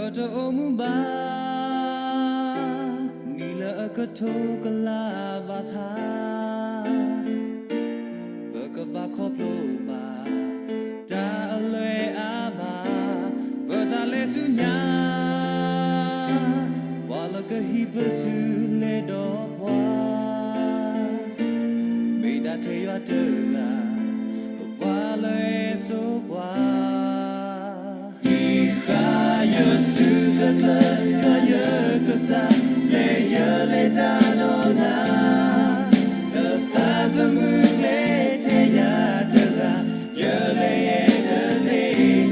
ပတအိၣ်မူဘၣ် နံၣ်လၢအကထိကလးဘၣ်ဆၣ်, ပကဘၣ်ခီဖျိဘၣ် တၢ်အလွဲအမး, ပတၢ်လဲၤဆူညါ, ပှၤလၢကဟံးပစုလဲၤဒီးပှၤ, မ့ၢ်ဒၣ်ထဲယွၤတဂၤ, ပပှၤလၢအစိပှၤ ဟံးဃာ်ယစုကျၢၤကျၢၤ ယွၤယကစၢ်, လဲၤယလဲၤတၢ်ဒီးနၤ, လၢသးသမူကျဲထဲယၤတဂၤ, ယလဲၤယဲတသ့,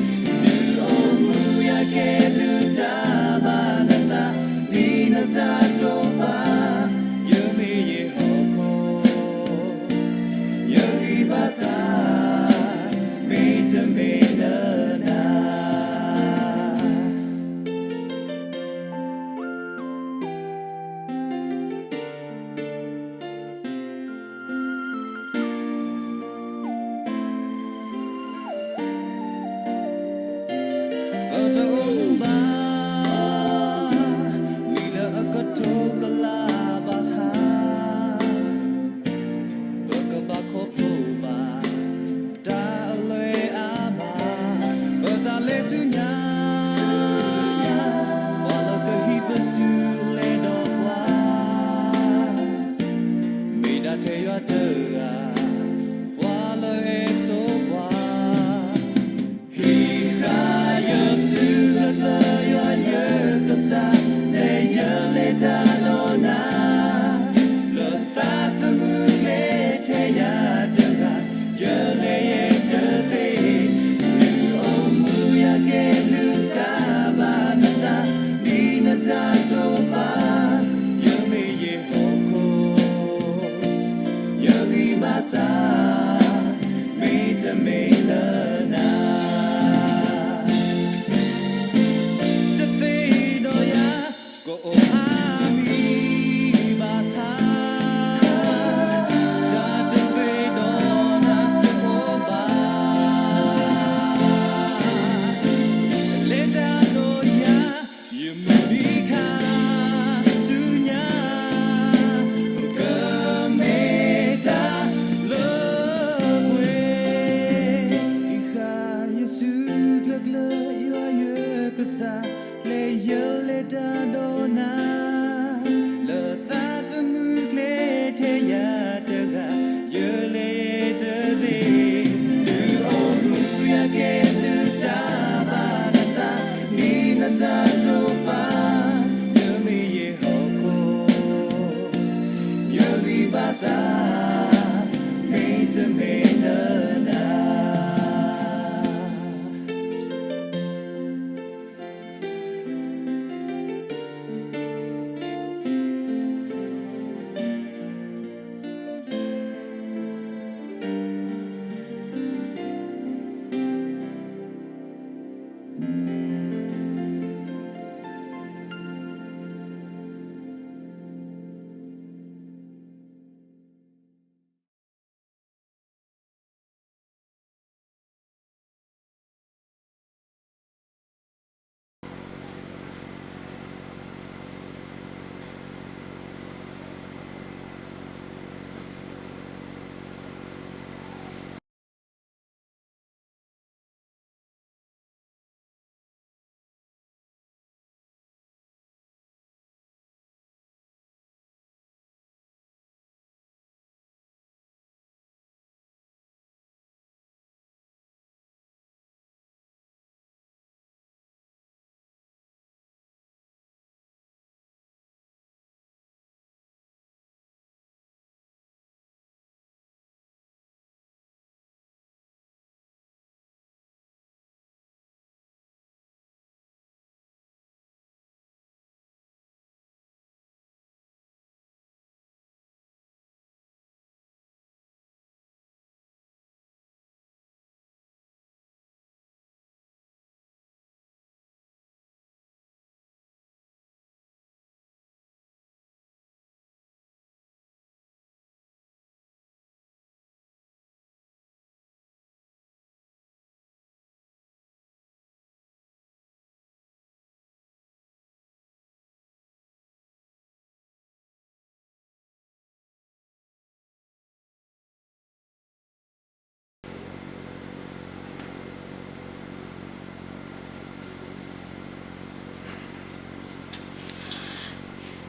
ဒုးအိၣ်မူယၤကဲဒုးတၢ်ဘၣ်နသး, ဒ်နတၢ်တိာ်ပာ်, ယမ့ၢ်ယဟီၣ်ခိၣ် ယဂံၢ်ဘါစၢ်, မ့တမ့ၢ်လၢနၤ ပတအိၣ်မူဘၣ် နံၣ်လၢအကထိကလးဘၣ်ဆၣ်, ပကဘၣ်ခီဖျိဘၣ် တၢ်အလွဲအမး, ပတၢ်လဲၤဆူညါ, ပှၤလၢကဟံးပစုလဲၤဒီးပှၤ, မ့ၢ်ဒၣ်ထဲယွၤတဂၤ, ပှၤလၢအစိပှၤ ဟံးဃာ်ယစုကျၢၤကျၢၤ ယွၤယကစၢ်, လဲၤယလဲၤတၢ်ဒီးနၤ, လၢသးသမူကျဲထဲယၤတဂၤ, ယလဲၤယဲတသ့, ဒုးအိၣ်မူယၤကဲဒုးတၢ်ဘၣ်နသး, ဒ်နတၢ်တိာ်ပာ်, ယမ့ၢ်ယဟီၣ်ခိၣ် ယဂံၢ်ဘါစၢ်, မ့တမ့ၢ်လၢနၤ တသ့ဒီးယၤ ကအိၣ်အါမံၤဘၣ်ဆၣ်, တၢ်တသ့ဒီးနၤတအိၣ်ဘၣ်, လဲၤတၢ်ဒီးယၤ ယမုၢ်နံၤခါဆူညါ, ကမ့ၢ်တၢ်လၢပှဲၤ, ဟံးဃာ်ယစုကျၢၤကျၢၤ ယွၤယကစၢ်, လဲၤယလဲၤတၢ်ဒီးနၤ, လၢသးသမူကျဲထဲယၤတဂၤ, ယလဲၤတသ့, ဒုးအိၣ်မူယၤကဲဒုးတၢ်ဘၣ်နသး, ဒ်နတၢ်တိာ်ပာ်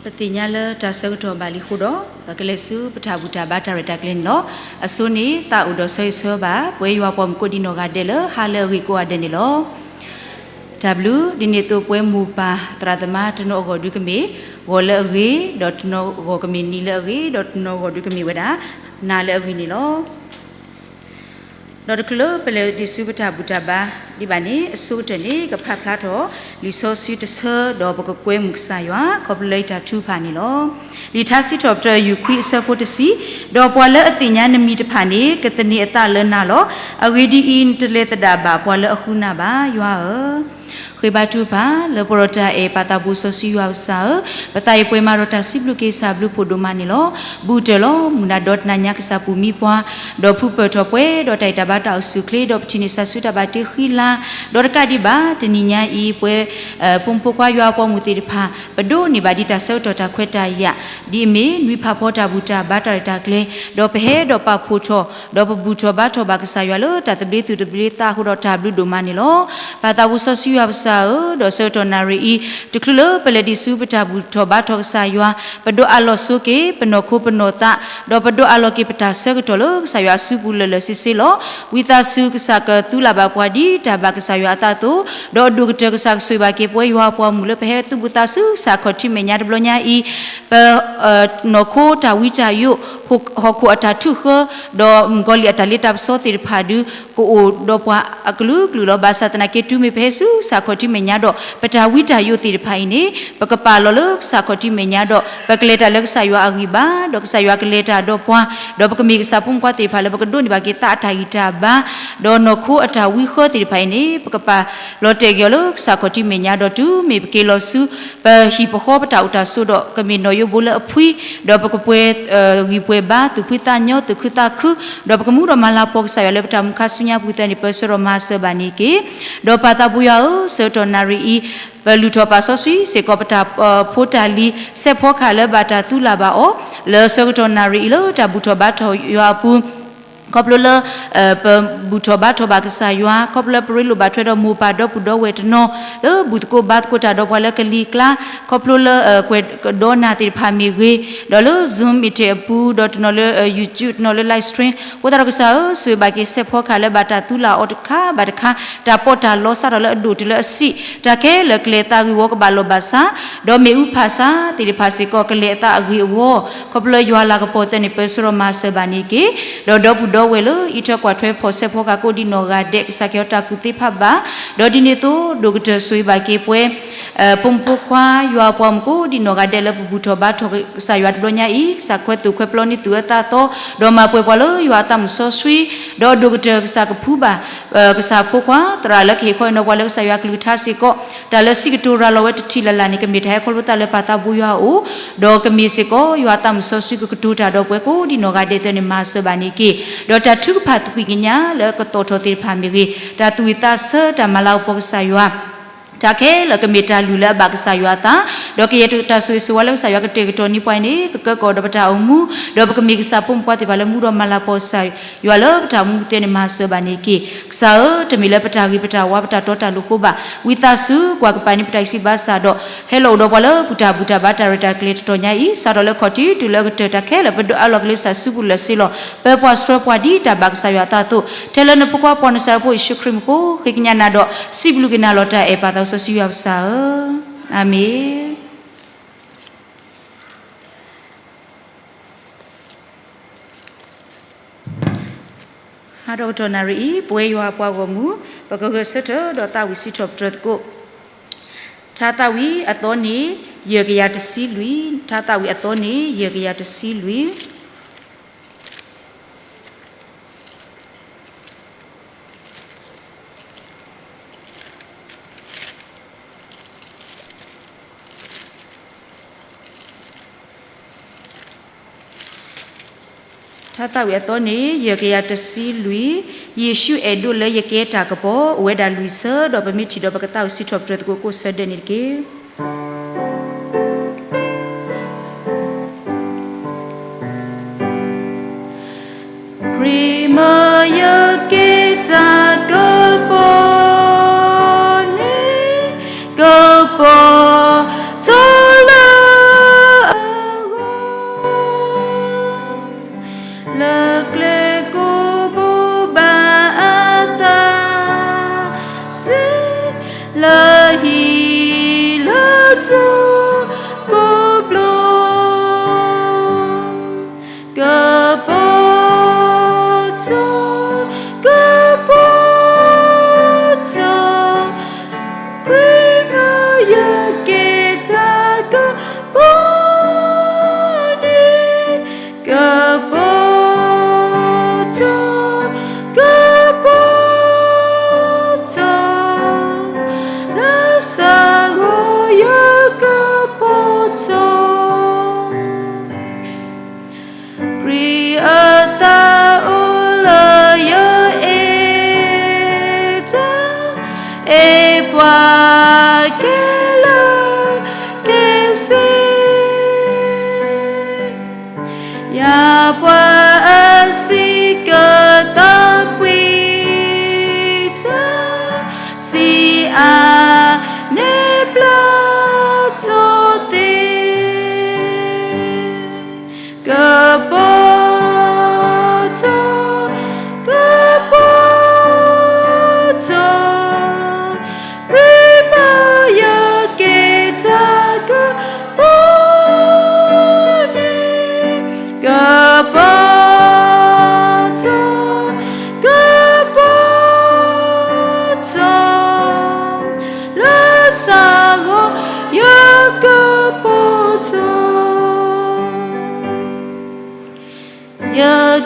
ပသ့ၣ်ညါလၢတၢ်ဆၢကတီၢ်ဘၣ်လံအဃိဒီး ပကလဲၤဆူပတၢ်ဘူၣ်တၢ်ဘါတၢ်ရဲၣ်တၢ်ကျဲၤန့ၣ်လီၤ. အဆိန့ၣ် သးအိၣ်ဒီးဆၢဂ့ၤဆၢဝါဘၣ် ပဝဲယွၤပှၤမုၣ်ကိးဒံနီၢ်ဂၤဒဲးလၢဟါလၢအဂ့ၤကိးဂၤဒဲးန့ၣ်လီၤ. တၢ်ဘျုး ဒ်န့ၣ်အသိးပဝဲမိၢ်ပၢ်သရၣ်သမါတနီၤအဂီၢ်ဒုးကမ့ၢ် ဂီၤလၢအဂ့ၤ, ဒီးတနီၤအဂီၢ်ကမ့ၢ်နံၤလၢအဂ့ၤ, ဒီးတနီၤအဂီၢ်ဒုးကမ့ၢ်ဝဲဒၣ် နၤလၢအဂ့ၤန့ၣ်လီၤ. ဒီးတချုးလၢပလဲၤဒံးဆူပတၢ်ဘူၣ်တၢ်ဘါဒံးဘၣ်န့ၣ် အဆိကတၢၢ်န့ၣ် ကဖးဖျါထီၣ်လံာ်စီဆှံတဆၢ ဒီးပကကွဲမုာ်ကစၢ်ယွၤ ခီဖျိလၢယတၢ်ထုကဖၣ်န့ၣ်လီၤ. လံာ်ထါစံးထီၣ်ပတြၢၤ ယူၢ်ခွံအဆၢဖိတဆံ, ဒီးပှၤလၢအသ့ၣ်ညါနမံၤတဖၣ်န့ၣ် ကသန့ၤအသးလၢနၤလီၤ. အဂ့ၢ်ဒ်အံၤ, နတလဲၤသဒၣ်ဘၣ်ပှၤလၢအဃုနၤဘၣ် ယွၤဧၢ. ဃ့ဘါထုကဖၣ် လၢပှၤဒီးတၢ်အဲၣ်ပၢ်သးဘိစီဆှံယွၤပစၢ်ဧၢ, ပသးအံၤပှဲၤမးဒီးတၢ်စံးဘျုးက့ၤ ကစၢ်ဘျုးဖှိၣ်ဒိၣ်မးန့ၣ်လီၤ. ဘူးတၢၢ်လီၤ မုၢ်နၤဒီတနၤညါ ကစၢ်ပူၤမံပှၤ, ဒီးဖုပၢၢ်ထီၣ်ပှဲၤဒီးတၢ်အံၣ်တၢ်ဘါတၢ်အိၣ်ဆူၣ်အိၣ်ချ့ ဒီးပထံၣ်န့ၢ်ကစၢ်ဆူတၢ်ဘၣ်တ့ဃံလၤ, ဒီးတကးဒံးဘၣ် တနံၤညါအံၤ ပဝဲ ဖိမုၣ်ဖိခွါယွၤပှၤမုၣ်သ့ၣ်တဖၣ် ပဒိးန့ၢ်ဘၣ်ဒံးတၢ်ဆၢကတီၢ်တၢ်ခွဲးတၢ်ယာ် ဒ်အမ့ၢ်နွံဖးဖီတၢ်ဘူၣ်တၢ်ဘါတၢ်ရဲၣ်တၢ်ကျဲၤ, ဒီးပဟဲဒီးပာ်ဖှိၣ်ထီၣ် ဒီးပဘူၣ်ထီၣ်ဘါထီၣ်ဘၣ်ကစၢ်ယွၤလၢတၢ်သဘျ့သူၣ်သဘျ့သးအဃိဒီးတၢ်ဘျုးဒိၣ်မးန့ၣ်လီၤ. ပၢ်သးဘိစီဆှံယွၤပစၢ်ဧၢ, ဒီးဆၢကတီၢ်နၣ်ရံၣ်အံၤ တချုးလၢပလဲၤဒံးဆူပတၢ်ဘူၣ်ထီၣ်ဘါထီၣ်ကစၢ်ယွၤ, ပဒိးအးလီၤဆိက့ၤ ပနီၢ်ခိပနီၢ်သး, ဒီးပဒိးအးလီၤက့ၤပတၢ်ဆၢကတီၢ်လၢကစၢ်ယွၤအစုပူၤလၢာ်လၢာ်ဆ့ဆ့လီၤ. ဝံသးစူၤကစၢ်ကသူလၢ်ဘၣ်ပှၤဒ်တၢ်ဘၣ်ကစၢ်ယွၤအသးအသိး, ဒီးအဒိၣ်ကတၢၢ်ကစၢ်ကဆိၣ်ဂ့ၤဘၣ်က့ၤပဝဲယွၤပှၤမုၣ်လၢပဟဲသူၣ်ဘၣ်သးဆူ ကစၢ်ခီၣ်ထံးမဲာ်ညါတဘျီညါအံၤ, ပ နီၢ်ခိတၢ်ဝံတၢ်ယိး, ဟီၣ်ခိၣ်အတၢ်ထုးဃၢ, ဒီးမုၣ်ကီၤလံၢ်အတၢ်လ့တၢ်ပစီသ့ၣ်တဖၣ်ဒုး ကအိၣ်ဒီးပှၤအကလုာ်ကလုာ်လီၤ. ဘၣ်ဆၣ်သနာ်က့ တုၤမ့ၢ်ပဟဲဆူကစၢ်ခီၣ်ထံးမဲာ်ညါဒီး ပတၢ်ဝံတၢ်ယိးသ့ၣ်တဖၣ်အံၤန့ၣ် ပကပာ်လီၤလၢကစၢ်ခီၣ်ထံးမဲာ်ညါဒီး ပကလဲၤတၢ်လၢကစၢ်ယွၤအဂံၢ်ဘါ, ဒီးကစၢ်ယွၤကလဲၤတၢ်ဒီးပှၤ, ဒီးပကမ့ၢ်ကစၢ်ဖိမုၣ်ဖိခွါသ့ၣ်တဖၣ်လၢပကဒိးန့ၢ်ဘၣ်က့ၤသးအတၢ်ဂံၢ်တၢ်ဘါ, ဒီးနီၢ်ခိအတၢ်ဝံဃၢသ့ၣ်တဖၣ်အံၤန့ၣ် ပကပာ်လီၤတဲာ်က့ၤအီၤလၢကစၢ်ခီၣ်ထံးမဲာ်ညါဒီး တုၤမ့ၢ်ပက့ၤလီၤဆူ ပဟံၣ်ပဃီပတၢ်အိၣ်တၢ်ဆိးဒီး ကမ့ၢ်နီၢ်ယိဘိလၢအဖှံ, ဒီးပကပှဲၤဂံၢ်ပှဲၤဘါ သူၣ်ဖှံသးညီ သူၣ်ခုသးခု, ဒီးပကမူဒီးမၤလၤကပီၤကစၢ်ယွၤလၢပတၢ်မူခါဆူညါပူၤ သၢနံၣ်ပၢဆှၢဒီးမၤစၢၤဘၣ်န့ၣ်တက့ၢ်. ဒီးပၢ်သးဘိယွၤဧၢ, ဆၢကတီၢ်နၣ်ရံၣ်အံၤ ပလုၢ်ထီၣ်ပာ်စီဆှံစ့ၢ်ကီး ပတၢ်ဖိတၢ်လံၤ စဲးဖီကဟၣ်လၢဘၣ်တၢ်သူလၢ်ဘၣ်အီၤ လၢဆၢကတီၢ်နၣ်ရံၣ်အံၤလၢတၢ်ဘူၣ်ထီၣ်ဘါထီၣ်ယွၤအပူၤ, ခီဖျိလၢ ပဘူၣ်ထီၣ်ဘါထီၣ်ဘၣ်ကစၢ်ယွၤ, ခီဖျိလၢပရ့လိာ်ဘၣ်ထွဲဒီးမိၢ်ပၢ်ဒီပုၢ်ဒီဝဲၢ်တနီၤ လၢဘူၣ်သကိးဘါသကိးတၢ်ဒီးပှၤလၢကလံၤကျါ, ခီဖျိလၢ ကွဲးကဒီးနၢ်သ့ၣ်တဖၣ်မ့ၢ်ဂ့ၤ, ဒီးလၢ Zoom meeting အပူၤ, ဒီးတနီၤလၢ YouTube, တနီၤလၢ live stream, အဃိသတးဒီးကစၢ်ဧၢ, ဆိၣ်ဂ့ၤဘၣ်က့ၤစဲးဖီကဟၣ်လၢဘၣ်တၢ်သူလၢ်အီၤတခါဘၣ်တခါ, တၢ်ပီးတၢ်လီစးထီၣ်လၢအဒိၣ်တုၤလၢအဆံး, တၢ်ခဲလၢာ်ကလဲၤအသးဂ့ၢ်ဝီကဘၣ်လီၢ်ဘၣ်စး, ဒီးမ့ၣ်အူဖးဆါသ့ၣ်တဖၣ်စ့ၢ်ကီး ကလဲၤအသးအဂ့ၢ်အဝီ, ခီဖျိလၢယွၤလၤကပီၤ သၢနံၣ်ပၢဆှၢဒီးမၤစၢၤဘၣ်န့ၣ်တက့ၢ်. ဒီးဒီပုၢ်ဒီဝဲၢ်လၢအအံးထွဲကွၢ်ထွဲဖီၣ်စဲးဖီကဟၣ်ကိးဒံးနီၢ်ဂၤဒဲး ကစၢ်ကဲထီၣ်တၢ်ကူၣ်သ့ဖးဘၣ်, ဒီးဒ်န့ၣ်အသိး ဒိၣ်ကတၢၢ်ဆိၣ်ဂ့ၤဘၣ်က့ၤပဝဲ ဖိမုၣ်ဖိခွါ ယွၤပှၤမုၣ်ကိးဒံးနီၢ်ဂၤဒဲးလၢပဘူၣ်ထီၣ်ဘါထီၣ်ကစၢ်ယွၤတဘျီညါအံၤ, ကစၢ်ခွဲးသိၣ်ခွဲးပျီန့ၢ်သူၣ်အၢသးသီ, ဒီးမၤပှဲၤပှၤလၢယွၤအသးမုၢ်စီဆှံ, ဒီးဒိၣ်ကတၢၢ်ကစၢ်ကဖှူဘၣ် ကစၢ်ဖိခွါသရၣ်လၢကဟ့ၣ်ခီဟ့ၣ်နီၤပှၤလၢကစၢ်ယွၤအကလုၢ်ကထါစ့ၢ်ကီး, တၢ်လၢစံးကတိၤရၤလီၤဝဲတထံၣ်လၢ်လၢ်န့ၣ် ကမ့ၢ်တၢ်ဟဲခီဖျိသးလၢပၢ်သးဘိယွၤအအိၣ်, ဒီးကမ့ၢ်စ့ၢ်ကီး ယွၤအသးမုၢ်စီဆှံကကတိၤတၢ်ဒီးပှၤကိးဒံးနီၢ်ဂၤဒဲး သၢနံၣ်မၤစၢၤဘၣ်န့ၣ်တက့ၢ်. ဒီးတၢ်ထုကဖၣ်သကွံာ်ကညးလၢကသီၣ်ထီၣ်သ့ၣ်တဖၣ်မ့ၢ်ဂ့ၤ, တၢ်သူၣ်ဝံၣ်သးဆၢ တၢ်မၤလၤကပီၤကစၢ်ယွၤ တၢ်ခဲလၢာ်ကမ့ၢ်တၢ်လုၢ်လၢအဘၣ်ကစၢ်ယွၤအသး, ဒီးကယဲၢ်တၢ်ဆိၣ်ဂ့ၤဆိၣ်ဝါလၢကစၢ်ယွၤကတဲာ်ကတီၤန့ၢ်ပှၤအံၤန့ၣ် ကကၢကီၣ်ဒီးပတၢ်အိၣ်မူ, ဒီးပကမ့ၢ်ကစၢ်ဖိမုၣ်ဖိခွါသ့ၣ်တဖၣ်လၢမူဒီးမၤလၤကပီၤကစၢ်ယွၤလၢပတၢ်အိၣ်မူပူၤ သၢနံၣ်မၤစၢၤဘၣ်န့ၣ်တက့ၢ်. ကစၢ်ဧၢ, တမ့ၢ်လၢပတၢ်ဂ့ၤပတၢ်ဝါ ပတၢ်တီတၢ်လိၤအဃိဘၣ်. ဝံသးစူၤ ကွၢ်ကပၤန့ၢ်ပတၢ်ဂံၢ်စၢ်ဘါစၢ်ဒီး ဟဲလီၤအိၣ်ဒီးပှၤလၢပတၢ်ဘူၣ်တၢ်ဘါတၢ်ရဲၣ်တၢ်ကျဲၤတတီၤညါအံၤ, စးထီၣ်လၢခီၣ်ထံးတုၤလၢအကတၢၢ် တၢ်ခဲလၢာ်ပဒိးအးလီၤက့ၤလၢကစၢ်အစုပူၤလၢာ်ဆ့လီၤ. ပၢပှၤဆှၢပှၤဒ်တၢ်ဘၣ်ကစၢ်ယွၤအသးအသိး, ထဲလၢနဖိခွါပှၤနစၤရ့းဖိယ့ၣ်ၡူးခရံာ်မံၤအဃိ ဃ့ကညးနၤဒီးစံးဘျုးက့ၤနၤလီၤ တၢ်အဲၣ်ပၢ်သးစီဆှံယွၤပစၢ်ဧၢ, အၤမ့ၣ်. ဟါဒီကတီၢ်နၣ်ရံၣ်အံၤ ပဝဲယွၤပှၤဂီၢ်မုၢ် ပကဂဲၤဆၢထၢၣ်ဒီးသးဝံၣ်စံးထီၣ်ပတြၢၤသကိး ထါသးဝံၣ်အသီန့ၣ် ယဲၢ်ကယၤတဆံလွံၢ်, ထါသးဝံၣ်အသီန့ၣ် ယဲၢ်ကယၤတဆံလွံၢ်. ထါသးဝံၣ်အသီန့ၣ် ယဲၢ်ကယၤတဆံလွံၢ်, ယ့ၣ်ၡူးအဲၣ်ဒိးလၢယကဲတၢ်ကပီၤ, အိၣ်ဝဲဒၣ်လွံၢ်ဆၢ, ဒီးပမ့ၢ်ထံၣ်ဒီးပကသးဝံၣ်စံးထီၣ်ပတြၢၤသကိးကိးဆၢဒဲးန့ၣ်တက့ၢ်. ခရံာ်မ့ၢ်ယကဲတၢ်ကပီၤန့ၣ်, ကပီၤထီၣ်လၢ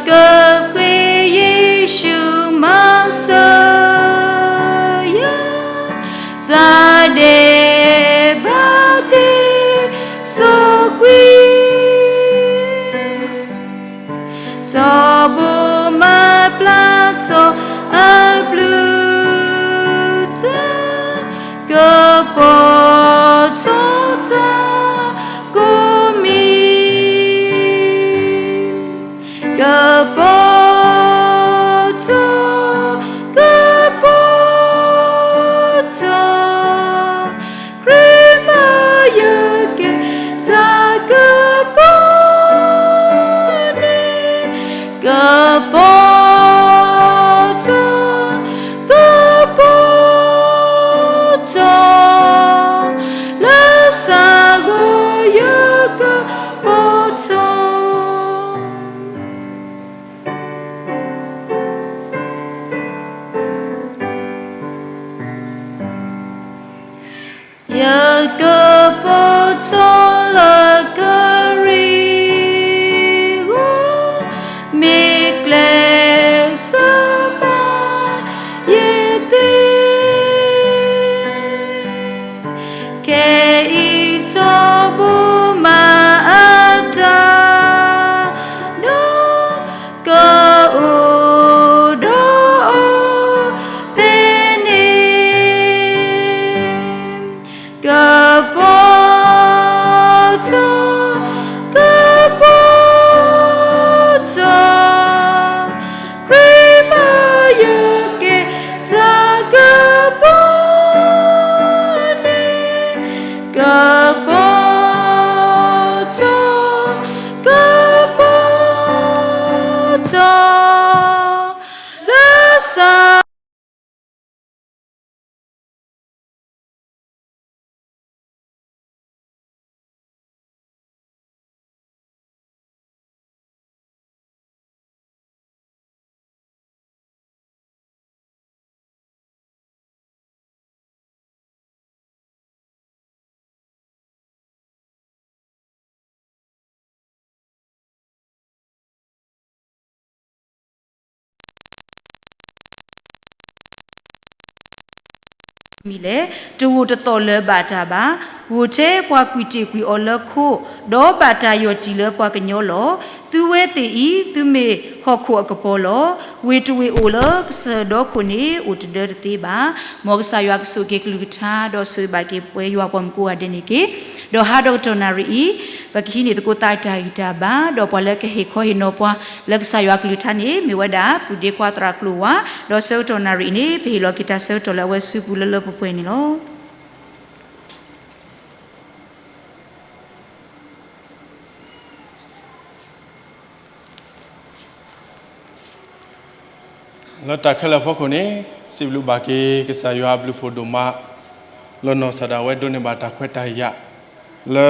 ကဃ့ယ့ၣ်ၡူးမၤစၢၤယၤ, တၢ်ဒဲးဘးသ့ၣ်စိာ်ကွံာ်, ထီဘိမၤပျၢ်ထီၣ်အဘျုးတၢ်, ကပီၤထီၣ်တၢ်ကိးမံၤ, ကပီၤထီၣ်, ကပီၤထီၣ်, ခရံာ်မ့ၢ်ယကဲတၢ်ကပီၤန့ၣ်, ကပီၤထီၣ်, ကပီၤထီၣ်, လၢစးဂီၤယကပီၤထီၣ်. ယကပီၤထီၣ်လၢခရံာ်အဂီၢ်, မ့ၢ်ကျဲးစၢးမၤယသ့, ခဲအံၤထီဘိမၤအတၢ်ဒီး, ကအိၣ်ဒီးအီၤဖဲန့ၣ်, ကပီၤထီၣ်, ကပီၤထီၣ်, ခရံာ်မ့ၢ်ယကဲတၢ်ကပီၤန့ၣ်, ကပီၤထီၣ်, ကပီၤထီၣ်, လၢစး မံၤလဲၣ်, တဂိာ်တသီၣ်လၢၤဘၣ်တၢ်ဘၣ်, ဂိာ်ထဲပှၤကွံာ်တ့ၢ်ကွံာ်အီၤလၢခိၣ်, ဒီးဘၣ်တၢ်ယီၢ်တံၢ်လၢပှၤကညီလီၤ. သုဝဲသ့ၣ်အံၤ, သုမ့ၢ်ဟီၣ်ခိၣ်အကပီၤလီၤ. ဝ့ၢ်တဝ့ၢ်အိၣ်လၢကစၢၢ်ဒီခိၣ်န့ၣ် အိၣ်တဒၢတသ့ဘၣ်. မ်ကစၢ်ယွၤကဆိၣ်က့ၤကလုၢ်ကထါ ဒီးဆိၣ်ဂ့ၤဘၣ်က့ၤပဝဲယွၤပှၤမုၣ်ကိးဂၤဒဲးန့ၣ်တက့ၢ်. ဒီးဟါဒီးကတီၢ်နၣ်ရံၣ်အံၤ, ပကဟံးန့ၢ်သကိးသးတၢ်ဂံၢ်တၢ်ဘါ, ဒီးပှၤလၢကဟ့ၣ်ခီဟ့ၣ်နီၤပှၤ လၢကစၢ်ယွၤကလုၢ်ကထါန့ၣ် မ့ၢ်ဝဲဒၣ် ပုၢ်ဒ့ခွါသရၣ်ကျိၤဝါ, ဒီးဆၢကတီၢ်နၣ်ရံၣ်အံၤန့ၣ် ပဟ့ၣ်လီၤက့ၤတၢ်ဆၢကတီၢ်လၢအဝဲစုပူၤလၢလၢပှဲၤပှဲၤန့ၣ်လီၤ. လၢတၢ်ခဲလၢာ်အဖီခိၣ်န့ၣ်, စံးဘျုးဘၣ်က့ၤ ကစၢ်ယွၤအဘျုးဖှိၣ်ဒိၣ်မး, လၢနီၢ်ကစၢ်ဒၣ်ဝဲဒိးန့ၢ်ဘၣ်တၢ်ခွဲးတၢ်ယာ်, လၢ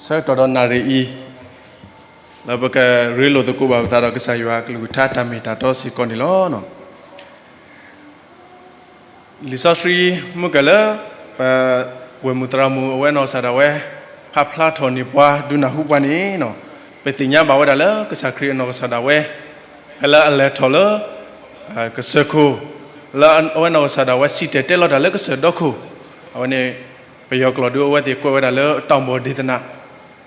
ဆၢကတီၢ်ဒီးနၣ်ရံၣ်အံၤ, လၢပကရ့လိာ်သကိးဘၣ်ပသးဒီးကစၢ်ယွၤအကလုၢ်ကထါတၢ်မ့ၢ်တၢ်တီစ့ၢ်ကီးန့ၣ်လီၤ. လံာ်စီဆှံမုၢ်ကၢၢ်လၢ ပဝဲၢ်မုၢ်သရၣ်မုၣ်အဝဲနီၢ်ကစၢ်ဒၣ်ဝဲ ဖးဖျါထီၣ်န့ၢ်ပှၤဒုးနၢ်ဟူပှၤန့ၣ်, ပသ့ၣ်ညါဘၣ်ဝဲဒၣ်လၢကစၢ်ခရံာ်အနီၢ်ကစၢ်ဒၣ်ဝဲ ဖဲလၢအလဲၤထီၣ်လၢ ကစၢၢ်ခိၣ်, လၢအဝဲနီၢ်ကစၢ်ဒၣ်ဝဲစံၣ်တဲၤတဲလီၤတၢ်လၢကစၢၢ်ဒီခိၣ်, အဝဲန့ၣ် ပယီၤကျိာ်ဒုးအဝဲသ့ၣ်ကွဲးဝဲဒၣ်လၢ တောင်ပေါ်ဒေသနာ,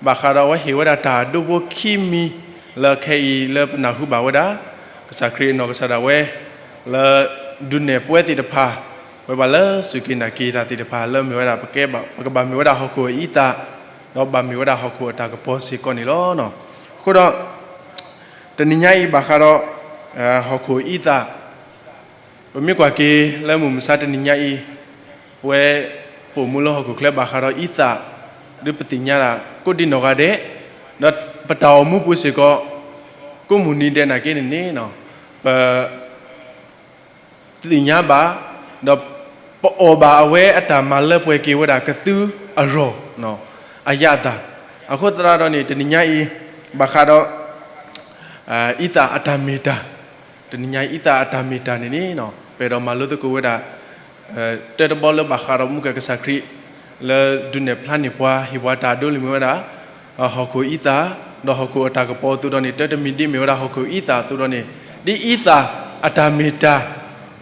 ဘၣ်ဃးဒီးအဝဲဟ့ၣ်ဝဲဒၣ်တၢ်ဒိဖိခံမံၤလၢခဲအံၤလၢပနၢ်ဟူဘၣ်ဝဲဒၣ် ကစၢ်ခရံာ်အနီၢ်ကစၢ်ဒၣ်ဝဲ လၢဒုးနဲၣ်ပဝဲသ့ၣ်တဖၣ် ဝဲဘၣ်လၢစူၢ်က့ၤနာ်က့ၤတၢ်သ့ၣ်တဖၣ်လၢမ့ၢ်ဝဲဒၣ် ပကဲဘၣ် ပကဘၣ်မ့ၢ်ဝဲဒၣ်ဟီၣ်ခိၣ်အအံသၣ်, ဒီးဘၣ်မ့ၢ်ဝဲဒၣ်ဟီၣ်ခိၣ်အတၢ်ကပီၤစ့ၢ်ကီးန့ၣ်လီၤ. အဃိဒီး တနံၤညါအံၤဘၣ်ဃးဒီး ဟီၣ်ခိၣ်အအံသၣ် ပမ့ၢ်ကွၢ်က့ၤလၢမုၢ်မဆါတနံၤညါအံၤ, ပဝဲပိာ်မုၣ်လၢဟီၣ်ခိၣ်ချၢဘၣ်ဃးဒီးအံသၣ် ဒုးပသ့ၣ်ညါဒၣ်ကိးဒံနီၢ်ဂၤဒဲး, ဒီးပတၢ်အိၣ်မူပူၤစ့ၢ်ကီး ကိးမုၢ်နံၤဒဲးနာ်က့န့ၣ်န့ၣ် ပ သ့ၣ်ညါဘၣ်, ဒီးပအီၣ်ဘၣ်အဝဲအတၢ်မၤလၢပှဲၤက့ၤဝဲဒၣ်ကသုအရီၢ် အရသာ. အဃိသတးဒီးန့ၣ် တနံၤညါအံၤ ဘၣ်ဃးဒီး အံသၣ်အတၢ်မ့ၢ်တၢ်, တနံၤညါအံၤအံသၣ်အတၢ်မ့ၢ်တၢ်န့ၣ်န့ၣ် ပအဲၣ်ဒိးမၤလိသကိးဝဲဒၣ် တၢတဘီလၢဘၣ်ဃးဒီးမူကကစၢ်ခရံာ် လၢဒုးနဲၣ်ဖျါန့ၢ်ပှၤ ဟ့ၣ်ပှၤတၢ်ဒိလၢမ့ၢ်ဝဲဒၣ် ဟီၣ်ခိၣ်အံသၣ် ဒီးဟီၣ်ခိၣ်အတၢ်ကပီၤအသိးဒီးန့ၣ် တၢတမံၤဒ်မ့ၢ်ဝဲဒၣ်ဟီၣ်ခိၣ်အံသၣ်အသိးဒီးန့ၣ် ဒ်အံသၣ်အတၢ်မ့ၢ်တၢ်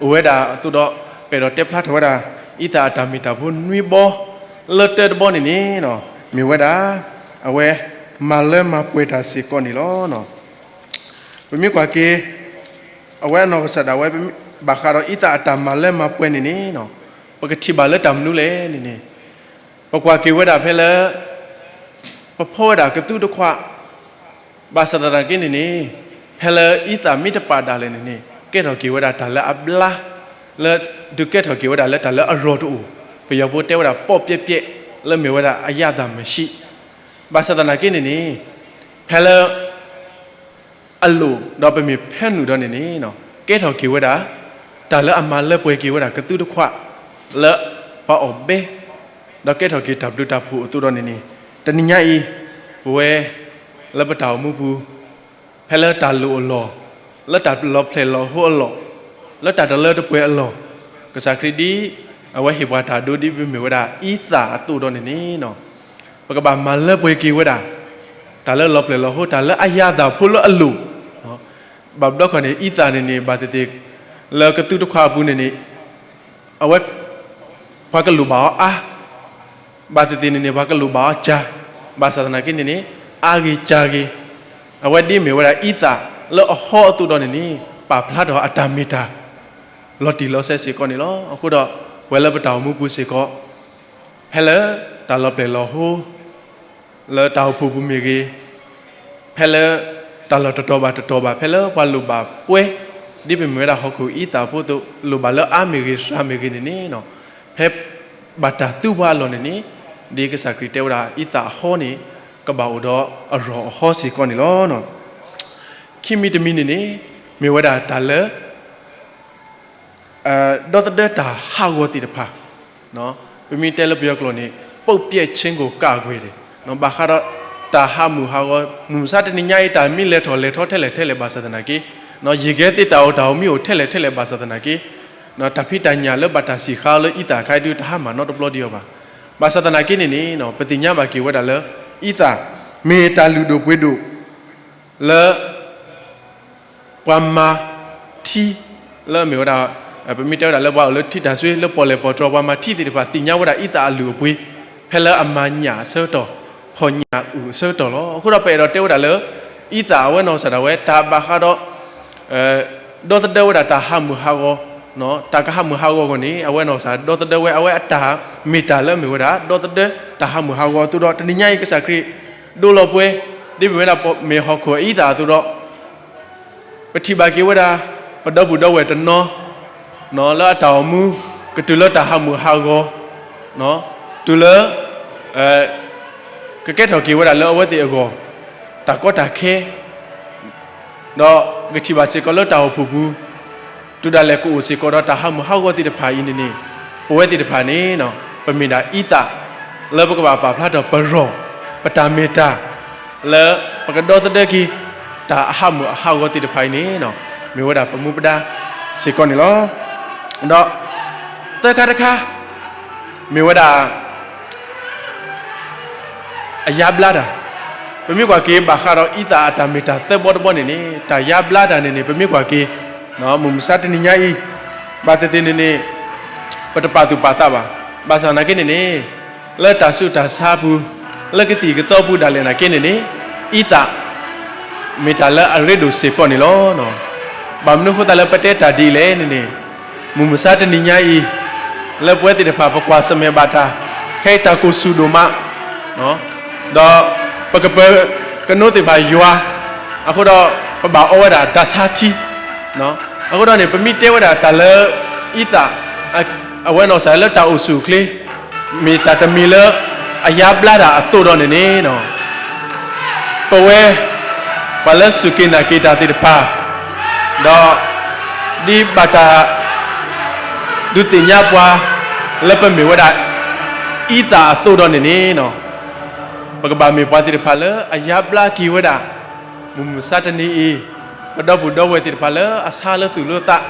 အိၣ်ဝဲဒၣ်အသိးဒီး ပအဲၣ်ဒိးတဲဖျါထီၣ်ဝဲဒၣ် အံသၣ်အတၢ်မ့ၢ်တၢ်ဖိနွံဘီ လၢတၢတဘီန့ၣ်န့ၣ် မ့ၢ်ဝဲဒၣ် အဝဲ မၤလၢမၤပှဲၤတၢ်စ့ၢ်ကီးန့ၣ်လီၤ. ပမ့ၢ်ကွၢ်က့ၤ အဝဲအနီၢ်ကစၢ်ဒၣ်ဝဲ ဘၣ်ဃးဒီးအံသၣ်အတၢ်မၤလၢမၤပှဲၤန့ၣ်န့ၣ် ပကထံၣ်ဘၣ်လၢတၢ်မနုၤလဲၣ်န့ၣ်န့ၣ် ပကွၢ်က့ၤဝဲဒၣ်ဖဲလၢ ပဖီဝဲဒၣ်ကသူတခွး ဘၣ်ဆၣ်သနာ်က့န့ၣ်န့ၣ် ဖဲလၢအံသၣ်မ့ၢ်တပာ်ဒၣ်လဲာ်န့ၣ်န့ၣ် ကဲထီၣ်က့ၤဝဲဒၣ်တၢ်လၢအဘျါ လၢ ဒုးကဲထီၣ်က့ၤဝဲဒၣ်လၢတၢ်လၢအရီၢ်တအိၣ် ပယီၤဖိတဲဝဲဒၣ် ပေါ့ပြဲ့ပြဲ့ လၢမ့ၢ်ဝဲဒၣ်အရသာမရှိ ဘၣ်ဆၣ်သနာ်က့န့ၣ်န့ၣ် ဖဲလၢ အလိၣ်ဒီးပမ့ၢ်ဖဲနုာ်ဒီးန့ၣ်န့ၣ် ကဲထီၣ်က့ၤဝဲဒၣ် တၢ်လၢအမၤလၢပှဲၤက့ၤဝဲဒၣ်ကသူတခွး လၢပှၤအီၣ်ဘဲ ဒီးကဲထီၣ်က့ၤတၢ်ဘျုးတၢ်ဖှိၣ်အသိးဒီးန့ၣ်န့ၣ် တနံၤညါအံၤ ပဝဲ လၢပတၢ်အိၣ်မူပူၤ ဖဲလၢတၢ်လိၣ်အလီၢ် လၢတၢ်လီၤဖျဲၣ်လီၤဟိအလီၢ် လၢတၢ်တလၢတပှဲၤအလီၢ် ကစၢ်ခရံာ်ဒ် အဝဲဟ့ၣ်ပှၤတၢ်ဒိဒ်ပမ့ၢ်ဝဲဒၣ်အံသၣ်အသိးဒီးန့ၣ်န့ၣ် ပကဘၣ်မၤလၢပှဲၤက့ၤဝဲဒၣ် တၢ်လၢလီၤဖျဲၣ်လီၤဟိ တၢ်လၢအရသာဖိလၢအလိၣ် ဘၣ်ဘျီခီန့ၣ် အံသၣ်န့ၣ်န့ၣ် ဘၣ်သ့ၣ်သ့ၣ် လၢကသူတခွးအပူၤန့ၣ်န့ၣ် အဝဲ ပှၤကလိၣ်ဘၣ်အီၤအါ ဘၣ်သ့ၣ်သ့ၣ်န့ၣ်န့ၣ် ပှၤကလိၣ်ဘၣ်အီၤကၢ် ဘၣ်ဆၣ်သနာ်က့န့ၣ်န့ၣ် အါဂ့ၤကၢ်ဂ့ၤ အဝဲဒ်မ့ၢ်ဝဲဒၣ်အံသၣ်လၢအဟီအသိးဒီးန့ၣ်န့ၣ် ပာ်ဖျါထီၣ်အတၢ်မ့ၢ်တၢ် လီၤတံၢ်လီၤဆဲးစ့ၢ်ကီးန့ၣ်လီၤ. အဃိဒီး ပဝဲလၢပတၢ်အိၣ်မူပူၤစ့ၢ်ကီး ဖဲလၢတၢ်လီၤပျဲၢ်လီၤဟိ လၢတၢ်အိၣ်ဖှိၣ်ပူၤမ့ၢ်ဂ့ၤ, ဖဲလၢတၢ်လီၢ်တတီၤဘၣ်တတီၤဘၣ်, ဖဲလၢပှၤလိၣ်ဘၣ်ပှဲၤ, ဒ်ပမ့ၢ်ဝဲဒၣ်ဟီၣ်ခိၣ်အံသၣ်ဖိအသိး, လိၣ်ဘၣ်လၢအါမ့ၢ်ဂ့ၤ, စှၤမ့ၢ်ဂ့ၤန့ၣ်န့ၣ်, ဖဲဘၣ်တၢ်သူပှၤအလီၢ်န့ၣ်န့ၣ်, ဒ်ကစၢ်ခရံာ်တဲဝဲဒၣ် အံသၣ်အဟီန့ၣ် ကဘၣ်အိၣ်ဒီးအရီၢ်အဟီစ့ၢ်ကီးန့ၣ်လီၤ. ခံမံၤတမံၤန့ၣ်န့ၣ် မ့ၢ်ဝဲဒၣ်တၢ်လၢ ဒီသဒၢတၢ်ဟးဂီၤသ့ၣ်တဖၣ်, ပမ့ၢ်တဲလၢပယီၤကျိာ်န့ၣ် ပုပ်ပြတ်ခြင်းကို ကာကွယ်တယ်, ဘၣ်ဃးဒီးတၢ်ဟးမုၢ်ဟးဂီၤ, မုၢ်မဆါတနံၤညါအံၤ တၢ်မ့ၢ်လဲၤထီၣ်လဲၤထီထဲလဲၣ်ထဲလဲၣ်ဘၣ်ဆၣ်သနာ်က့, ယံာ်ကဲသ့ၣ်တၢ်အိၣ်တၢ်အိၣ်မံအိၣ်ထဲလဲၣ်ထဲလဲၣ်ဘၣ်ဆၣ်သနာ်က့, တၢ်ဖံးတၢ်ညၣ်လၢဘၣ်တၢ်စံၣ်ဃါလၢအံသၣ်အခါဒုး တဟးမၢ်နီတဘျီဒံးအီၤဘၣ်. ဘၣ်ဆၣ်သနာ်က့န့ၣ်န့ၣ် ပသ့ၣ်ညါဘၣ်က့ၤဝဲဒၣ်လၢ အံသၣ် မ့ၢ်တၢ်လုၢ်ဒိၣ်ပှ့ၤဒိၣ် လၢ ပှၤမၤထံ လၢမ့ၢ်ဝဲဒၣ် ပမ့ၢ်တဲဝဲဒၣ်လၢပှၤအိၣ်လၢထံတၢ်စွ့ လၢပီၣ်လဲၣ်ပီၣ်တြီၤ ပှၤမၤထံသ့ၣ်တဖၣ် သ့ၣ်ညါဝဲဒၣ်အံသၣ်အလုၢ်အပှ့ၤ ဖဲလၢအမၤညၣ်အဆၢကတီၢ်, ဖီၣ်ညၣ်အုၣ်အဆၢကတီၢ်လီၤ. အဃိဒီးပအဲၣ်ဒိးတဲဝဲဒၣ်လၢ အံသၣ်အဝဲနီၢ်ကစၢ်ဒၣ်ဝဲ တၢ်ဘၣ်ဃးဒီး ဒီသဒၢဝဲဒၣ်တၢ်ဟးမုၢ်ဟးဂီၤ, တၢ်ကဟးမုၢ်ဟးဂီၤအဂီၢ်န့ၣ် အဝဲနီၢ်ကစၢ်ဒီသဒၢဝဲ အဝဲအတၢ်မ့ၢ်တၢ်လၢမ့ၢ်ဝဲဒၣ် ဒီသဒၢတၢ်ဟးမုၢ်ဟးဂီၤအသိးဒီး တနံၤညါအံၤကစၢ်ခရံာ် ဒိလီၤပှဲၤ ဒ်မ့ၢ်ဝဲဒၣ်ပမ့ၢ်ဟီၣ်ခိၣ်အံသၣ်အသိးဒီး ပထံၣ်ဘၣ်က့ၤဝဲဒၣ် ပဒီပုၢ်ဒီဝဲၢ်တနီၤ လၢအတၢ်အိၣ်မူ ကတုၤလၢတၢ်ဟးမုၢ်ဟးဂီၤ တုၤလၢ ကကဲထီၣ်က့ၤဝဲဒၣ်လၢအဝဲသ့ၣ်အဂီၢ် တၢ်ကီတၢ်ခဲ ဒီးပကထံၣ်ဘၣ်စ့ၢ်ကီးလၢတၢ်အိၣ်ဖှိၣ်ပူၤ တုၤဒၣ်လဲာ်ကအိၣ်စ့ၢ်ကီးဒီးတၢ်ဟးမုၢ်ဟးဂီၤသ့ၣ်တဖၣ်အံၤန့ၣ်န့ၣ် ပဝဲသ့ၣ်တဖၣ်န့ၣ် ပမ့ၢ်ဒၣ်အံသၣ် လၢပကဘၣ်ပာ်ဖျါထီၣ်ပရီၢ် ပတၢ်မ့ၢ်တၢ် လၢပကဒီသဒၢက့ၤ တၢ်အဟးမုၢ်အဟးဂီၤသ့ၣ်တဖၣ်အံၤန့ၣ် မ့ၢ်ဝဲဒၣ်ပမူပဒါစ့ၢ်ကီးန့ၣ်လီၤ. ဒီး သၢခါတခါ မ့ၢ်ဝဲဒၣ် အယါဘျါတၢ်, ပမ့ၢ်ကွၢ်က့ၤဘၣ်ဃးဒီးအံသၣ်အတၢ်မ့ၢ်တၢ်သၢဘီတဘီန့ၣ်န့ၣ် တၢ်ယါဘျါတၢ်န့ၣ်န့ၣ် ပမ့ၢ်ကွၢ်က့ၤ မုၢ်မဆါတနံၤညါအံၤ ဘၣ်သ့ၣ်သ့ၣ်န့ၣ်န့ၣ် ပတပာ်သူၣ်ပာ်သးဘၣ်. ဘၣ်ဆၣ်သနာ်က့န့ၣ်န့ၣ် လၢတၢ်ဆူးတၢ်ဆါအပူၤ လၢကသံၣ်ကသီပူၤဒၣ်လဲာ်သနာ်က့န့ၣ်န့ၣ် အံသၣ် မ့ၢ်တၢ်လၢအရ့ဒိၣ်စ့ၢ်ကီးန့ၣ်လီၤ. ဘၣ်မနုၤအဃိသတးလၢပတဲတၢ်ဒ်လဲၣ်န့ၣ်န့ၣ် မုၢ်မဆါတနံၤညါအံၤ လၢပဝဲသ့ၣ်တဖၣ်ပကွၢ်ဆၢၣ်မဲာ်ဘၣ်တၢ် ခဲအံၤတၢ်ကိၢ်ဆူၣ်ဒိၣ်မး ဒီးပကပၢၤကနိသ့ၣ်တဖၣ်ယွၤ အဃိဒီး ပဘၣ်အီဝဲဒၣ်တၢ်ဆါထံ အဃိဒီးန့ၣ် ပမ့ၢ်တဲဝဲဒၣ်တၢ်လၢအံသၣ် အဝဲနီၢ်ကစၢ်လၢတၢ်အိၣ်ဆူၣ်အိၣ်ချ့ မ့ၢ်တၢ်တမံၤလၢအယါဘျါတၢ်အသိးဒီးန့ၣ်န့ၣ် ပဝဲ ပှၤလၢစူၢ်က့ၤနာ်က့ၤတၢ်သ့ၣ်တဖၣ် ဒီး ဒ်ဘၣ်တၢ် ဒုးသ့ၣ်ညါပှၤ လၢပမ့ၢ်ဝဲဒၣ် အံသၣ်အသိးဒီးန့ၣ်န့ၣ် ပကဘၣ်မ့ၢ်ပှၤသ့ၣ်တဖၣ်လၢအယါဘျါက့ၤဝဲဒၣ် မုၢ်မဆါတနံၤအံၤ ပဒီပုၢ်ဒီဝဲၢ်သ့ၣ်တဖၣ်လၢအဆါလၢသူၣ်လၢသး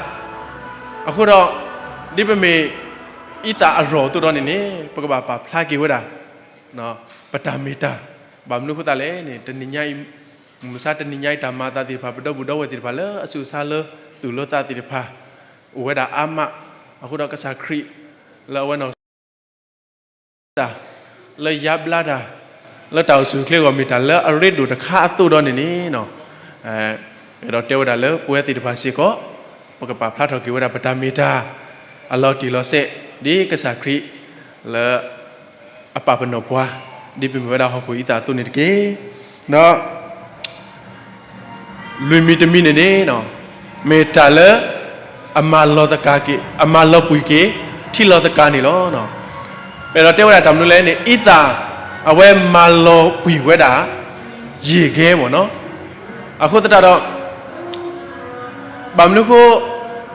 အဃိဒီး ဒ်ပမ့ၢ်အံသၣ်အရီၢ်အသိးဒီးန့ၣ်န့ၣ် ပကဘၣ်ပာ်ဖျါက့ၤဝဲဒၣ် ပတၢ်မ့ၢ်တၢ် ဘၣ်မနုၤအဃိသတးလဲၣ်န့ၣ် တနံၤညါအံၤ, မုၢ်မဆါတနံၤညါအံၤ တၢ်မၤအသးသ့ၣ်တဖၣ် ပဒီပုၢ်ဒီဝဲၢ်သ့ၣ်တဖၣ်လၢအဆူးအဆါလၢသူၣ်လၢသးသ့ၣ်တဖၣ် အိၣ်ဝဲဒၣ်အါမး, အဃိဒီးကစၢ်ခရံာ် လၢအဝဲနီၢ်ကစၢ် တၢ် လၢယါဘျါတၢ် လၢတၢ်အိၣ်ဆူၣ်အိၣ်ချ့အဂီၢ် မ့ၢ်တၢ်လၢအရ့ဒိၣ်တခါအသိးဒီးန့ၣ်န့ၣ်, အဲၣ်ဒိးတဲဝဲဒၣ်လၢပဝဲသ့ၣ်တဖၣ်စ့ၢ်ကီး ပကပာ်ဖျါထီၣ်က့ၤဝဲဒၣ်ပတၢ်မ့ၢ်တၢ် အလီၤတံၢ်လီၤဆဲး ဒ်ကစၢ်ခရံာ် လၢ အပာ်ပနီၣ်ပှၤ ဒ်ပမ့ၢ်ဝဲဒၣ်ဟီၣ်ခိၣ်အံသၣ်အသိးန့ၣ်တက့ၢ်. ဒီး လွံၢ်မံၤတမံၤန့ၣ်န့ၣ်, မ့ၢ်တၢ်လၢ အမၤလီၤသကၤက့ၤ အမၤလီၤပှံၤက့ၤ ထံလီၤသကၤန့ၣ်လီၤ. ပအဲၣ်ဒိးတဲဝဲဒၣ်တၢ်မနုၤလဲၣ်န့ၣ် အံသၣ် အဝဲမၤလီၤပှံၤဝဲဒၣ် ယံာ်ကဲမ့ၢ်နီၤ. အဃိသတးဒီး ဘၣ်မနုၤအဃိ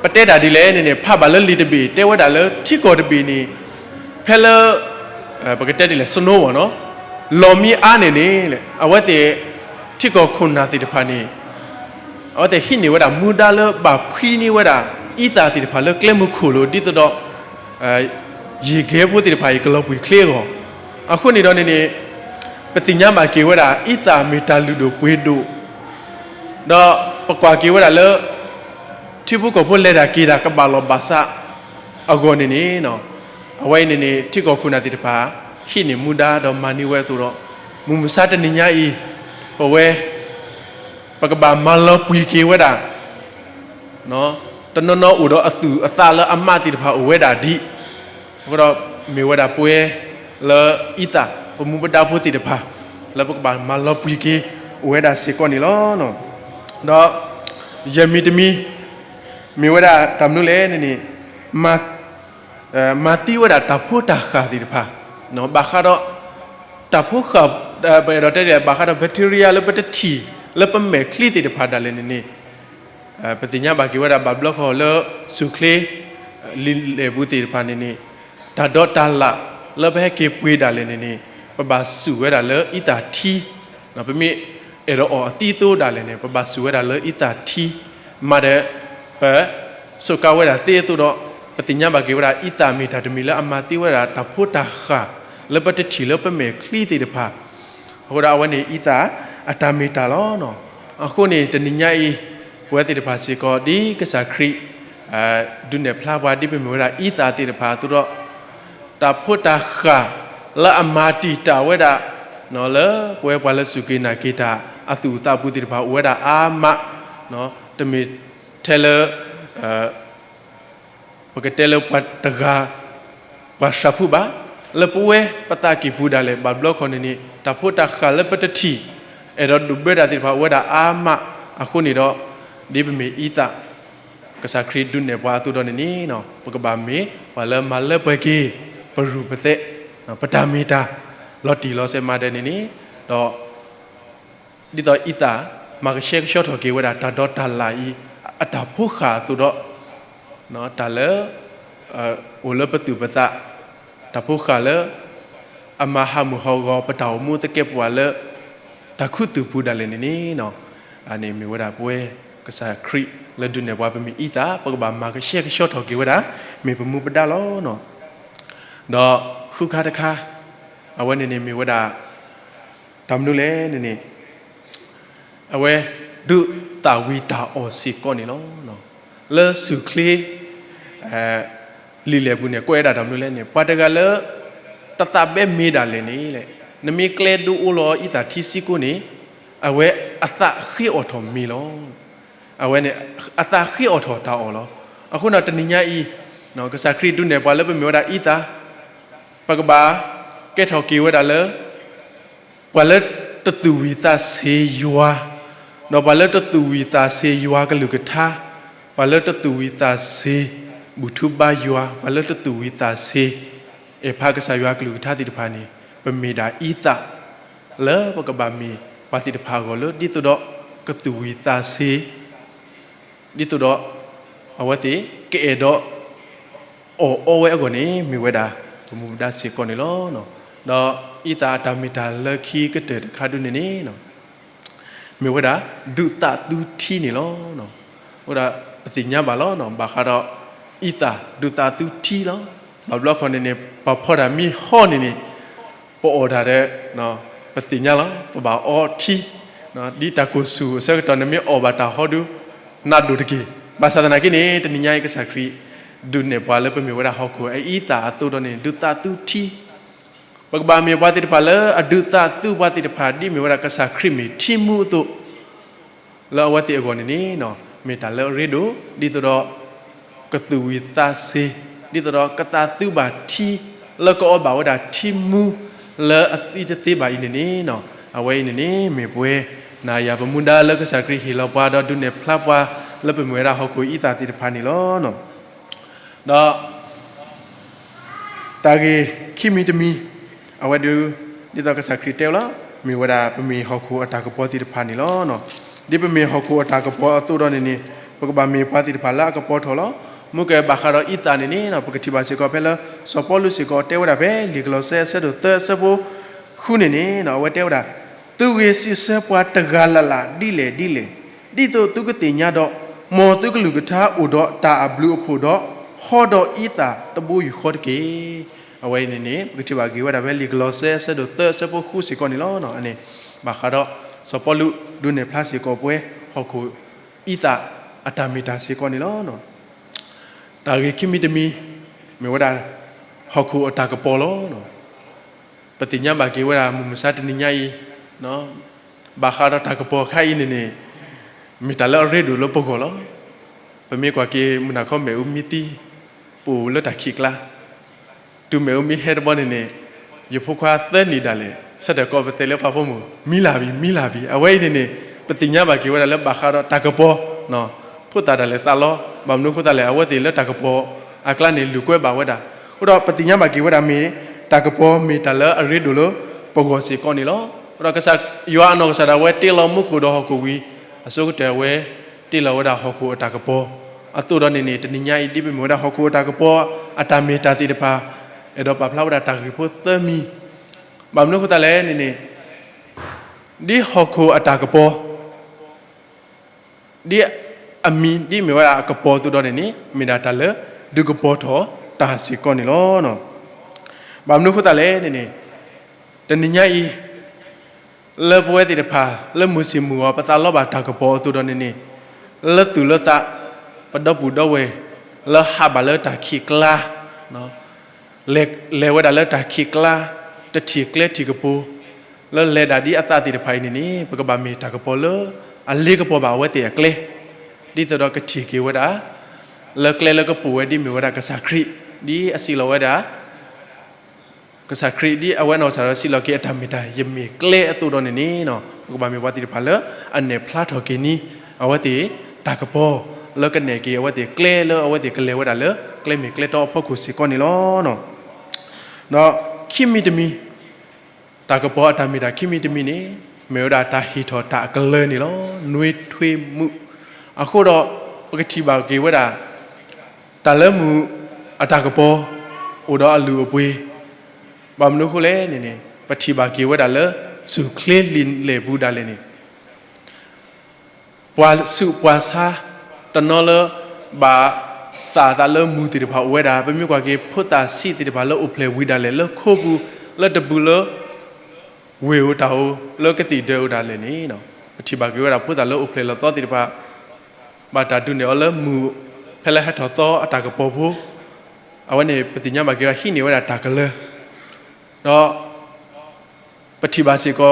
ပတဲတၢ်ဒ်လဲၣ်န့ၣ်န့ၣ် ဖးဘၣ်လၢလံာ်တဘ့ၣ် တဲဝဲဒၣ်လၢထံကီၢ်တဘ့ၣ်န့ၣ် ဖဲလၢ ပကတဲဒ်လဲၣ် snow မ့ၢ်နီၤ, လီၤမံအါန့ၣ်န့ၣ် အဝဲသ့ၣ် ထံကီၢ်ခိၣ်နၢ်သ့ၣ်တဖၣ်န့ၣ် အဝဲသ့ၣ်ဟံးန့ၢ်ဝဲဒၣ်မူဒါလၢဘၣ်ဖှံန့ၢ်ဝဲဒၣ် အံသၣ်သ့ၣ်တဖၣ်လၢကျဲမုၢ်ခိၣ်လိၤ ဒ်သိးဒီး ယံာ်ကဲဖိသ့ၣ်တဖၣ်အံၤ ကလီၤပှံာ်ချ့အဂီၢ်, အဃိန့ၣ်ဒီးန့ၣ်န့ၣ် ပသ့ၣ်ညါဘၣ်က့ၤဝဲဒၣ် အံသၣ်မ့ၢ်တၢ်လုၢ်ဒိၣ်ပှ့ၤဒိၣ် ဒီးပကွၢ်က့ၤဝဲဒၣ်လၢ ထံဖိကီၢ်ဖိလဲၤတၢ်က့ၤတၢ်ကဘၣ်လီၢ်ဘၣ်စးအဂီၢ်န့ၣ်န့ၣ်, အဝဲအံၤန့ၣ်န့ၣ် ထံကီၢ်ခိၣ်နၢ်သ့ၣ်တဖၣ် ဟံးန့ၢ်မူဒါဒီးမၤန့ၢ်ဝဲအသိးဒီး မုၢ်မဆါတနံၤညါအံၤ ပဝဲ ပကဘၣ်မၤလီၤပှံၤက့ၤဝဲဒၣ် တနီၤနီၤအိၣ်ဒီးအသူၣ်အသးလၢအမါသ့ၣ်တဖၣ်အိၣ်ဝဲဒၣ်ဒ် အဃိဒီးမ့ၢ်ဝဲဒၣ်ပဝဲလၢအံသၣ် ပမူပဒါဖိသ့ၣ်တဖၣ် လၢပကဘၣ်မၤလီၤပှံၤက့ၤအိၣ်ဝဲဒၣ်စ့ၢ်ကီးန့ၣ်လီၤ. ဒီး ယဲၢ်မံၤတမံၤ မ့ၢ်ဝဲဒၣ်တၢ်မနုၤလဲၣ်န့ၣ်န့ၣ် မၤသံဝဲဒၣ်တၢ်ဖိတၢ်ဃၢ်သ့ၣ်တဖၣ် ဘၣ်ဃးဒီး တၢ်ဖိဃၢ် ပအဲၣ်ဒိးတဲဒ်လဲၣ် ဘၣ်ဃးဒီး bacteria လၢပတထံၣ် လၢပမဲာ်ချံသ့ၣ်တဖၣ်ဒၣ်လဲာ်န့ၣ်န့ၣ် ပသ့ၣ်ညါဘၣ်က့ၤဝဲဒၣ်ဘၣ်ဘျီဃီလၢ ဆူၣ်ချ့ လံာ်လဲၢ်ပူၤသ့ၣ်တဖၣ်န့ၣ်န့ၣ် တၢ်ဒီးတၢ်လၣ်လၢပဟဲက့ၤပှ့ၤဒၣ်လဲာ်န့ၣ်န့ၣ် ပဘၣ်စူၢ်ဝဲဒၣ်လၢအံသၣ်ထံ ပမ့ၢ်အဲၣ်ဒိးအီၣ်အသံအသိးဒၣ်လဲာ်န့ၣ် ပဘၣ်စူၢ်ဝဲဒၣ်လၢအံသၣ်ထံ မၤဒီး ပ စူးကါဝဲဒၣ်သ့အသိးဒီး ပသ့ၣ်ညါဘၣ်က့ၤဝဲဒၣ် အံသၣ်မ့ၢ်တၢ်တမံၤလၢအမၤသံဝဲဒၣ်တၢ်ဖိတၢ်ဃၢ် လၢပတထံၣ်လၢပမဲာ်ချံသ့ၣ်တဖၣ် အဃိဒီးအဝဲန့ၣ်အံသၣ်အတၢ်မ့ၢ်တၢ်လီၤ. အဃိန့ၣ် တနံၤညါအံၤ ပဝဲသ့ၣ်တဖၣ်စ့ၢ်ကီး ဒ်ကစၢ်ခရံာ် ဒုးနဲၣ်ဖျါပှၤဒ်ပမ့ၢ်ဝဲဒၣ်အံသၣ်သ့ၣ်တဖၣ်အသိးဒီး တၢ်ဖိတၢ်ဃၢ်လၢအမၤတံာ်တာ်ဝဲဒၣ် လၢပဝဲပှၤလၢစူၢ်က့ၤနာ်က့ၤတၢ်အသူၣ်အသးပူၤသ့ၣ်တဖၣ်အိၣ်ဝဲဒၣ်အါမး, တမ့ၢ်ထဲလၢ ပကတဲလၢပှၤတဂၤ ပှၤသးဖုဘၣ်, လၢပဝဲပသးကံၢ်ပူၤဒၣ်လဲာ် ဘၣ်ဘျီခီန့ၣ်န့ၣ် တၢ်ဖိတၢ်ဃၢ်လၢပတထံၣ် အဲၣ်ဒိးဒုးဘၢတၢ်သ့ၣ်တဖၣ်အိၣ်ဝဲဒၣ်အါမး, အဃိန့ၣ်ဒီး ဒ်ပမ့ၢ်အံသၣ် ကစၢ်ခရံာ်ဒုးနဲၣ်ပှၤအသိးဒီးန့ၣ်န့ၣ် ပကဘၣ်မ့ၢ်ပှၤလၢမၤလၢပှဲၤက့ၤ ပရူၢ်ပသဲး ပတၢ်မ့ၢ်တၢ် လီၤတံၢ်လီၤဆဲးမးဒဲးန့ၣ်န့ၣ် ဒီး ဒ်သိးအံသၣ် မၤကဆှဲကဆှီထီၣ်က့ၤဝဲဒၣ်တၢ်ဒီတၢ်လၣ်အံၤ အတၢ်ဖိဃၢ်အသိးဒီး တၢ်လၢ အိၣ်လၢပသူၣ်ပသး တၢ်ဖိဃၢ်လၢ အမၤဟးမုၢ်ဟးဂီၤ ပတၢ်အိၣ်မူသကဲးပဝးလၢ တၢ်ခူသူၣ်ပူၤဒၣ်လဲာ်န့ၣ်န့ၣ် အန့ၣ်မ့ၢ်ဝဲဒၣ်ပဝဲ ကစၢ်ခရံာ်လၢဒုးနဲၣ်ပှၤပမ့ၢ်အံသၣ် ပကဘၣ်မၤကဆှဲကဆှီထီၣ်က့ၤဝဲဒၣ် မ့ၢ်ပမူပဒါလီၤ. ဒီးဃုခါတခါ အဝဲန့ၣ်န့ၣ်မ့ၢ်ဝဲဒၣ် တၢ်မနုၤလဲၣ်န့ၣ်န့ၣ် အဝဲ ဒုးသၣ်ဝံၤတၢ်အီၣ်စ့ၢ်ကီးန့ၣ်လီၤ. လၢဆူၣ်ချ့ လံာ်လဲၢ်ပူၤန့ၣ် ကွဲးဝဲဒၣ်တၢ်မနုၤလဲၣ်န့ၣ် ပှၤတဂၤလၢ တသးဘဲမ့ၢ်ဒၣ်လဲာ်န့ၣ် နမ့ၢ်ကျဲဒုးအိၣ်လီၤအံသၣ်ထံစ့ၢ်ကီးန့ၣ် အဝဲအသးဃ့အီၣ်ထီၣ်မ့ၤလီၤ. အဝဲန့ၣ် အသးဃ့အီၣ်ထီၣ်တၢ်အီၣ်လီၤ. အဃိန့ၣ်တနံၤညါအံၤ ကစၢ်ခရံာ်ဒုးနဲၣ်ပှၤလၢပမ့ၢ်ဝဲဒၣ်အံသၣ် ပကဘၣ်ကဲထီၣ်က့ၤဝဲဒၣ်လၢ ပှၤလၢတသူၣ်ဝံၣ်သးဆ့ယွၤ, ဒီးပှၤလၢတသူၣ်ဝံၣ်သးဆ့ယွၤကလုၢ်ကထါ, ပှၤလၢတသူၣ်ဝံၣ်သးဆ့ ဘူၣ်ထူဘါယွၤ, ပှၤလၢတသူၣ်ဝံၣ်သးဆ့ အဲၣ်ဖးကစၢ်ယွၤကလုၢ်ကထါသ့ၣ်တဖၣ်န့ၣ် ပမ့ၢ်ဒၣ်အံသၣ် လၢပကဘၣ်မ့ၢ်ပှၤသ့ၣ်တဖၣ်အဂီၢ်လၢ ဒ်သိးဒီးကသူၣ်ဝံၣ်သးဆ့ ဒ်သိးဒီး အဝဲသ့ၣ်ကအဲၣ်ဒိး အီၣ်အီဝဲအဂီၢ်န့ၣ် မ့ၢ်ဝဲဒၣ် ပမူပဒါစ့ၢ်ကီးန့ၣ်လီၤ. ဒီးအံသၣ်အတၢ်မ့ၢ်တၢ်လၢခံကတၢၢ်တခါဒုန့ၣ်န့ၣ် မ့ၢ်ဝဲဒၣ် ဒုးသးသူထံန့ၣ်လီၤ. အဃိဒီး ပသ့ၣ်ညါဘၣ်လီၤ ဘၣ်ဃးဒီး အံသၣ်ဒုးသးသူထံလီၤ. ဘၣ်ဘျီခီန့ၣ်န့ၣ် ပဖီတၢ်မ့ၢ်ဟီန့ၣ်န့ၣ် ပအီၣ်တၢ်ဒီး ပသ့ၣ်ညါလီၤ ပဘၣ်အီထံ, ဒ်တၢ်ကိၢ်ဆူၣ်အဆၢကတီၢ်န့ၣ်မ့ၢ်အီၣ်ဘၣ်တၢ်ဟီဒုး နးဒိၣ်တက့ၢ်. ဘၣ်ဆၣ်သနာ်က့န့ၣ် တနံၤညါအံၤကစၢ်ခရံာ် ဒုးနဲၣ်ပှၤလၢပမ့ၢ်ဝဲဒၣ်ဟီၣ်ခိၣ်အအံသၣ်အသိးဒီးန့ၣ် ဒုးသးသူထံ, ပကဘၣ်မ့ၢ်ပှၤသ့ၣ်တဖၣ်လၢအဒုးသးသူပှၤသ့ၣ်တဖၣ် ဒ်မ့ၢ်ဝဲဒၣ်ကစၢ်ခရံာ်မ့ၢ်ထံမူအသိး လၢအဝဲသ့ၣ်အဂီၢ်န့ၣ်န့ၣ် မ့ၢ်တၢ်လၢအရ့ဒိၣ် ဒ်သိးဒီး ကသူၣ်ဝံၤသးစ့ၤ ဒ်သိးဒီးကသးသူဘၣ်ထံ လၢကအီၣ်ဘၣ်ဝဲဒၣ်ထံမူ လၢအသံတသ့ဘၣ်အံၤန့ၣ်န့ၣ်, အဝဲအံၤန့ၣ်န့ၣ် မ့ၢ်ပဝဲ နၤယၤပမူဒါလၢကစၢ်ခရံာ်ဟ့ၣ်လီၤပှၤဒီးဒုးနဲၣ်ဖျါပှၤ လၢပမ့ၢ်ဝဲဒၣ်ဟီၣ်ခိၣ်အံသၣ်သ့ၣ်တဖၣ်န့ၣ်လီၤ. ဒီး တၢ်ဂ့ၢ်ခံမံၤတမံၤ အဝဲဒုး ဒ်သိးကစၢ်ခရံာ်တဲဝဲလီၤ, မ့ၢ်ဝဲဒၣ်ပမ့ၢ်ဟီၣ်ခိၣ်အတၢ်ကပီၤသ့ၣ်တဖၣ်န့ၣ်လီၤ. ဒ်ပမ့ၢ်ဟီၣ်ခိၣ်အတၢ်ကပီၤအသိးဒီးန့ၣ်န့ၣ် ပကဘၣ်မ့ၢ်ပှၤသ့ၣ်တဖၣ်လၢအကပီၤထီၣ်လီၤ. မ့ၢ်ကဲဘၣ်ဃးဒီးအံသၣ်န့ၣ်န့ၣ် ပကထံၣ်ဘၣ်စ့ၢ်ကီးဖဲလၢ စီၤပီလူးစ့ၢ်ကီးတဲဝဲဒၣ်ဖဲ လံာ်ကလီးစဲအဆၢဒိၣ်သၢအဆၢဖိဃုန့ၣ်န့ၣ် အဝဲတဲဝဲဒၣ်, သုဂ့ၤစံးဆၢပှၤတဂၤလၢ်လၢ်ဒ်လဲၣ်ဒ်လဲၣ်, ဒ်သိးသုကသ့ၣ်ညါဒီး, မ်သုကလုၢ်ကထါအိၣ်ဒီးတၢ်အဘျုးအဖှိၣ်ဒီး, ဟီဒီးအံသၣ်တဘိယူၢ်ဃီတက့ၢ်. အဝဲအံၤန့ၣ်န့ၣ် ပကထံၣ်ဘၣ်က့ၤဝဲဒၣ်ဖဲလံာ်ကလီးစဲအဆၢဒိၣ်သၢအဆၢဖိဃုစ့ၢ်ကီးန့ၣ်လီၤ. အန့ၣ် ဘၣ်ဃးဒီး စီၤပီလူးဒုးနဲၣ်ဖျါစ့ၢ်ကီးပဝဲ ဟီၣ်ခိၣ်အံသၣ်အတၢ်မ့ၢ်တၢ်စ့ၢ်ကီးန့ၣ်လီၤ. တၢ်ဂ့ၢ်ခံမံၤတမံၤ မ့ၢ်ဝဲဒၣ် ဟီၣ်ခိၣ်အတၢ်ကပီၤလီၤ. ပသ့ၣ်ညါဘၣ်က့ၤဝဲဒၣ် မုၢ်မဆါတနံၤညါအံၤ ဘၣ်ဃးဒီးတၢ်ကပီၤအခါအံၤန့ၣ်န့ၣ် မ့ၢ်တၢ်လၢအရ့ဒိၣ်လၢပဂီၢ်လီၤ. ပမ့ၢ်ကွၢ်က့ၤမုၢ်နၤခီ မ့ၣ်အူမံသံ ပအိၣ်လၢတၢ်ခံးကျါ တုၤမ့ၣ်အူမံဟဲတဘျီန့ၣ်န့ၣ် ယဖိခွါသၢနံၣ်ဒၣ်လဲာ် ဆၢထၢၣ်ကိးပသူလၢပှၤဖိမုၣ် မံလၢ်ဝံၤ မံလၢ်ဝံၤ အဝဲအံၤန့ၣ်န့ၣ် ပသ့ၣ်ညါဘၣ်က့ၤဝဲဒၣ်လၢဘၣ်ဃးဒီးတၢ်ကပီၤ ဖိသၣ်ဒၣ်လဲာ်သးလီ ဘၣ်မနုၤအဃိသတးလဲၣ် အဝဲသ့ၣ်လၢတၢ်ကပီၤအကျါန့ၣ် လုၢ်ကွဲဘၣ်ဝဲဒၣ်. အဃိဒီးပသ့ၣ်ညါဘၣ်က့ၤဝဲဒၣ်မ့ၢ် တၢ်ကပီၤမ့ၢ်တၢ်လၢအရ့ဒိၣ်လၢပဂီၢ်စ့ၢ်ကီးန့ၣ်လီၤ. အဃိဒီးကစၢ်ယွၤအနီၢ်ကစၢ်ဒၣ်ဝဲတ့လီၤမူခိၣ်ဒီးဟီၣ်ခိၣ်ဝံၤ အဆိကတၢၢ်အဝဲ တ့လီၤဝဲဒၣ်ဟီၣ်ခိၣ်အတၢ်ကပီၤ အသိးဒီးန့ၣ်န့ၣ် တနံၤညါအံၤ ဒ်ပမ့ၢ်ဝဲဒၣ်ဟီၣ်ခိၣ်အတၢ်ကပီၤ အတၢ်မ့ၢ်တၢ်သ့ၣ်တဖၣ် အဲၣ်ဒိးပာ်ဖျါဝဲဒၣ်တၢ်ဂ့ၢ်ဖိသၢမံၤ ဘၣ်မနုၤအဃိသတးလဲၣ်န့ၣ်န့ၣ် ဒ်ဟီၣ်ခိၣ်အတၢ်ကပီၤ ဒ်အမံၤဒ်မ့ၢ်ဝဲဒၣ်အကပီၤအသိးဒီးန့ၣ်န့ၣ် မ့ၢ်ဒၣ်တၢ်လၢဒုးကပီၤထီၣ်တၢ်စ့ၢ်ကီးန့ၣ်လီၤ. ဘၣ်မနုၤအဃိသတးလဲၣ်န့ၣ်န့ၣ် တနံၤညါအံၤ လၢပဝဲသ့ၣ်တဖၣ် လၢမုၢ်ဆ့ၣ်မုၢ်ဂီၤ ပသးလီဘၣ်တၢ်ကပီၤအသိးဒီးန့ၣ်န့ၣ် လၢသူၣ်လၢသး ပဒီပုၢ်ဒီဝဲၢ် လၢဟးဘၣ်လၢတၢ်ခံးကျါ လဲၤဝဲဒၣ်လၢတၢ်ခံးကျါ တထံၣ်ကျဲထံၣ်ကပူၤ လၢလဲၤဒၣ်ဒ်အသးသ့ၣ်တဖၣ်အံၤန့ၣ်န့ၣ် ပကဘၣ်မ့ၢ်တၢ်ကပီၤလၢ အလ့ကပီၤဘၣ်အဝဲသ့ၣ်အကျဲ ဒ်သိးဒီးကထံၣ်က့ၤဝဲဒၣ် လၢကျဲလၢကပူၤဝဲဒ်မ့ၢ်ဝဲဒၣ်ကစၢ်ခရံာ် ဒ်အစံးလီၤဝဲဒၣ် ကစၢ်ခရံာ်ဒ်အဝဲနီၢ်ကစၢ်ဒီးစံးလီၤက့ၤအတၢ်မ့ၢ်တၢ် ယမ့ၢ်ကျဲအသိးဒီးန့ၣ်န့ၣ် ပကဘၣ်မ့ၢ်ပှၤသ့ၣ်တဖၣ်လၢ အနဲၣ်ဖျါထီၣ်က့ၤန့ၢ် အဝဲသ့ၣ်တၢ်ကပီၤ လၢကနဲၣ်က့ၤအဝဲသ့ၣ်ကျဲလၢအဝဲသ့ၣ်ကလဲၤဝဲဒၣ်လၢ ကျဲမ့ၢ်ကျဲတီအဖီခိၣ်စ့ၢ်ကီးန့ၣ်လီၤ. ဒီးခံမံၤတမံၤ တၢ်ကပီၤအတၢ်မ့ၢ်တၢ်ခံမံၤတမံၤန့ၣ် မ့ၢ်ဝဲဒၣ်တၢ်ဟ့ၣ်ထီၣ်တၢ်အကလၢၤန့ၣ်လီၤ. နွေထွေးမှု အဃိဒီး ပကထံၣ်ဘၣ်က့ၤဝဲဒၣ် တၢ်လၢမုၢ်အတၢ်ကပီၤ အိၣ်ဒီးအလုၢ်အပှ့ၤ ဘၣ်မနုၤအဃိလဲၣ်န့ၣ်န့ၣ် ပထံၣ်ဘၣ်က့ၤဝဲဒၣ်လၢ ဆူၣ်ချ့လံာ်လဲၢ်ပူၤဒၣ်လဲာ်န့ၣ် ပှၤဆူးပှၤဆါ တနီၤလၢ ဘၣ်သးအသးလၢမုၢ်သ့ၣ်တဖၣ်အိၣ်ဝဲဒၣ် ပမ့ၢ်ကွၢ်က့ၤဖိသၣ်ဆံးသ့ၣ်တဖၣ်လၢအိၣ်ဖျဲၣ်ဝံၤဒၣ်လဲာ် လၢခိပူၤ လၢတပူၤလၢ ဝ့ၢ်ဧိၤတၢ်ဧိၤ လၢကသံၣ်ဒၢဧိၤဒၣ်လဲာ်န့ၣ် ပထံၣ်ဘၣ်က့ၤဝဲဒၣ်ဖိသၣ်လၢအိၣ်ဖျဲၣ်လီၤသီသ့ၣ်တဖၣ် ဘၣ်တၢ်ဒုးနဲၣ်အီၤလၢမုၢ် ဖဲလၢဟဲထီၣ်သီအတၢ်ကပီၤဖိ အဝဲန့ၣ် ပသ့ၣ်ညါဘၣ်က့ၤဝဲဒၣ်ဟံးန့ၢ်ဝဲဒၣ်တၢ်ကလၢၤ ဒီး ပထံၣ်ဘၣ်စ့ၢ်ကီး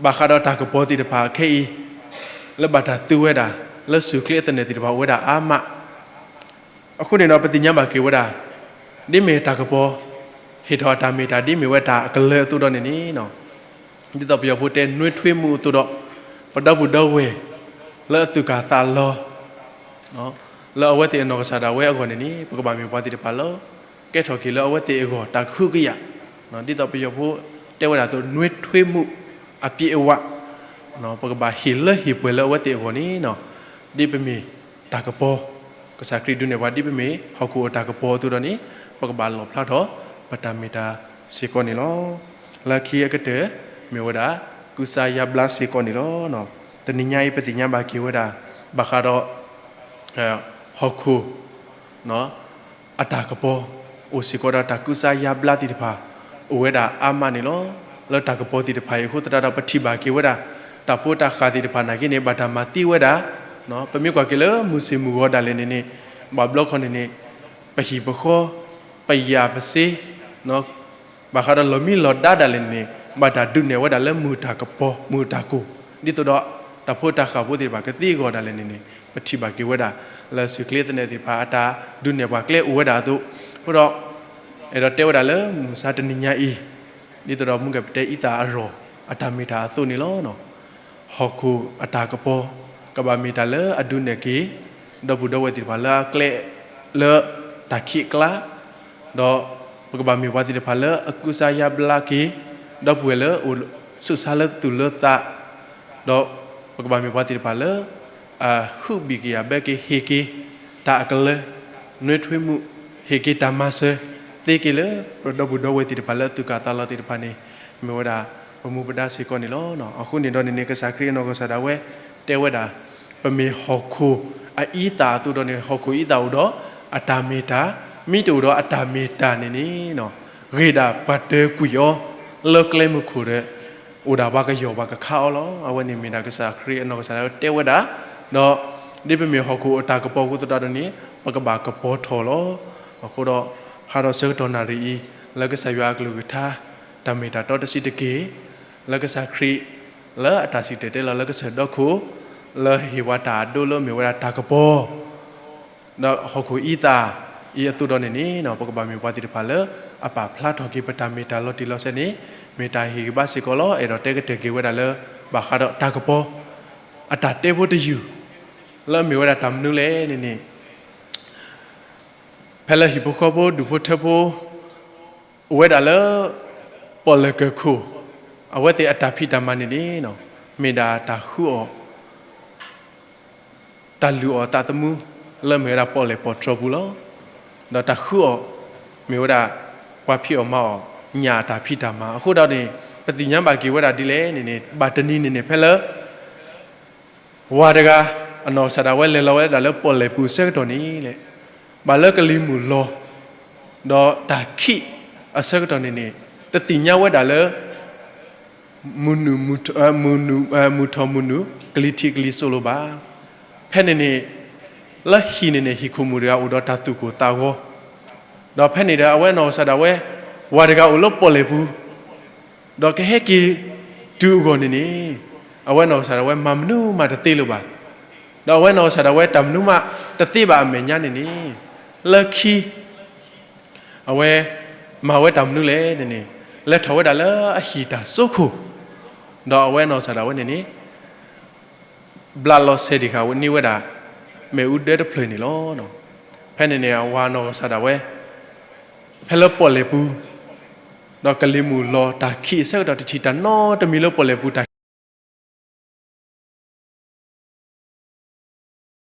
ဘၣ်ဃးဒီးတၢ်ကပီၤသ့ၣ်တဖၣ်ခဲအံၤ လၢဘၣ်တၢ်သူဝဲဒၣ် လၢဆူၣ်ချ့အသနၢၣ်သ့ၣ်တဖၣ်အိၣ်ဝဲဒၣ်အါမး အဃိန့ၣ်ဒီး ပသ့ၣ်ညါဘၣ်က့ၤဝဲဒၣ် ဒ်မ့ၢ်တၢ်ကပီၤ ဟ့ၣ်ထီၣ်အတၢ်မ့ၢ်တၢ် ဒ်မ့ၢ်ဝဲတၢ်အကလၢၤအသိးဒီးန့ၣ်န့ၣ် ဒ်သိးပယီၤဖိတဲ နွေထွေးမှု အသိးဒီး ပဒီပုၢ်ဒီဝဲၢ် လၢအသူၣ်ကၢ်သးလီၤ လၢအဝဲသ့ၣ်အနီၢ်ကစၢ်ဒၣ်ဝဲအဂီၢ်န့ၣ်န့ၣ် ပကဘၣ်မ့ၢ်ပှၤသ့ၣ်တဖၣ်လၢ ကဲထီၣ်က့ၤလၢအဝဲသ့ၣ်အဂီၢ် တၢ်ကဟုကယာ် ဒ်သိးပယီၤဖိတဲဝဲဒၣ်အသိး နွေထွေးမှု အပြည့်အဝ ပကဘၣ်ဟ့ၣ်လၢဟ့ၣ်ပှဲၤလၢအဝဲသ့ၣ်အဂီၢ်န့ၣ် ဒ်ပမ့ၢ်တၢ်ကပီၤ ကစၢ်ခရံာ်ဒုးနဲၣ်ပှၤ ဒ်ပမ့ၢ်ဟီၣ်ခိၣ်အတၢ်ကပီၤအသိးဒီးန့ၣ် ပကဘၣ်လီၣ်ဖျါထီၣ် ပတၢ်မ့ၢ်တၢ်စ့ၢ်ကီးန့ၣ်လီၤ. လၢခံအကတၢၢ် မ့ၢ်ဝဲဒၣ် ကူစါယါဘျါစ့ၢ်ကီးန့ၣ်လီၤ. တနံၤညါအံၤ ပသ့ၣ်ညါဘၣ်က့ၤဝဲဒၣ် ဘၣ်ဃးဒီး ဟီၣ်ခိၣ် အတၢ်ကပီၤ အိၣ်စ့ၢ်ကီးဒီးတၢ်ကူစါယါဘျါသ့ၣ်တဖၣ် အိၣ်ဝဲဒၣ်အါမးန့ၣ်လီၤ. လၢတၢ်ကပီၤသ့ၣ်တဖၣ်အံၤအဃိသတးဒီး ပထံၣ်ဘၣ်က့ၤဝဲဒၣ် တၢ်ဖိတၢ်ဃၢ်သ့ၣ်တဖၣ်နာ်က့န့ၣ် ဘၣ်တၢ်မၤသံဝဲဒၣ်, ပမ့ၢ်ကွၢ်က့ၤလၢမုၢ်ဆ့ၣ်မုၢ်ဂီၤဒၣ်လဲာ်န့ၣ်န့ၣ် ဘၣ်ဘျီခီန့ၣ်န့ၣ် ပဟံၣ်ပဃီ ပယာ်ပစ့ ဘၣ်ဃးဒီးလီၢ်မံလီၢ်ဒါဒၣ်လဲာ်န့ၣ်န့ၣ် ဘၣ်တၢ်ဒုးနဲၣ်ဝဲဒၣ်လၢမုၢ်တၢ်ကပီၤ မုၢ်တၢ်ကိၢ် ဒ်သိးဒီး တၢ်ဖိတၢ်ဃၢ်ဖိသ့ၣ်တဖၣ်ကသ့အဂီၢ်ဒၣ်လဲာ်န့ၣ်န့ၣ် ပထံၣ်ဘၣ်က့ၤဝဲဒၣ် လၢဆူၣ်ချ့သနၢၣ်သ့ၣ်တဖၣ် အတၢ်ဒုးနဲၣ်ပှၤကျဲအိၣ်ဝဲဒၣ်အသိး, အဃိဒီး အဲၣ်ဒိးတဲဝဲဒၣ်လၢမုၢ်မဆါတနံၤညါအံၤ ဒ်သိးဒီးမုၢ်ကပတဲအံသၣ်အရီၣ် အတၢ်မ့ၢ်တၢ်အသိးန့ၣ်လီၤ. ဟီၣ်ခိၣ်အတၢ်ကပီၤ ကဘၣ်မ့ၢ်တၢ်လၢအဒုးနဲၣ်က့ၤ ဒီပုၢ်ဒီဝဲၢ်သ့ၣ်တဖၣ်လၢအကျဲ လၢတၢ်ခံးအကျါ, ဒီးပကဘၣ်မ့ၢ်ပှၤသ့ၣ်တဖၣ်လၢအကူစါယါဘျါက့ၤ ဒီပုၢ်ဝဲၢ်လၢအိၣ်ဆူးစါလၢသူၣ်လၢသး, ဒီးပကဘၣ်မ့ၢ်ပှၤသ့ၣ်တဖၣ်လၢ အဟုၣ်ဘံၣ်က့ၤယၤဘၢက့ၤ ဟ့ၣ်က့ၤတၢ်အကလၢၤ နွ့ထွ့မုၣ် ဟ့ၣ်က့ၤတၢ်မၤစၢၤ သ့က့ၤလၢပဒီပုၢ်ဒီဝဲၢ်သ့ၣ်တဖၣ်လၢအသူၣ်ကၢ်သးလီၤသ့ၣ်တဖၣ်န့ၣ် မ့ၢ်ဝဲဒၣ်ပမူပဒါစ့ၢ်ကီးန့ၣ်လီၤ. အဃိန့ၣ်ဒီးန့ၣ်န့ၣ် ကစၢ်ခရံာ်အနီၢ်ကစၢ်ဒၣ်ဝဲ တဲဝဲဒၣ် ပမ့ၢ်ဟီၣ်ခိၣ်အအံသၣ်အသိးဒီးန့ၣ် ဟီၣ်ခိၣ်အံသၣ်အိၣ်ဒီးအတၢ်မ့ၢ်တၢ်, မ့ၢ်တအိၣ်ဒီးအတၢ်မ့ၢ်တၢ်န့ၣ်န့ၣ် ဂ့ၤဒၣ်ပှၤတၢၤကွံာ်အီၤ လၢကျဲမုၢ်ခိၣ်ဒီး အိၣ်ဒၣ်ပှၤကယီၢ်ပှၤကခါအီၤလီၤ. အဝဲန့ၣ်မ့ၢ်ဒၣ်ကစၢ်ခရံာ်အနီၢ်ကစၢ်ဒၣ်ဝဲတဲဝဲဒၣ်, ဒီး ဒ်ပမ့ၢ်ဟီၣ်ခိၣ်အတၢ်ကပီၤအဃိသတးဒီးန့ၣ် ပကဘၣ်ကပီၤထီၣ်လီၤ. အဃိဒီး ဟးဒီးဆၢကတီၢ်နၣ်ရံၣ်အံၤ လၢကစၢ်ယွၤအကလုၢ်ကထါ တၢ်မ့ၢ်တၢ်တီတဆံးတက့ၢ်, လၢကစၢ်ခရံာ် လၢအတၢ်စံၣ်တဲၤတဲလီၤလၢကစၢၢ်ဒီခိၣ် လၢဟ့ၣ်ဝဲတၢ်အဒိလၢမ့ၢ်ဝဲဒၣ်တၢ်ကပီၤ ဒီးဟီၣ်ခိၣ်အံသၣ်အံၤအသိးဒီးန့ၣ်န့ၣ် ပကဘၣ်မ့ၢ်ပှၤသ့ၣ်တဖၣ်လၢ အပာ်ဖျါထီၣ်က့ၤပတၢ်မ့ၢ်တၢ်လီၤတံၢ်လီၤဆဲးန့ၣ် မ့ၢ်တၢ်ဟ့ၣ်ဂံၢ်ဘါစ့ၢ်ကီးလီၤ. အဲၣ်ဒိးတဲကတၢၢ်က့ၤဝဲဒၣ်လၢ ဘၣ်ဃးဒီးတၢ်ကပီၤ အတၢ်တဲဖိတယုၢ် လၢအမ့ၢ်ဝဲဒၣ်တၢ်မနုၤလဲၣ်န့ၣ်န့ၣ် ဖဲလၢဟံၣ်ဖိဃီဖိဒူၣ်ဖိထၢဖိ အိၣ်ဝဲဒၣ်လၢ ပီၣ်လဲၣ်ကၢၢ်ခိၣ် အဝဲသ့ၣ်အတၢ်ဖံးတၢ်မၤန့ၣ်န့ၣ် မ့ၢ်ဒၣ်တၢ်ဃုအီၣ် တၢ်လုၢ်အီၣ်သးသမူ လၢမ့ၢ်ဝဲဒၣ်ပီၣ်လဲၣ်ပီၣ်တြီၤပူၤလီၤ. ဒီးတၢ်ဃုအီၣ် မ့ၢ်ဝဲဒၣ် ပှၤဖံးအီၣ်မၤအီၣ်ညၣ်အတၢ်ဖံးတၢ်မၤ အဃိဒီးန့ၣ် ပသ့ၣ်ညါဘၣ်က့ၤဝဲဒၣ်ဒ်လဲၣ်န့ၣ်န့ၣ် ဘၣ်တနံၤန့ၣ်န့ၣ် ဖဲလၢ ဝၤတဂၤ အနီၢ်ကစၢ်ဒၣ်ဝဲလဲၤလီၤဝဲဒၣ်လၢပီၣ်လဲၣ်ပူၤအဆၢကတီၢ်န့ၣ်လဲၣ်, ဘၣ်လၢကလံၤမုၢ်လီၤ ဒီးတၢ်ခံးအဆၢကတီၢ်န့ၣ်န့ၣ် တသ့ၣ်ညါဝဲဒၣ်လၢ မုၢ်နုာ် မုၢ်ထီၣ်မုၢ်နုာ် ကလံၤထံးကလံၤစိးလိၤဘၣ်. ဖဲန့ၣ်န့ၣ် လၢဟံၣ်န့ၣ်န့ၣ် ဟံၣ်ခိၣ်မုၣ်တဂၤအိၣ်ဒီးတၢ်သူၣ်ကိၢ်သးဂီၤ, ဒီးဖဲန့ၣ်ဒီး အဝဲနီၢ်ကစၢ်ဒၣ်ဝဲ ဝၤတဂၤအိၣ်လၢပီၣ်လဲၣ်ပူၤ ဒီးကဟဲက့ၤတုၤအဂီၢ်န့ၣ်န့ၣ် အဝဲနီၢ်ကစၢ်ဒၣ်ဝဲမၤမနုၤမးတသ့လၢၤဘၣ်. ဒီးအဝဲနီၢ်ကစၢ်ဒၣ်ဝဲတၢ်မနုၤမးတသ့ဘၣ်အမဲာ်ညါန့ၣ်န့ၣ် လၢခံ အဝဲ မၤဝဲတၢ်မနုၤလဲၣ်န့ၣ်န့ၣ် လဲၤထီၣ်ဝဲဒၣ်လၢအဟံၣ်တၢ်စိခိၣ်, ဒီးအဝဲနီၢ်ကစၢ်ဒၣ်ဝဲန့ၣ်န့ၣ် ဘျးလီၤဆဲးဒံးဃာ်န့ၢ်ဝဲဒၣ် မ့ၣ်အူဒၢတဖျၢၣ်န့ၣ်လီၤ. ဖဲန့ၣ်န့ၣ် အဝၤနီၢ်ကစၢ်ဒၣ်ဝဲ ဖဲလၢပီၣ်လဲၣ်ပူၤ ဒီးကလံၤမုၢ်လီၤတၢ်ခံးအဆၢကတီၢ် တထံၣ်တၢ်နီတမံၤလၢပီၣ်လဲၣ်ပူၤတၢ်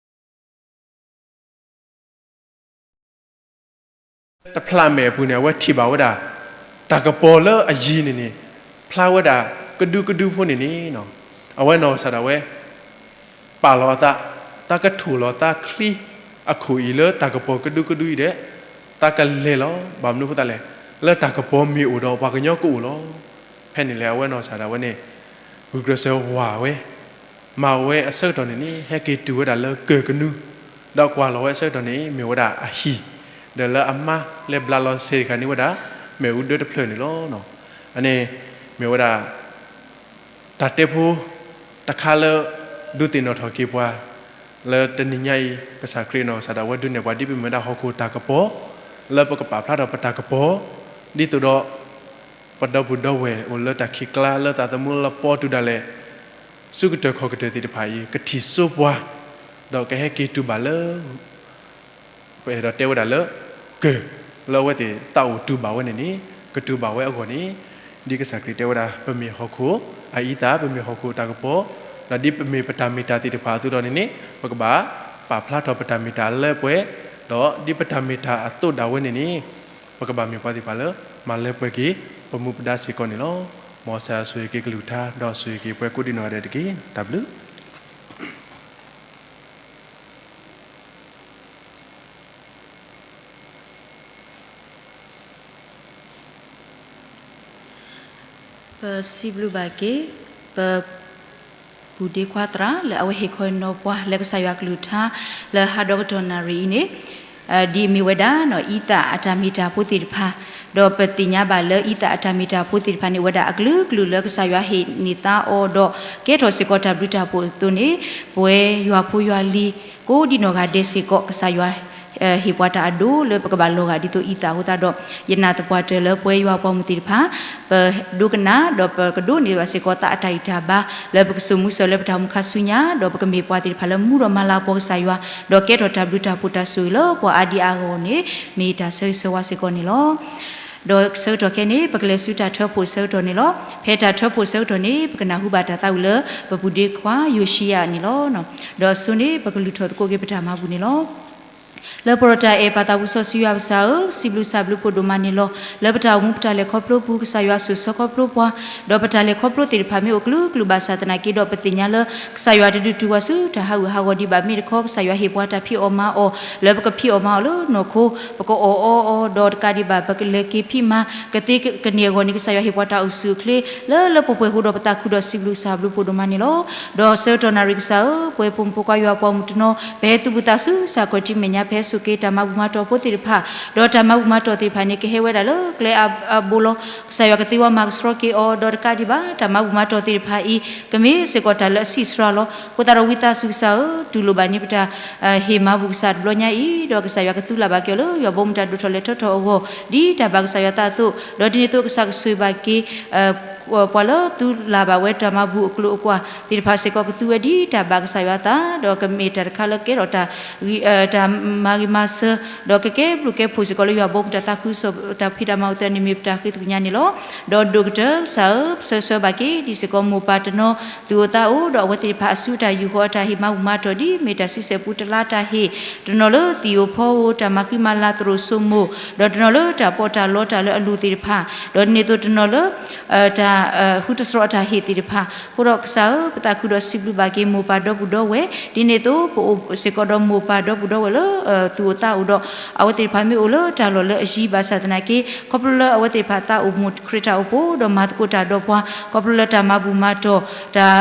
တဖျးမဲာ်အပူၤန့ၣ် အဝဲထံၣ်ဘၣ်ဝဲဒၣ် တၢ်ကပီၤလၢအယံၤန့ၣ်န့ၣ် ဖျါဝဲဒၣ်ကဒုကဒုဖိန့ၣ်န့ၣ် အဝဲနီၢ်ကစၢ်ဒၣ်ဝဲ ပာ်လီၤအသး, တၢ်ကထိၣ်လီၤသးချံအခိၣ်အံၤလၢတၢ်ကပီၤကဒုကဒုအံၤဒီး တၢ်ကလဲၤလီၤ. ဘၣ်မနုၤအဃိသတးလဲၣ်, လၢတၢ်ကပီၤမ့ၢ်အိၣ်ဒီးပှၤကညီကအိၣ်လီၤ. ဖဲန့ၣ်လဲၣ် အဝဲနီၢ်ကစၢ်ဒၣ်ဝဲန့ၣ် ဂုာ်ကျဲးစၢးဝၤဝဲ မၤဝဲအဆၢကတီၢ်န့ၣ်န့ၣ် ဟဲက့ၤတုၤဝဲဒၣ်လၢကၢၢ်ကနူၤ, ဒီးကွၢ်လီၤဝဲအဆၢကတီၢ်န့ၣ် မ့ၢ်ဝဲဒၣ်အဟံၣ်, ဒီးလၢအမါလဲၤဘျးလီၤဆဲးဒံးဃာ်န့ၢ်ဝဲဒၣ် မ့ၣ်အူဒၢတဖျၢၣ်န့ၣ်လီၤ. အန့ၣ် မ့ၢ်ဝဲဒၣ် တၢ်တဲဖိတခါလၢ ဒုးသ့ၣ်နီၣ်ထီၣ်က့ၤပှၤ လၢတနံၤညါအံၤ ကစၢ်ခရံာ်အနီၢ်ကစၢ်ဒၣ်ဝဲဒုးနဲၣ်ပှၤ ဒ်ပမ့ၢ်ဝဲဒၣ်ဟီၣ်ခိၣ်တၢ်ကပီၤ လၢပကပာ်ဖျါထီၣ်ပတၢ်ကပီၤ ဒ်သိးဒီး ပဒီပုၢ်ဒီဝဲၢ်အိၣ်လၢတၢ်ခံးကျါလၢသးသမူလၢပီတုၤဒၣ်လဲာ် ဆူကတၢၢ်ခီၣ်ကတၢၢ်သ့ၣ်တဖၣ်အံၤ ကထံၣ်စိပှၤ ဒီးကဟဲက့ၤတုၤဘၣ်လၢ ပအဲၣ်ဒိးတဲဝဲဒၣ်လၢ ကၢၢ် လၢအဝဲသ့ၣ်သးအိၣ်တုၤဘၣ်ဝဲန့ၣ်န့ၣ် ကတုၤဘၣ်ဝဲအဂီၢ်န့ၣ် ဒ်ကစၢ်ခရံာ်တဲဝဲဒၣ် ပမ့ၢ်ဟီၣ်ခိၣ်အအံသၣ် ပမ့ၢ်ဟီၣ်ခိၣ်တၢ်ကပီၤ ဒီးဒ်ပမ့ၢ်ပတၢ်မ့ၢ်တၢ်သ့ၣ်တဖၣ်အသိးဒီးန့ၣ်န့ၣ် ပကဘၣ်ပာ်ဖျါထီၣ်ပတၢ်မ့ၢ်တၢ်လၢပှဲၤ ဒီးဒ်ပတၢ်မ့ၢ်တၢ်အသိးဒၣ်ဝဲန့ၣ်န့ၣ် ပကဘၣ်မ့ၢ်ပှၤသ့ၣ်တဖၣ်လၢ မၤလၢပှဲၤက့ၤ ပမူပဒါစ့ၢ်ကီးန့ၣ်လီၤ. မ်ကစၢ်ယွၤဆိၣ်ဂ့ၤက့ၤကလုၢ်ကထါ ဒီးဆိၣ်ဂ့ၤက့ၤပှၤကိးဒံနီၢ်ဂၤဒဲးတက့ၢ်. တၢ်ဘျုး ပစံးဘျုးဘၣ်က့ၤ ပ ပူၤဒ့ခွါသရၣ် လၢအဝဲဟ့ၣ်ခီနီၤပှၤ လၢကစၢ်ယွၤကလုၢ်ကထါ လၢဟါဒီကတီၢ်နၣ်ရံၣ်အံၤန့ၣ် ဒ်အမ့ၢ်ဝဲဒၣ် အံသၣ်အတၢ်မ့ၢ်တၢ်ဖိသ့ၣ်တဖၣ်, ဒီးပသ့ၣ်ညါဘၣ်လၢအံသၣ်အတၢ်မ့ၢ်တၢ်ဖိသ့ၣ်တဖၣ်န့ၣ် အိၣ်ဝဲဒၣ်အကလုာ်ကလုာ်လၢကစၢ်ယွၤဟ့ၣ်န့ၢ်သါအီၤ ဒီးကဲထီၣ်စ့ၢ်ကီးတၢ်ဘျုးတၢ်ဖှိၣ်အသိးန့ၣ် ပဝဲယွၤဖိယွၤလံၤ ကိးဒံနီၢ်ဂၤဒဲးစ့ၢ်ကီး ကစၢ်ယွၤ ဟ့ၣ်ပှၤတၢ်အဒိၣ်လၢပကဘၣ်လီၤဂာ်ဒ်သိးအံသၣ်အဃိသတးဒီး ယနာ်သပှၢ်တၢၢ်လၢပဝဲယွၤပှၤမုၣ်သ့ၣ်တဖၣ် ပဒိကနၣ် ဒီးပကဒိးန့ၢ်ဘၣ်စ့ၢ်ကီးသးအတၢ်ဂံၢ်တၢ်ဘါ လၢပကစိာ်မူစိာ်လၢပတၢ်အိၣ်မူခါဆူညါ ဒီးပကမ့ၢ်ပှၤသ့ၣ်တဖၣ်လၢမူဒီးမၤလၤကပီၤကစၢ်ယွၤ ဒီးကဲထီၣ်တၢ်ဘျုးတၢ်ဖှိၣ်တၢ်ဆိၣ်ဂ့ၤလၢပှၤအါဒံအါဂီၢ်န့ၣ် မ့ၢ်တၢ်ဆၢဂ့ၤဆၢဝါစ့ၢ်ကီးန့ၣ်လီၤ. ဒီးဆၢကတီၢ်ခဲအံၤန့ၣ် ပကလဲၤဆူတၢ်ထၢဖှိၣ်ဆၢကတီၢ်န့ၣ်လီၤ. ဖဲတၢ်ထၢဖှိၣ်ဆၢကတီၢ်န့ၣ် ပကနၢ်ဟူဘၣ်တၢ်သးဝံၣ်လၢ ပပူၤဒ့ခွါယိၤၡံယၤန့ၣ်လီၤ. ဒီးအဆိန့ၣ် ပကလုၢ်ထီၣ်သကိးက့ၤပတၢ်မၤဘူၣ်န့ၣ်လီၤ. လၢပရၤတၢ်အဲၣ်ပၢ်သးပူၤစီဆှံယွၤပစၢ်ဧၢ, စံးဘျုးစံးဘျုးဖှိၣ်ဒိၣ်မးန့ၣ်လီၤ. လၢပတၢ်အိၣ်မူပတၢ်လဲၤခီဖျိပူၤ ကစၢ်ယွၤစိာ်ဆှၢခီဖျိပှၤ, ဒီးပတၢ်လဲၤခီဖျိသ့ၣ်တဖၣ်မ့ၢ်အိၣ်ကလုာ်ကလုာ်ဘၣ်ဆၣ်သနာ်က့ဒီး ပသ့ၣ်ညါလၢ ကစၢ်ယွၤတဒုးတုၤဝဲဆူတၢ်ဟးဂူာ်ဟးဂီၤဒံးဘၣ်မ့ၢ်တခီ ကစၢ်ယွၤဟ့ၣ်ပှၤတၢ်ဖံးအီၣ်မၤအီၣ် လၢပကဖံးအီၣ်မၤအီၣ်လၢနီၢ်ခိ ပကအီၣ်အီအီၤ ဒီးတကးဒံးဘၣ် ပကလဲၤက့ၤဖံးမၤ ကသ့ကန့ၢ်အဂီၢ်န့ၣ် ကစၢ်ယွၤဟ့ၣ်ပှၤတၢ်အိၣ်ဆူၣ်အိၣ်ချ့ လၢလၢပှဲၤပှဲၤအဃိဒီး ပသးခုဒီးစံးဘျုးစံးဘျုးဖှိၣ်ဒိၣ်မးန့ၣ်လီၤ. ဒီးဆၢကတီၢ်နၣ်ရံၣ်ကစၢ်ဧၢ, ပဝဲဖိမုၣ်ဖိခွါယွၤပှၤမုၣ်တနီၤ ပဟဲသုးဘူးသးဆူကစၢ်ခီၣ်ထံးမဲာ်ညါ ပဟဲစိာ်က့ၤတၢ်မၤဘူၣ်မၤတီၢ်ဖိသ့ၣ်တဖၣ်, ဒီးတၢ်မၤဘူၣ်မၤတီၢ်သ့ၣ်တဖၣ်န့ၣ် ကဟဲဝဲဒၣ်လၢကျဲအဘိလီၤ. ကစၢ်ယွၤကသ့ဝဲမၤကဆှီက့ၤအီၤ ဒီးတကးဒံးဘၣ် တၢ်မၤဘူၣ်မၤတီၢ်သ့ၣ်တဖၣ်အံၤ ကမ့ၢ်စ့ၢ်ကီးတၢ်လၢအဆံးစှၤလီၤ. အဃိသတးဒီးဝံသးစူၤကစၢ်ဧၢ, တူၢ်လိာ်ဘၣ်န့ၣ်ပတၢ် ဟ့ၣ်မၤဘူၣ်ကစၢ်တဘျီညါအံၤ, ဒီးကစၢ်ယွၤကသုးလၢ်ဘၣ်က့ၤအီၤလၢ ယွၤဘီမုၢ်တၢ်ဒိၣ်ထီၣ်လဲၢ်ထီၣ်ထီထီၣ်အဂီၢ် ဒ်တၢ်ဘၣ်ကစၢ်ယွၤသးအသိး, ဒီးဒ်န့ၣ်အသိးကစၢ်ကဆိၣ်ဂ့ၤဘၣ်က့ၤ ပှၤလၢသုးလၢ်ဘၣ်ဝဲတၢ်မၤဘူၣ်အကျိၤအကွာ်သ့ၣ်တဖၣ်စ့ၢ်ကီး ကသူဝဲဒ်တၢ်ဘၣ်ကစၢ်ယွၤသး, ဒီးကမ့ၢ်တၢ်တခါလၢကဲထီၣ်တၢ် တၢ်မၤဂ့ၤမၤစၢၤ, ဒီးကကဲဘျုးကဲဖှိၣ်စ့ၢ်ကီးလၢယွၤဘီမုၢ်တၢ်သးခုကစီၣ်တၢ်ဖံးတၢ်မၤအသိးန့ၣ် မ့ၢ်ပတၢ်ဃ့သကွံာ်ညါန့ၣ်လီၤ. ဒီးဒိၣ်ကတၢၢ်ကစၢ်ဧၢ, ပဆၢဂ့ၤဆၢဝါဘၣ်က့ၤ ဒ်စ့ၢ်ကီးမိၢ်ပၢ်တနီၤ သူၣ်အိၣ်သးအိၣ် ဒီးအဝဲသ့ၣ်တဖၣ်အစုတၢ်ယူၢ်ဃီအတၢ်ဟ့ၣ်မၤဘူၣ်မၤတီၢ် ဒ်မ့ၢ်တၢ်ဆံဆဲၣ်ပူတလါတၢ်ဟ့ၣ်, တနီၤလၢသံၣ်အိၣ်ဖီအိၣ် တၢ်မၤဃံမၤလၤသရိာ်စိမိၤ, ဒီးတနီၤလၢတၢ်ပီးတၢ်လီတၢ်လၢအလိၣ်သ့ၣ်တဖၣ်, ဒီးဒ်န့ၣ်အသိးတနီၤလၢ တၢ် ဃုတစြီအတၢ်ဟ့ၣ်သ့ၣ်တဖၣ်, အဃိဒီးကစၢ်ဧၢ, ပသးခုဒီးစံးဘျုးဘၣ်က့ၤမိၢ်ပၢ်ဒီပုၢ်ဒီဝဲၢ်, ဒ်န့ၣ်အသိး ပအိၣ်စ့ၢ်ကီးဒီးမိၢ်ပၢ်ဒီပုၢ်ဒီဝဲၢ်လၢ သူၣ်အိၣ်သးအိၣ်ဒီး အဝဲသ့ၣ်တဖၣ်မ့ၢ်အိၣ်လၢတၢ်လီၢ်လၢအယံၤဘၣ်ဆၣ်သနာ်က့ ခီဖျိလၢအဝဲသ့ၣ်တဖၣ်သးအိၣ်မူခရံာ်တၢ်အိၣ်ဖှိၣ် ဒီးမၤသကိးတၢ်ဒီးပှၤ ခီဖျိလၢတၢ်မၤဘူၣ်မၤတီၢ် တၢ်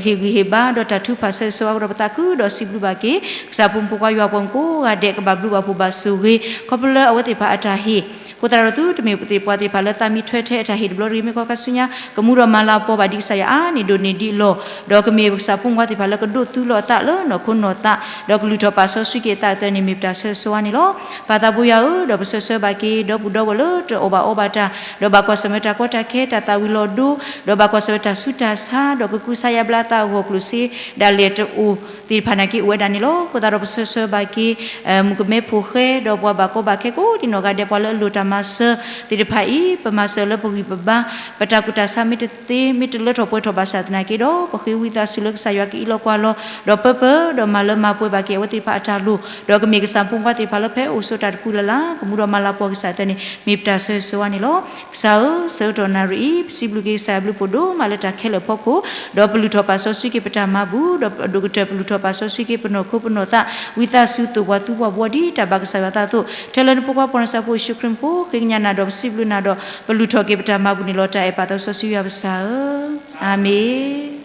ဟ့ၣ်ဂံၢ်ဟ့ၣ်ဘါ ဒီးတၢ်ထုကဖၣ်ဆၢဂ့ၤဆၢဝါအဃိဒီး ပသးခုဒီးစံးဘျုးဘၣ်က့ၤ ကစၢ်ဖိမုၣ်ဖိခွါယွၤပှၤမုၣ်ကိးဂၤဒဲး ကဘၣ်ဘျုးဘၣ်ဖှိၣ်ဘၣ်ဆိၣ်ဂ့ၤ ခီဖျိလၢအဝဲသ့ၣ်တဖၣ်အတၢ်ဟ့ၣ်, အဃိသတးဒီးသုတမ့ၢ်သ့ၣ်ပှၤသ့ၣ်တဖၣ်လၢသးမံထွဲထဲအတၢ်ဟ့ၣ်တဘျီတဂ့ၤ မ့ၢ်ခီခါဆူညါ ကမူဒီးမၤလၤကပီၤဘၣ်ဒ်ကစၢ်ယွၤအါန့ၢ်ဒိၣ်န့ၢ်ဒံးအလီၢ်, ဒီးကမ့ၢ်ပကစၢ်ဖိမုၣ်ဖိခွါသ့ၣ်တဖၣ်လၢကဒိးသူလီၤအသးလၢနီၢ်ခိနီၢ်သး ဒီးကလုၢ်ထီၣ်ပာ်စီဆှံက့ၤအသးအသိးန့ၣ် မ့ၢ်ပတၢ်ဆၢဂ့ၤဆၢဝါန့ၣ်လီၤ. ပၢ်သးဘိယွၤဧၢ, ဒီးပဆၢဂ့ၤဆၢဝါဘၣ်က့ၤ ဒီပုၢ်ဒီဝဲၢ်လၢတအီၣ်ဘၣ်အီဘၣ်တၢ်, ဒီးဘၣ်ကွၢ်ဆၢၣ်မဲာ်တၢ်ကီတၢ်ခဲ တၢ်သၣ်ဝံၤလီၤဒိ, ဒီးဘၣ်ကွၢ်ဆၢၣ်မဲာ်တၢ်ဆူးတၢ်ဆါ, ဒီးကကူစါယါဘျါအသးအဂီၢ် ကျိၣ်စ့ဒၣ်လဲာ်တအိၣ်သ့ၣ်တဖၣ်နာ်က့ အိၣ်ဝဲဒၣ်န့ၣ်လီၤ. အဃိသတးဒီးပဆၢဂ့ၤဆၢဝါဘၣ်က့ၤ မုၣ်ကမဲဖိဃဲ ဒီးပှၤဘၣ်ကီဘၣ်ခဲကိးဒံနီၢ်ဂၤဒဲး ပှၤလၢအလိၣ်တၢ်မၤစၢၤသ့ၣ်တဖၣ်အံၤ ပမၤစၢၤလၢပဂံၢ်ပဘါ, ပတၢ်ကူၣ်တၢ်ဆါမ့ၢ်တသ့ မ့ၢ်တလၢထီၣ်ပှဲၤထီၣ်ဘၣ်ဆၣ်သနာ်က့ဒီး ပဃ့ဝံသးစူၤလၢကစၢ်ယွၤကအံးလီၤကွၢ်လီၤ, ဒီးပၢပၢ ဒီးမၤလၢမၤပှဲၤဘၣ်က့ၤအဝဲသ့ၣ်တဖၣ်အတၢ်လိၣ်, ဒီးကမ့ၢ်ကစၢ်ဖိမုၣ်ဖိခွါသ့ၣ်တဖၣ်လၢဖဲအိၣ်ဆိးတၢ်တပူၤလၢ်လၢ် ကမူဒီးမၤလၤကပီၤက့ၤကစၢ်အသိးန့ၣ် မ့ၢ်ပတၢ်ဆၢဂ့ၤဆၢဝါန့ၣ်လီၤ. ကစၢ်ဧၢ, ဆၢကတီၢ်နၣ်ရံၣ်အံၤ ပစံးဘျုးက့ၤကစၢ်ယွၤဘျုးဖှိၣ်ဒိၣ်မးလၢတၢ်ခဲလၢာ်အဖီခိၣ်, ဒီးပလုၢ်ထီၣ်ပာ်စီဆှံက့ၤပတၢ်မၤဘူၣ်, ဒီးဒိၣ်ကတၢၢ်ပလုၢ်ထီၣ်ပာ်စီဆှံက့ၤပနီၢ်ခိပနီၢ်သး ဝံသးစူၤသိၣ်ပှၤသူပှၤဘှီဒ်တၢ်ဘၣ်ကစၢ်ယွၤသးအသိး, ထဲလၢနဖိခွါပှၤနၢ်စၢ်ဖိယ့ၣ်ၡူးခရံာ်အမံၤ ဃ့ကညးနၤဒီးပစံးဘျုးနၤဒီး ပလုၢ်ထီၣ်က့ၤပတၢ်မၤဘူၣ်န့ၣ်လီၤ. တၢ်အဲၣ်ပၢ်သးစီဆှံယွၤပစၢ်ဧၢ, အၤမ့ၣ်.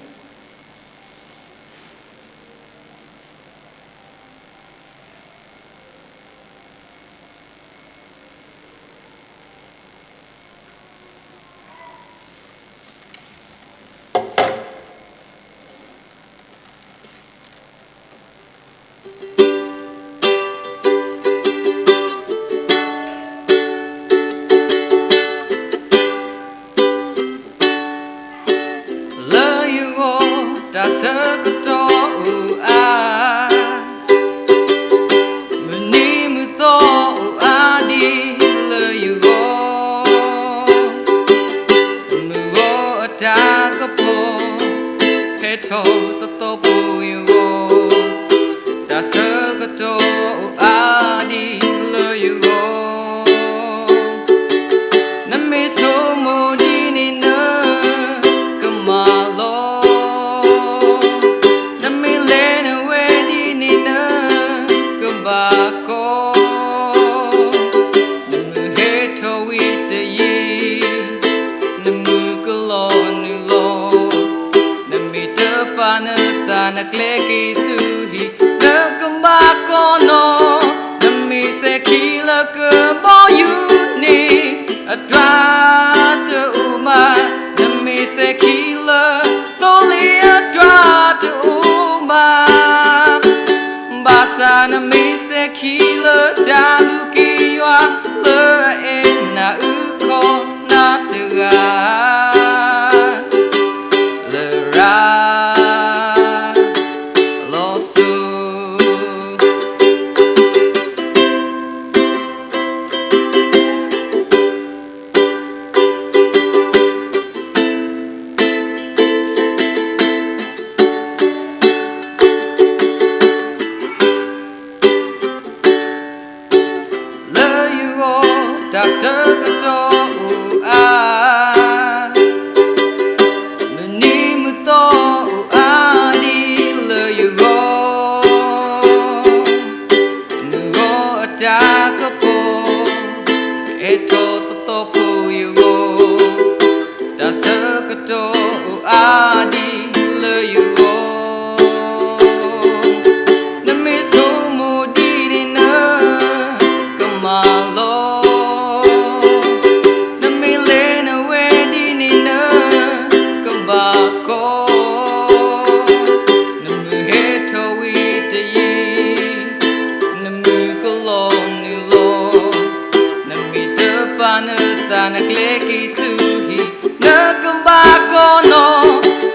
လၢယဂီၢ်တၢ်ဆၢကတီၢ်အိၣ်အါ, မုၢ်နံၤမုၢ်သီအိၣ်အါဒံးလၢယဂီၢ်, မုၢ်ဂီၤအတၢ်ကပီၤ ဟဲထီၣ်သီသီဖိယဂီၢ်, တၢ်ဆၢကတီၢ်အိၣ်အါဒံးလၢယဂီၢ်, နမ့ၢ်ဆိကမိၣ်ဒ်န့ၣ်နကမၤလီၤ, နမ့ၢ်လဲၤနဝဲဒ်န့ၣ်နကဘၣ်ကီ, နမုၢ်ဟဲထီၣ်ဝံၤတယံာ်, နမုၢ် ကလီနုာ်လီၤ. နမ့ၢ်တပာ်နသးနကျဲက့ၤဆူဟံၣ် နကဘၣ်ကီနီၤ. နမ့ၢ်စဲၤခံလၢကဘီယူၤန့ၣ် အတြၢ်တအိၣ်ဘၣ်. နမ့ၢ်စဲၤခံလၢသိလ့ၣ် အတြၢ်တအိၣ်ဘၣ်. ဘၣ်ဆၣ်နမ့ၢ်စဲၤခံလၢတၢ်လူၤက့ၤယွၤ လၢအအဲၣ်နၤအုၣ်ခီၣ်နၤတဂၤ လရာ်လီၤစိၤ လၢယဂီၢ် တၢ်ဆၢကတီၢ်အိၣ်အါ, မုၢ်နံၤမုၢ်သီအိၣ်အါဒံးလၢယဂီၢ်, မုၢ်ဂီၤအတၢ်ကပီၤ အဲၣ်ထီၣ်သီသီဖိယဂီၢ်, တၢ်ဆၢကတီၢ်အိၣ်အါဒံးလၢယဂီၢ်. နမ့ၢ်ဆိကမိၣ်ဒ်န့ၣ်နကမၤလီၤ, နမ့ၢ်လဲၤနဝဲဒ်န့ၣ်နကဘၣ်ကီ, နမုၢ်ဟဲထီၣ်ဝံၤတယံာ်, နမုၢ်ကလီၤနုာ်လီၤ. နမ့ၢ်တပာ်နသးနကျဲက့ၤဆူဟံၣ် နကဘၣ်ကီနီ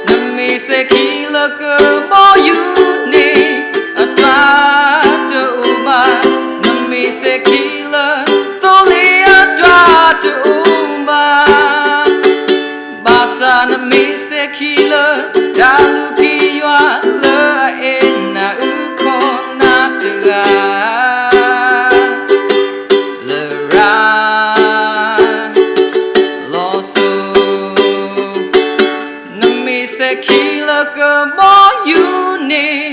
ၤ, နမ့ၢ်စဲၤခံလၢကဘီယူၤန့ၣ် အတြၢ်တအိၣ်ဘၣ်, နမ့ၢ်စဲၤခံလၢသိလ့ၣ် အတြၢ်တအိၣ်ဘၣ်. ဘၣ်ဆၣ်နမ့ၢ်စဲၤခံလၢ တၢ်လူၤက့ၤယွၤ လၢအအဲၣ်နၤအုၣ်ခီၣ်နၤတဂၤ လရာ်လီၤစိၤ, နမ့ၢ်စဲၤခံလၢကဘီယူၤန့ၣ်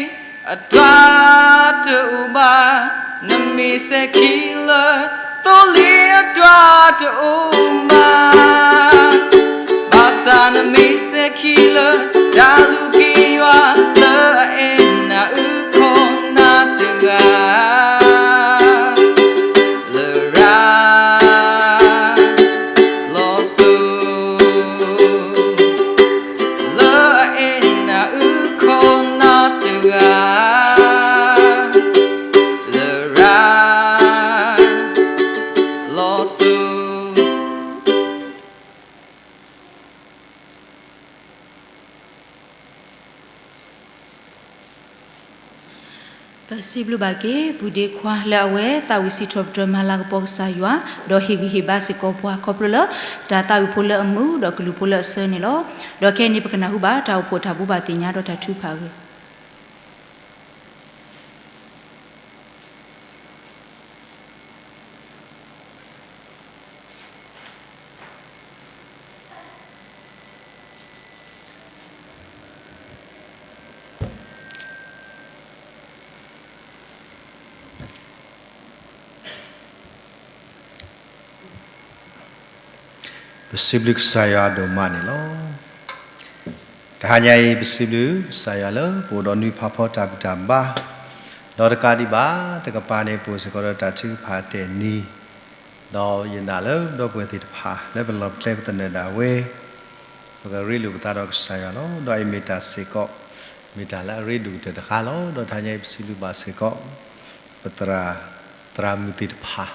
အတြၢ်တအိၣ်ဘၣ်, နမ့ၢ်စဲၤခံလၢသိလ့ၣ် အတြၢ်တအိၣ်ဘၣ်. ဘၣ်ဆၣ်နမ့ၢ်စဲၤခံလၢ တၢ်လူၤက့ၤယွၤ လၢအအဲၣ်နၤအုၣ်ခီၣ်နၤတဂၤ လရာ်လီၤစိၤ, လၢအအဲၣ်နၤအုၣ်ခီၣ်နၤတဂၤ လရာ်လီၤစိၤ. ပစံးဘျုးဘၣ်က့ၤ ပုၢ်ဒ့ခွါ လၢအဝဲသးဝံၣ်စံးထီၣ်ပတြၢၤမၤလၤကပီၤကစၢ်ယွၤ, ဒီးဟ့ၣ်ဂံၢ်ဟ့ၣ်ဘါစ့ၢ်ကီးပှၤ ခီဖျိလၢ တၢ်သးဝံၣ်ဖိလၢအမုာ် ဒီးကလုၢ်ဖိလၢအဆၢန့ၣ်လီၤ. ဒီးခဲအံၤန့ၣ် ပကနၢ်ဟူဘၣ်တၢ်အိၣ်ဖှိၣ်တၢ်ဘိးဘၣ်သ့ၣ်ညါဒီးတၢ်ထုကဖၣ်အဂ့ၢ် ပစံးဘျုးကစၢ်ယွၤဒိၣ်မးန့ၣ်လီၤ. တဟါညါအံၤ ပစံးဘျုးကစၢ်ယွၤလၢ ပအိၣ်ဒီးနွံဖးဖီတၢ်ဘူၣ်တၢ်ဘါ, ဒီးတကးဒံးဘၣ် တကပၤန့ၣ် ပအိၣ်စ့ၢ်ကီးဒီးတၢ်ထုကဖၣ်တဲာ်နံၤ, ဒီးယနာ်လၢပဒီပုၢ်ဝဲၢ်သ့ၣ်တဖၣ် လၢပလီၢ်ပကျဲပသနၢၣ်ဒၣ်ဝဲ ပကရ့လိာ်ပသးဒီးကစၢ်ယွၤလီၤ. ဒီးအံၤမ့ၢ်တၢ်စ့ၢ်ကီး မ့ၢ်တၢ်လၢအရ့ဒိၣ်ကတၢၢ်တခါလီၤ. ဒီးတဟါညါအံၤ ပစံးဘျုးဘၣ်စ့ၢ်ကီး ပသရၣ် သရၣ်မုၣ်သ့ၣ်တဖၣ်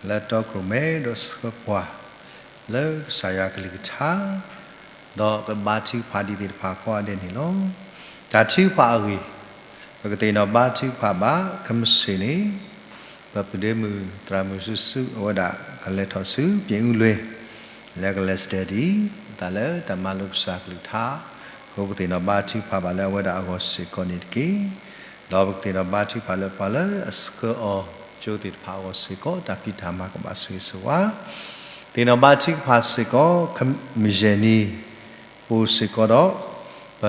လၢတီခိၣ်ရိၣ်မဲဒီးဆှၢပှၤ လၢကစၢ်ယွၤကလုၢ်ကထါ ဒီးကဘါထုကဖၣ်ဒံးသ့ၣ်တဖၣ်ကိးဂၤဒဲးန့ၣ်လီၤ. တၢ်ထုကဖၣ်အဂ့ၢ်, ပကသ့ၣ်နီၣ်ဘါထုကဖၣ်ဘၣ် ခဲမုၢ်ဆ့ၣ်န့ၣ် ပပုၢ်ဒ့မုၣ်သရၣ်မုၣ်စုစု အဝဲဒၣ်ကလဲၤထီၣ်ဆူ ပြင်ဦးလွင် လၢကလဲၤ study အသးလၢတၢ်မၤလိကစၢ်ကလုၢ်ကထါ, အဃိပကသ့ၣ်နီၣ်ဘါထုကဖၣ်ဘၣ်လၢအဝဲဒၣ်အဂီၢ်စ့ၢ်ကီးန့ၣ်တက့ၢ်. ဒီးပကသ့ၣ်နီၣ်ဘါထုကဖၣ်လၢပှၤလၢအဆှၢအီၤကၠိသ့ၣ်တဖၣ်အဂီၢ်စ့ၢ်ကီး တၢ်ဖံးတၢ်မၤကဘၣ်ဆိၣ်ဂ့ၤဆိၣ်ဝါ, သ့ၣ်နီၣ်ဘါထုကဖၣ်စ့ၢ်ကီး မုၢ်ယဲၢ်နံၤ ပအိၣ်စ့ၢ်ကီးဒီး ပ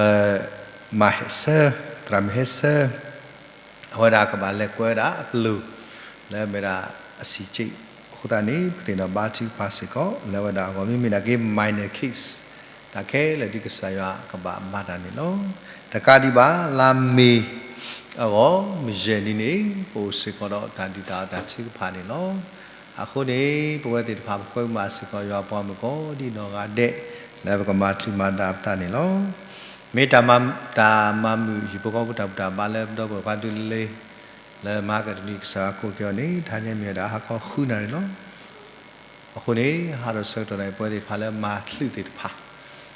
မၤဟဲဆၢ သရၣ်မုၣ်ဟဲဆၢ အဝဲဒၣ်ကဘၣ်လဲၤကွဲးဝဲဒၣ်အပျိၢ် လၢအမ့ၢ်ဒၣ်အဆံးက့ၣ်အဃိသတးန့ၣ် ပကသ့ၣ်နီၣ်ဘါထုကဖၣ်စ့ၢ်ကီး လၢအဝဲဒၣ်အဂီၢ် မ့မ့ၢ်ဒၣ်က့ minor case တၢ်ခဲလၢာ်ဒ်ကစၢ်ယွၤကဘၣ်မၤတၢ်န့ၣ်လီၤ. တကးဒံးဘၣ် လါမ့ၤအဂီၢ် မုၢ်ယဲၢ်နံၤန့ၣ် ပအိၣ်စ့ၢ်ကီးဒီးတၢ်ဒုၣ်တၢ်အီၣ်တၢ်ထုကဖၣ်န့ၣ်လီၤ. အဃိန့ၣ် ပဝဲသ့ၣ်တဖၣ် ပကွဲမုာ်ဘၣ်စ့ၢ်ကီး ယွၤပှၤမုၣ်ကိးဒံနီၢ်ဂၤဒဲး လၢပကမၤချုးမၤဒါပသးန့ၣ်လီၤ. မ့ၢ်တၢ်မၤ တၢ်မၤမုာ် ဟံၣ်ဖိဃီဖိတၢ်ဘူၣ်တၢ်ဘါလၢပဒီပုၢ်ဝဲၢ်ခွါဒုလ့ လၢမဟါကတနံၤ ကစၢ်ယွၤကိးက့ၤအီၤန့ၣ် တဟါညါမ့ၢ်ဝဲဒၣ်ဟါခီဃုနၣ်ရံၣ်လီၤ. အဃိန့ၣ် ဟါဒီးဆၢကတီၢ်န့ၣ် ပဝဲသ့ၣ်တဖၣ်လၢမၤချုးသ့ၣ်တဖၣ်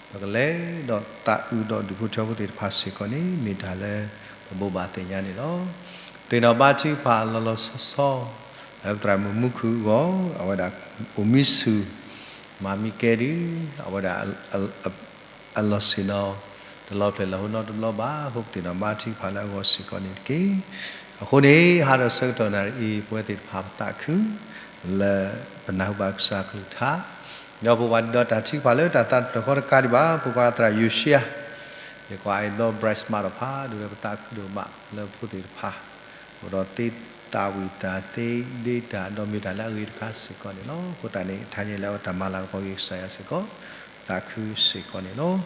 ပကလဲၤဒီးသးအုးဒီးဒူၣ်ဖိထၢဖိသ့ၣ်တဖၣ်စ့ၢ်ကီးန့ၣ် မ့ၢ်တၢ်လၢပဘိးဘၣ်သ့ၣ်ညါန့ၣ်လီၤ. သ့ၣ်နီၣ်ဘါထုကဖၣ်အလီၤလီၤဆီဆီ လၢပသရၣ်မုၣ်မူခုၣ်အဂီၢ် အဝဲဒၣ်အိၣ်မံဆူၣ် မၤမံကဲဒု အဝဲဒၣ် အလီၢ်ဆ့ၣ်နီၤ တလီၤဖျဲၣ်လၢဟိနီတဘျီဘၣ် ဟီၣ်ခိၣ်သ့ၣ်နီၣ်ဘါထုကဖၣ်လၢအဂီၢ်စ့ၢ်ကီးန့ၣ်တက့ၢ်. အဃိန့ၣ် ဟါဒီးဆၢကတီၢ်နၣ်ရံၣ်အံၤ ပဝဲသ့ၣ်တဖၣ်ပသးခု လၢပနၢ်ဟူဘၣ်ကစၢ်ကလုၢ်ကထါ ဒီးပဝဲဒၣ်ဒီးတၢ်ထုကဖၣ်လၢတၢ်သးတဖျၢၣ်ဃီတကးဒံးဘၣ် ပကွၢ်သရၣ်ယိၤၡံယၤ ယကွၢ်အံၤဒီး Bryce မးဒီးဖးဒိၣ်လၢပသးခုဒိၣ်မးလၢဖိသ့ၣ်တဖၣ် အိၣ်ဒီးသ့သးဝံၣ်တၢ်သ့ဒ့တၢ် ဒီးမ့ၢ်တၢ်လၢအဂ့ၤတခါစ့ၢ်ကီးန့ၣ်လီၤ. အဃိသတးန့ၣ် ထါညါလၢအဝဲတၢ်မၤလၤကပီၤက့ၤကစၢ်ယွၤစ့ၢ်ကီး သးခုစ့ၢ်ကီးန့ၣ်လီၤ.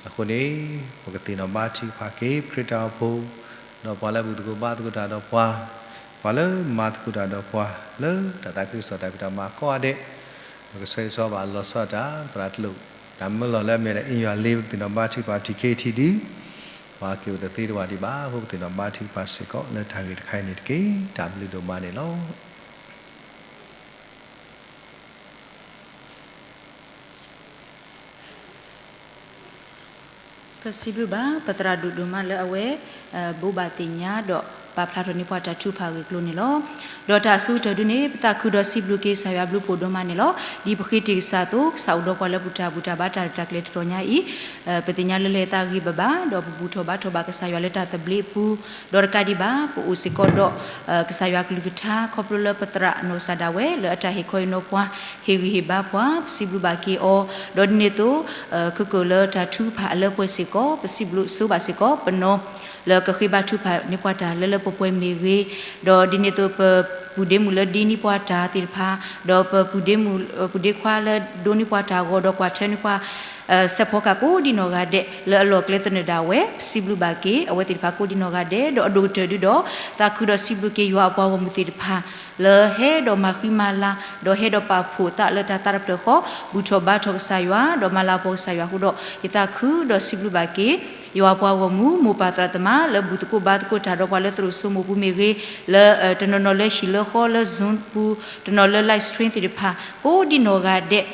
အဃိန့ၣ် ပကသ့ၣ်နီၣ်ဘါထုကဖၣ်က့ၤ ခရံာ်တၢ်အိၣ်ဖှိၣ် ဒီးပှၤလၢဘူၣ်သကိးဘါသကိးတၢ်ဒီးပှၤ, ပှၤလၢမၤသကိးတၢ်ဒီးပှၤ လၢတၢ်သးခုကစီၣ်တၢ်ဖံးတၢ်မၤကိးဂၤဒဲး, ပကဆၢဂ့ၤဆၢဝါဘၣ်လီၤဆီဒၣ်တၢ် သရၣ်တလိၣ် တၢ်မၢလီၤလၢအမ့ၢ်ဒၣ်အ့ၣ်ယွၤလ့ ပကသ့ၣ်နီၣ်ဘါထုကဖၣ်ထံၣ်က့ၤထံၣ်ဒုး ပှၤက့ၤအိၣ်တသ့တဝၢ်ဒံးဘၣ်အဃိ ပကသ့ၣ်နီၣ်ဘါထုကဖၣ်စ့ၢ်ကီးလၢတၢ်ဂ့ၢ်တခါအံၤန့ၣ်တက့ၢ်. တၢ်ဘျုးဒိၣ်မးန့ၣ်လီၤ. ပစံးဘျုးဘၣ် ပသရၣ်ဒိၣ်ဒိၣ်မးလၢအဝဲ ဘိးဘၣ်သ့ၣ်ညါဒီးပာ်ဖျါထီၣ်န့ၢ်ပှၤတၢ်ထုကဖၣ်ဂ့ၢ်ကျိၤန့ၣ်လီၤ. ဒီးတၢ်အဆိကတၢၢ်ဒုန့ၣ် ပသးခုဒီးစံးဘျုးက့ၤကစၢ်ယွၤဘျုးဖှိၣ်ဒိၣ်မးန့ၣ်လီၤ. ဒ်ပဃ့တ့ၢ်ကစၢ်အသိး ကစၢ်အိၣ်ဒီးပှၤလၢဘူၣ်တၢ်ဘူၣ်တၢ်ဘါတၢ်ရဲၣ်တၢ်ကျဲၤတတီၤညါအံၤ ပသ့ၣ်ညါလၢလၢသးဂ့ၤဘၣ်ဘၣ် ဒီးပဘူၣ်ထီၣ်ဘါထီၣ်ဘၣ်ကစၢ်ယွၤလၢတၢ်သဘျ့အပူၤ, ဒီးတကးဒံးဘၣ် ပအိၣ်စ့ၢ်ကီးဒီး ကစၢ်ယွၤကလုၢ်ကထါ ခီဖျိလၢပသရၣ်နီၢ်ကစၢ်ဒၣ်ဝဲ လၢအတၢ်ဟ့ၣ်ခီဟ့ၣ်နီၤပှၤ ဟ့ၣ်ဂံၢ်ဟ့ၣ်ဘါပှၤ ပစံးဘျုးဘၣ်က့ၤအီၤ, ဒီးဒ်န့ၣ်အသိး ခဲကိာ်လၢတၢ်ထုကဖၣ်အလၢပှဲၤစ့ၢ်ကီး ပစံးဘျုးဆိဘၣ်စ့ၢ်ကီး ပနီၢ် လၢကဃ့ဘါထုကဖၣ်န့ၢ်ပှၤတၢ်လၢလၢပှဲၤပှဲၤမ့ၢ်ဂ့ၤ, ဒီးဒ်န့ၣ်အသိး ပပုၢ်ဒ့မုၣ်လၢဒ်န့ၢ်ပှၤတၢ်သ့ၣ်တဖၣ်, ဒီးပပုၢ်ဒ့မုၣ် ပုၢ်ဒ့ခွါလၢဒိးန့ၢ်ပှၤတၢ်ဂီၤ ဒီးကွၢ်ထွဲန့ၢ်ပှၤ စဲးဖီကဟၣ်ကိးဒံနီၢ်ဂၤဒဲး လၢအလီၢ်ကျဲသနၢၣ်ဒၣ်ဝဲ ပစံးဘျုးဘၣ်က့ၤ အဝဲသ့ၣ်တဖၣ်ကိးဒံနီၢ်ဂၤဒဲး ဒီးအဒိၣ်ကတၢၢ်ဒုဒီး သးခုဒီးစံးဘျုးက့ၤယွၤအပှၤဂီၢ်မုၢ်သ့ၣ်တဖၣ် လၢဟဲဒီးမၤဃံမၤလၤ ဒီးဟဲဒီးပာ်ဖှိၣ်သးလၢတၢ်သးတဖျၢၣ်ဃီ ဘူၣ်ထီၣ်ဘါထီၣ်ကစၢ်ယွၤ ဒီးမၤလၤကပီၤကစၢ်ယွၤအဃိဒီး ယသးခုဒီးစံးဘျုးဘၣ်က့ၤ ယွၤအပှၤဂီၢ်မုၢ် မိၢ်ပၢ်သရၣ်သမါ လၢဘူၣ်သကိးဘါသကိးတၢ်ဒီးပှၤလၢသရိာ်စိမိၢ်ပူၤမ့ၢ်ဂ့ၤ, လၢတနီၤနီၤလၢဟံၣ်လၢဃီလၢ Zoom ပူၤ, တနီၤလၢ live stream သ့ၣ်တဖၣ် ကိးဒံနီၢ်ဂၤဒဲး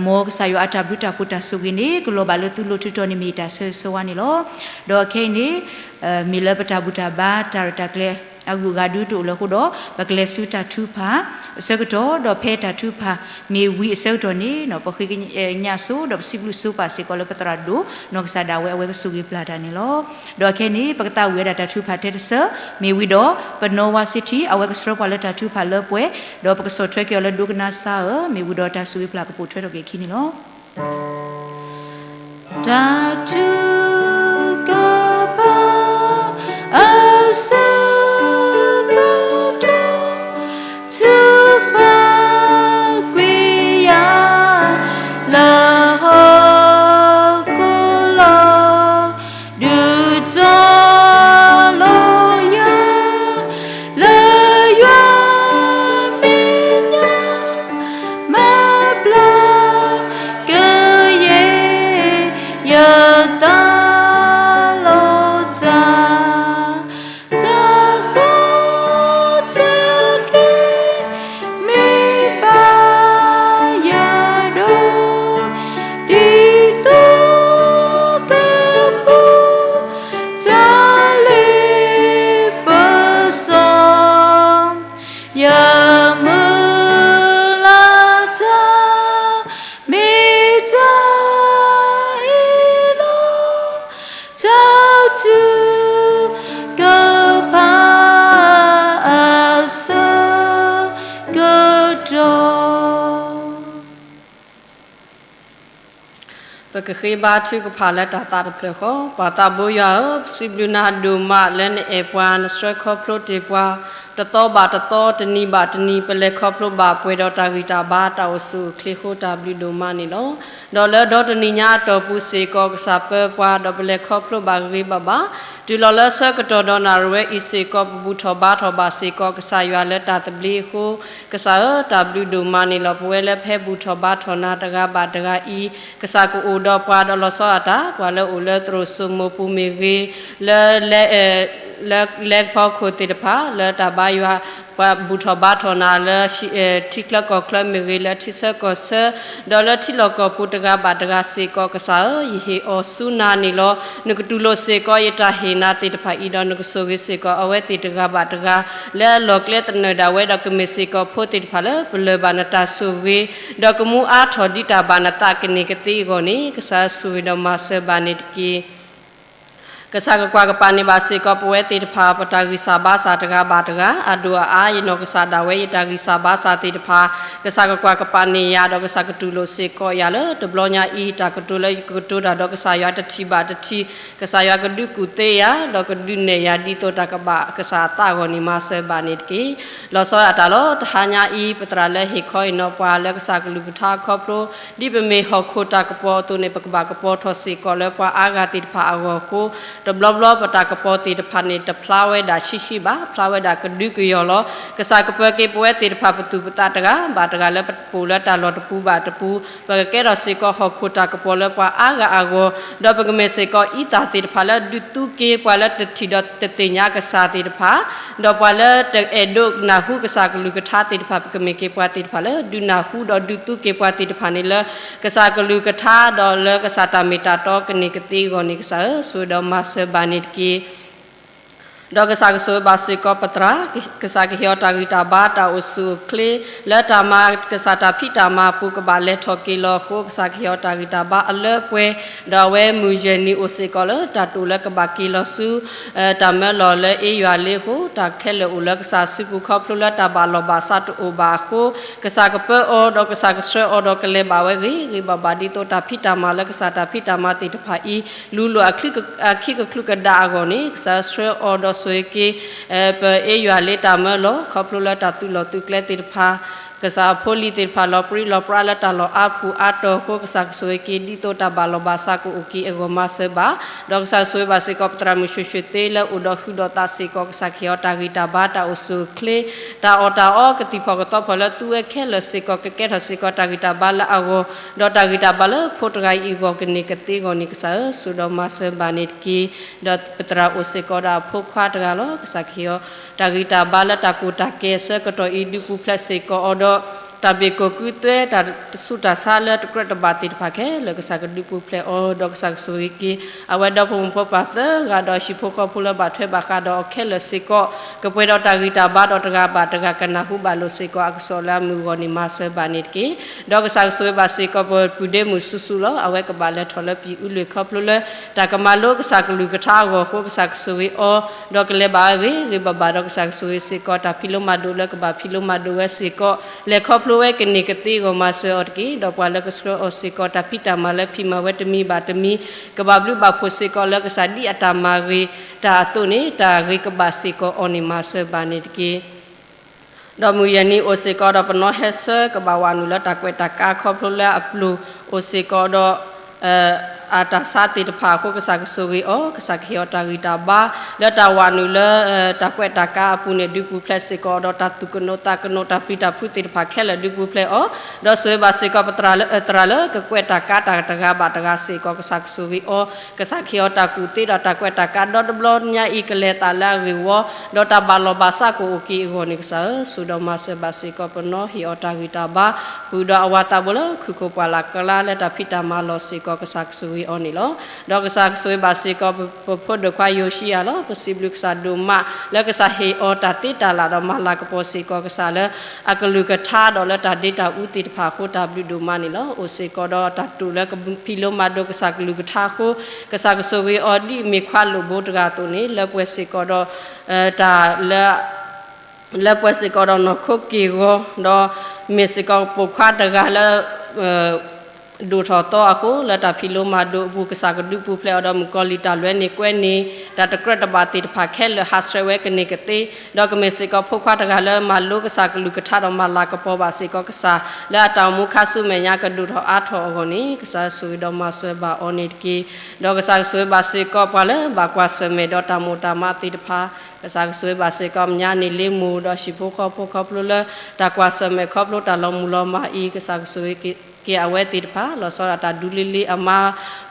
မ်ကစၢ်ယွၤအတၢ်ဘျုးတၢ်ဖှိၣ်တၢ်ဆိၣ်ဂ့ၤန့ၣ် ကလီၤဘၣ်လၢသုလိၤထုးထီၣ်န့ၣ်မ့ၢ်ယတၢ်ဆၢဂ့ၤဆၢဝါန့ၣ်လီၤ. ဒီးခဲအံၤန့ၣ် မ့ၢ်လၢပတၢ်ဘူၣ်တၢ်ဘါတၢ်ရဲၣ်တၢ်ကျဲၤအဂုၤအဂၤဒုတအိၣ်လၢၤအဃိဒီး ပကလဲၤဆူတၢ်ထုကဖၣ် အဆၢကတီၢ် ဒီးဖဲတၢ်ထုကဖၣ်မ့ၢ်ဝံၤအဆၢကတီၢ်န့ၣ် ပဃ့ကညးဆိ ဒီးပစံးဘျုးဆိပာ်စ့ၢ်ကီးလၢပသရၣ်ဒိၣ် နီၢ်ကစၢ်ဒၣ်ဝဲအဝဲကဆိၣ်ဂ့ၤပျၢ်တၢ်န့ၣ်လီၤ. ဒီးခဲအံၤန့ၣ် ပကသးဝံၣ်ဝဲဒၣ်တၢ်ထုကဖၣ်ထဲတဆၢ မ့ၢ်ဝံၤဒီး ပနီၢ်ဝါစ့ထံ အဝဲကဆှၢပှၤလၢတၢ်ထုကဖၣ်လၢပှဲၤ ဒီးပကဆီၣ်ထွဲက့ၤအီၤလၢဒိကနၣ်စါဧၢ, မ့ၢ်ဝံၤဒီးတၢ်ဆိၣ်ဂ့ၤပျၢ်ကပိာ်ထွဲထီၣ်က့ၤအခံန့ၣ်လီၤ. တၢ်ထုကဖၣ် အဆၢကတီၢ် ထုကဖၣ်ကွံာ်ယၤ လၢဟီၣ်ခိၣ်လီၤ ဒုးတီၤလီၤယၤ လၢယွၤမဲာ်ညါ မၤဘျါကယဲၢ် ယသးလီၤတၢ် တၢ်ကီတၢ်ခဲ မ့ၢ်ဘၣ်ယၤဒီး ဒ်သိးကပူၤ တၢ်လ့ပစီ ယမုၢ်လၢ်တၢ် မ့ၢ်တၢ်ဟ့ၣ်လီၤ တၢ်ထုကဖၣ်အဆၢကတီၢ် ကဃ့ဘါထုကဖၣ်လၢတၢ်သးတဖျၢၣ်ဃီ, ပၢ်သးဘိယွၤဧၢ, ပစံးဘျုးနၤဒိၣ်မးလၢနအဲၣ်ပှၤ နဆှၢခီဖျိတ့ၢ်ပှၤ, တသီဘၣ်တသီ တနံၤဘၣ်တနံၤ ပလဲၤခီဖျိဘၣ်ပှဲၤဒီးတၢ်ဂံၢ်တၢ်ဘါ တၢ်အိၣ်ဆူၣ်အိၣ်ချ့အဃိ တၢ်ဘျုးဒိၣ်မးန့ၣ်လီၤ. ဒီးလၢဒီတနံၤညါအတီၢ်ပူၤစ့ၢ်ကီး ကစၢ်ပၢပှၤ ဒီးပလဲၤခီဖျိဘၣ်ဂ့ၤဂ့ၤဘၣ်ဘၣ်, တုၤလီၤလၢဆၢကတီၢ်ဒီးနၣ်ရံၣ်ဝဲအံၤစ့ၢ်ကီး ပဘူၣ်ထီၣ်ဘါထီၣ်ဘၣ်စ့ၢ်ကီး ကစၢ်ယွၤလၢတၢ်သဘျ့အဃိ ကစၢ်ဧၢ, တၢ်ဘျုးဒိၣ်မးန့ၣ်လီၤ. ပဝဲလၢပဟဲဘူၣ်ထီၣ်ဘါထီၣ်နၤတဂၤဘၣ်တဂၤအံၤ, ကစၢ်ကအိၣ်ဒီးပှၤဒီးလီၤဆီဒၣ်တၢ်, ပှၤလၢအိၣ်လၢသရိာ်စိမိၤပူၤမ့ၢ်ဂ့ၤ, လၢ လၢလဲၤခီခိၣ်သ့ၣ်တဖၣ် လၢတၢ်ဘါယွၤ ပှၤဘူၣ်ထီၣ်ဘါထီၣ်နၤလၢ ထံချၢကီၢ်ချၢမ့ၢ်ဂ့ၤ, လၢထံဆၢကီၢ်ဆၢ, ဒီးလၢထံလီၢ်ကီၢ်ပူၤတဂၤဘၣ်တဂၤစ့ၢ်ကီး ကစၢ်ဧၢ, ယဟ့ၣ်အီၤဆူနၤန့ၣ်လီၤ. နကတူၢ်လိာ်စ့ၢ်ကီးယတၢ်ဟ့ၣ်နၤသ့ၣ်တဖၣ်အံၤဒီး နကဆိၣ်ဂ့ၤစ့ၢ်ကီးအဝဲသ့ၣ်တဂၤဘၣ်တဂၤ လၢအလီၢ်ကျဲသနၢၣ်ဒၣ်ဝဲ ဒီးကမ့ၢ်စ့ၢ်ကီးဖိသ့ၣ်တဖၣ်လၢပလၢၢ်ဘၣ်နတၢ်ဆိၣ်ဂ့ၤ, ဒီးကမူအါထီၣ်ဒ်တၢ်ဘၣ်နသးကန့ၢ်ကသ့အဂီၢ်န့ၣ် ကစၢ်ဧၢ ဆိၣ်ဂ့ၤဒီးမၤစၢၤဘၣ်န့ၣ်တက့ၢ်. ကစၢ်ကကွၢ်ကပၤန့ၢ်ဘၣ်စ့ၢ်ကီး ပဝဲသ့ၣ်တဖၣ် ပတၢ်ဂံၢ်စၢ်ဘါစၢ်တဂၤဘၣ်တဂၤ, အဒိၣ်အအါ ယနီၢ်ကစၢ်ဒၣ်ဝဲ ယတၢ်ဂံၢ်စၢ်ဘါစၢ်သ့ၣ်တဖၣ်, ကစၢ်ကကွၢ်ကပၤန့ၢ်ယၤ ဒီးကစၢ်ကတူၢ်လိာ်စ့ၢ်ကီးယၤလၢ တဘျီညါအံၤ တၢ်ကတိၤလၢယကကတိၤတၢ်ဒီးကစၢ်ယွၤတထံၣ်ဘၣ်တထံၣ်, ကစၢ်ယွၤကဒုးကူၣ်သ့ယၤ ဒီးကဒုးနဲၣ်ယၤ ဒ်သိးတၢ်ကဘၣ်ကစၢ်အသးအဂီၢ်န့ၣ် မၤစၢၤဘၣ်န့ၣ်တက့ၢ်. လီၤဆီဒၣ်တၢ်လီၤ. တဟါညါအံၤ ပသရၣ်လၢဟ့ၣ်ခီဟ့ၣ်နီၤပှၤလၢကစၢ်ကလုၢ်ကထါအခီဖျိ ဒ်ပမ့ၢ်ဟီၣ်ခိၣ်တၢ်ကပီၤအသိးန့ၣ် ပကဘၣ်ကပီၤထီၣ်စ့ၢ်ကီးလၢပှၤအါဂၤသ့ၣ်တဖၣ်အဂီၢ်အဃိ, တဘျီဘျီပတၢ်ကပီၤသ့ၣ်တဖၣ်န့ၣ် တဖျါဝဲဒၣ်ဆံးဆံးဘၣ်, ဖျါဝဲဒၣ်ကဒုကယီၢ်လီၤ. ကစၢ်ကပၢၤက့ၤပဝဲသ့ၣ်တဖၣ်ပသူၣ်ပသးတဂၤဘၣ်တဂၤလၢပအိၣ်လၢတၢ်လီၢ်တပူၤဘၣ်တပူၤ, ပကကဲထီၣ်စ့ၢ်ကီးဟီၣ်ခိၣ်တၢ်ကပီၤလၢပှၤအါဂၤအဂီၢ်, ဒီးပကမ့ၢ်စ့ၢ်ကီးအံသၣ်သ့ၣ်တဖၣ်လၢဒုးသူက့ၤပှၤလၢတထံၣ်ဒီးတသ့ၣ်ညါကစၢ်သ့ၣ်တဖၣ်, ဒီးပှၤလၢတအဲၣ်ဒိးနၢ်ဟူကစၢ်ကလုၢ်ကထါသ့ၣ်တဖၣ် ပကမ့ၢ်က့ၤပှၤသ့ၣ်တဖၣ်လၢ ဒုးနၢ်ဟူဒီးဒုးသူက့ၤပှၤသ့ၣ်တဖၣ်န့ၣ်လၢ ကစၢ်ကလုၢ်ကထါဒီးလၢကစၢ်တၢ်မ့ၢ်တၢ်တီကန့ၢ်ကသ့အဂီၢ်န့ၣ် ကစၢ်ဧၢ ဆိၣ်ဂ့ၤဒီးမၤစၢၤဘၣ်န့ၣ်တက့ၢ်. ဒီးကစၢ်ကဆိၣ်ဂ့ၤဘၣ်စ့ၢ်ကီးပသရၣ်, ကစၢ်ကဟ့ၣ်အီၤတၢ်ဂံၢ်တၢ်ဘါ တၢ်အိၣ်ဆူၣ်အိၣ်ချ့ လၢတၢ်မၤကစၢ်တၢ်ဖံးတၢ်မၤအပူၤ ကဘၣ်လဲၤထီၣ်က့ၤလီၤအဃိ ကစၢ်ကဟ့ၣ်အီၤတၢ်ဂံၢ်တၢ်ဘါအလၢပှဲၤ, ဒီးအဝဲမုၢ်ယဲၢ်နံၤအိၣ်စ့ၢ်ကီးလၢတၢ်တိာ်လၢကဘၣ်က့ၤလီၤဆူ တၢ်မၢလီၢ်လၢအ့ယွၤလ့အဃိ, တၢ်ခဲလၢာ်အိၣ်လၢကစၢ်စုပူၤခီဖျိလၢတၢ်ဘၣ်လီၢ်ဘၣ်စးတအိၣ်ဘၣ်အဃိ, ကစၢ်ကပၢအီၤ ဒီးကစၢ်ကဆှၢအီၤဒီးကလဲၤဘၣ်ဝဲဂ့ၤဂ့ၤဘၣ်ဘၣ် ဒ်သိးတၢ်ဖံးတၢ်မၤလၢကစၢ်တၢ်ဖံးတၢ်မၤသ့ၣ်တဖၣ်အံၤ လူၤလိာ်အခံကချုးကဒါအဂီၢ်န့ၣ် ကစၢ်ဆှၢအီၤဒီးဆိၣ်ဂ့ၤက့ၤ ပအ့ယွၤလ့တၢ်မၢလီၢ် ခီဖျိလၢတၢ်သုးလီၢ်သုးကျဲသ့ၣ်တဖၣ်, ကစၢ်အဖိလံၤသ့ၣ်တဖၣ် လီၤပြံလီၤပြါလၢတၢ်လီၢ်အါပူၤအါတီၤအဃိ ကစၢ်ကဆိၣ်ဂ့ၤက့ၤ ဒ်သိးတၢ်ဘၣ်လီၢ်ဘၣ်စးကအိၣ်က့ၤအဂီၢ်မၤစၢၤဘၣ်, ဒီးကစၢ်ကဆိၣ်ဂ့ၤဘၣ်စ့ၢ်ကီးပသရၣ်မုၣ်ဆိၣ်ဆိၣ်သ့လၢအိၣ်ဒီးဟုဒီးသးစ့ၢ်ကီး ကစၢ်ကဟ့ၣ်အီၤတၢ်ဂံၢ်တၢ်ဘါ တၢ်အိၣ်ဆူၣ်အိၣ်ချ့ တၢ်အီၣ်တၢ်အီကသံၣ်ဖီၣ်ကသီဖီၣ်လၢသူဝဲခဲလၢာ်စ့ၢ်ကီး ကကဲထီၣ်စ့ၢ်ကီးတၢ်ဂံၢ်တၢ်ဘါလၢအဂီၢ်, ဒီးတၢ်ဂံၢ်တၢ်ဘါလၢဖိတဂၤအံၤအဂီၢ်ကန့ၢ်ကသ့အဂီၢ်န့ၣ် ကစၢ်ဧၢ ဆိၣ်ဒီးမၤစၢၤဘၣ်န့ၣ်တက့ၢ်. ဒီးပသရၣ်အိၣ်စ့ၢ်ကီးဒီးအဖိခွါတဂၤလီၤ. ကစၢ်ကဟ့ၣ်အီၤ တၢ်ဂံၢ်တၢ်ဘါလၢတၢ်ကူၣ်တၢ်ကဲအဆၢကတီၢ်အံၤ ဒုးပူၤဖျဲးစ့ၢ်ကီးအီၤဒီး တၢ်ဘ့ၣ်ကိၢ်ကုသွဲ တၢ်တဆူးတၢ်ဆါလၢတကြၢးတဘၣ်သ့ၣ်တဖၣ်ခဲလၢာ် ကစၢ်ကဒုးပူၤဖျဲးအီၤ ဒီးကစၢ်ကဆိၣ်ဂ့ၤက့ၤ အဝဲဒီဖိမိၢ်ဖိပၢ်သၢဂၤဒီး ဟံၣ်ဖိဃီဖိလၢဘၣ်ထွဲဘၣ်ဃးဒီးအီၤခဲလၢာ်စ့ၢ်ကီး ကပှဲၤဒီးတၢ်ဂံၢ်တၢ်ဘါဒီးတဂၤဘၣ်တဂၤ ကနၢ်ဟူဘၣ်လိာ်စ့ၢ်ကီးအကစီၣ်လၢအမုာ်အဂီၢ်န့ၣ် မၤစၢၤဘၣ်န့ၣ်တက့ၢ်. ဒီးကစၢ်ကဆိၣ်ဂ့ၤဘၣ်စ့ၢ်ကီးပပုၢ်ဒ့မုၣ်စုစုလီၤ. အဝဲကဘၣ်လဲၤထီၣ်လၢပံၣ်အူလွံၢ်ခီဖျိလၢ တၢ်ကမၤလိကစၢ်ကလုၢ်ကထါအဂီၢ်အဃိ ကစၢ်ကဆိၣ်ဂ့ၤအီၤ ဒီးကလဲၤဘၣ်ဝဲဂ့ၤဂ့ၤဘၣ်ဘၣ် ဒီးကစၢ်ကဆိၣ်ဂ့ၤစ့ၢ်ကီး တၢ်ဖံးလိမၤဒိးလၢကဘၣ်ဖံးလိမၤဒိးဝဲစ့ၢ်ကီး လဲၤခီဖျိဝဲကန့ၢ်ကသ့အဂီၢ် မၤစၢၤအီၤတက့ၢ်. ဒီးပှၤလၢကဆှၢအီၤစ့ၢ်ကီး တၢ်ဖံးတၢ်မၤလၢဖံးမၤဝဲတမံၤဘၣ်တမံၤ ကဘၣ်ဘျုးဘၣ်ဖှိၣ်စ့ၢ်ကီးလၢကစၢ်ဒ်အတၢ်မၤဂ့ၤတၢ်အသိးန့ၣ် တၢ်ဂ့ၤကဘၣ်စ့ၢ်ကီးအီၤန့ၣ် မၤစၢၤဘၣ်န့ၣ်တက့ၢ်. ဒီးမုၢ်ယဲၢ်နံၤအိၣ်စ့ၢ်ကီးဒီး ပနီၢ်ဟဲဆၢကဘၣ်ဝးနုာ်လၢတၢ်ကွဲးတၢ်ကါခီဖျိလၢအပျိၢ်အိၣ်စ့ၢ်ကီးဒီး အတၢ်ဆါသ့ၣ်တဖၣ်အဃိ ကစၢ်ကဆိၣ်ဂ့ၤအီၤ ကစၢ်ကဟ့ၣ်အီၤတၢ်ဂံၢ်တၢ်ဘါ လၢတၢ်ဝးနုာ်လၢ တၢ်ကွဲးတၢ်ကါအပူၤန့ၣ် ဒုးပူၤဖျဲးစ့ၢ်ကီးဒီး တၢ်သူၣ်ကနိးသးကနိး တၢ်ပျံၤတၢ်ဖုးသ့ၣ်တဖၣ်ခဲလၢာ် ဒုးပူၤဖျဲးအီၤ ဒီးဆိၣ်ဂ့ၤဘၣ်စ့ၢ်ကီး ပသရၣ်လၢ သရၣ်လၢကကွဲးတၢ်ကါတၢ်တဂၤဘၣ်တဂၤစ့ၢ်ကီး ကစၢ်ကဆိၣ်ဂ့ၤအီၤ ကစၢ်ကဟ့ၣ်အီၤတၢ်ကူၣ်သ့ဒီးတၢ်ကွဲးတၢ်ကါ ဒီတဘျီညါအံၤ ကလဲၤအသးလၢအဂ့ၢ်ဝီ ဒီးတၢ်ဘၣ်လီၢ်ဘၣ်စးကအိၣ်က့ၤအဂီၢ်န့ၣ် ကစၢ်ဧၢ ဆိၣ်ဒီးမၤစၢၤဘၣ်စ့ၢ်ကီးပနီၢ် ဟ့ၣ်အီၤတၢ်ဂံၢ်တၢ်ဘါ ဃုာ်ဒီးအဝၤသးဘိလၢခုၣ်ခိၣ်ပှၢ်လၢ်ကျါလၢတၢ်ဖံးတၢ်မၤလီၢ်စ့ၢ်ကီး ကစၢ်ကဆိၣ်ဂ့ၤအီၤန့ၣ်လီၤ. ဒီးကစၢ်ကဆိၣ်ဂ့ၤဘၣ်စ့ၢ်ကီး ပဖိဒိၣ်ခွါယိၤၡံယၤလီၤ. ပစံးဘျုးကစၢ်ဒိၣ်မး လၢကစၢ်ဟ့ၣ်အီၤတၢ်သ့တၢ်လၢ်ဒီးမၤလၤကပီၤစ့ၢ်ကီးကစၢ်လၢ အကလုၢ်ကထါဒီးလၢတၢ်ဒ့တၢ်အူသ့ၣ်တဖၣ်အဃိ တၢ်ဘျုးဒိၣ်မးန့ၣ်လီၤ. အိၣ်စ့ၢ်ကီးဒီးတၢ်တိာ်လၢကဖံးလိမၤဒိးကစၢ်ကလုၢ်ကထါအဃိ ကစၢ်ကဆိၣ်ဂ့ၤအီၤဒ်အမ့ၢ်ခွါလိာ်ဘိတဂၤအသိးန့ၣ် လၢပှဲၤစ့ၢ်ကီးဒီး တၢ်လၢ လၢပှဲၤစ့ၢ်ကီးဒီးနီၢ်ခိက့ၢ်ဂီၤ ဒီးမ့ၢ်စ့ၢ်ကီးပိာ်ခွါတဂၤလၢ ဒိၣ်ထီၣ်သီအဃိ လၢတၢ်ဖံးလိမၤဒိးအပူၤ ကစၢ်ကဒုးပူၤဖျဲးအီၤဒီးမုၣ်ကီၤလံၢ်တၢ်လွဲန့ၣ်ကွဲန့ၣ် တၢ်တကြၢးတဘၣ်သ့ၣ်တဖၣ်ခဲလၢာ် ဟးဆှဲးဝဲကန့ၢ်ကသ့, ဒီးကမ့ၢ်စ့ၢ်ကီးဖိခွါတဂၤလၢမၤလိကစၢ်ကလုၢ်ကထါဒီးမၤလၤကပီၤဘၣ်စ့ၢ်ကီးကစၢ် လၢအတၢ်အိၣ်မူခါဆူမဲာ်ညါကဒိၣ်ထီၣ်အါထီၣ်အဂီၢ်န့ၣ် ကစၢ်ဆိၣ်ဂ့ၤဒီးမၤစၢၤဘၣ်အီၤန့ၣ်တက့ၢ်. ဒီးကစၢ်ကဆိၣ်ဂ့ၤဘၣ်စ့ၢ်ကီးပှၤလၢဘၣ်ကွၢ်ဆၢၣ်မဲာ်ဒီးတၢ်မိၣ်တၢ်မးသ့ၣ်တဖၣ် ကစၢ်ကဆိၣ်ဂ့ၤဘၣ်စ့ၢ်ကီး မညါန့ၣ်လ့မိၢ်ဒီးဟံၣ်ဖိဃီဖိခီဖျိလၢ တၢ်ကွၢ်ဆၢၣ်မဲာ်ခီဖျိတၢ်လီၤမုၢ်လီၤမၢ်အံၤ ကစၢ်ကဆိၣ်ဂ့ၤက့ၤအဝဲသ့ၣ်တဖၣ် လီၤဆီဒၣ်တၢ်ဒူလ့လ့အမါ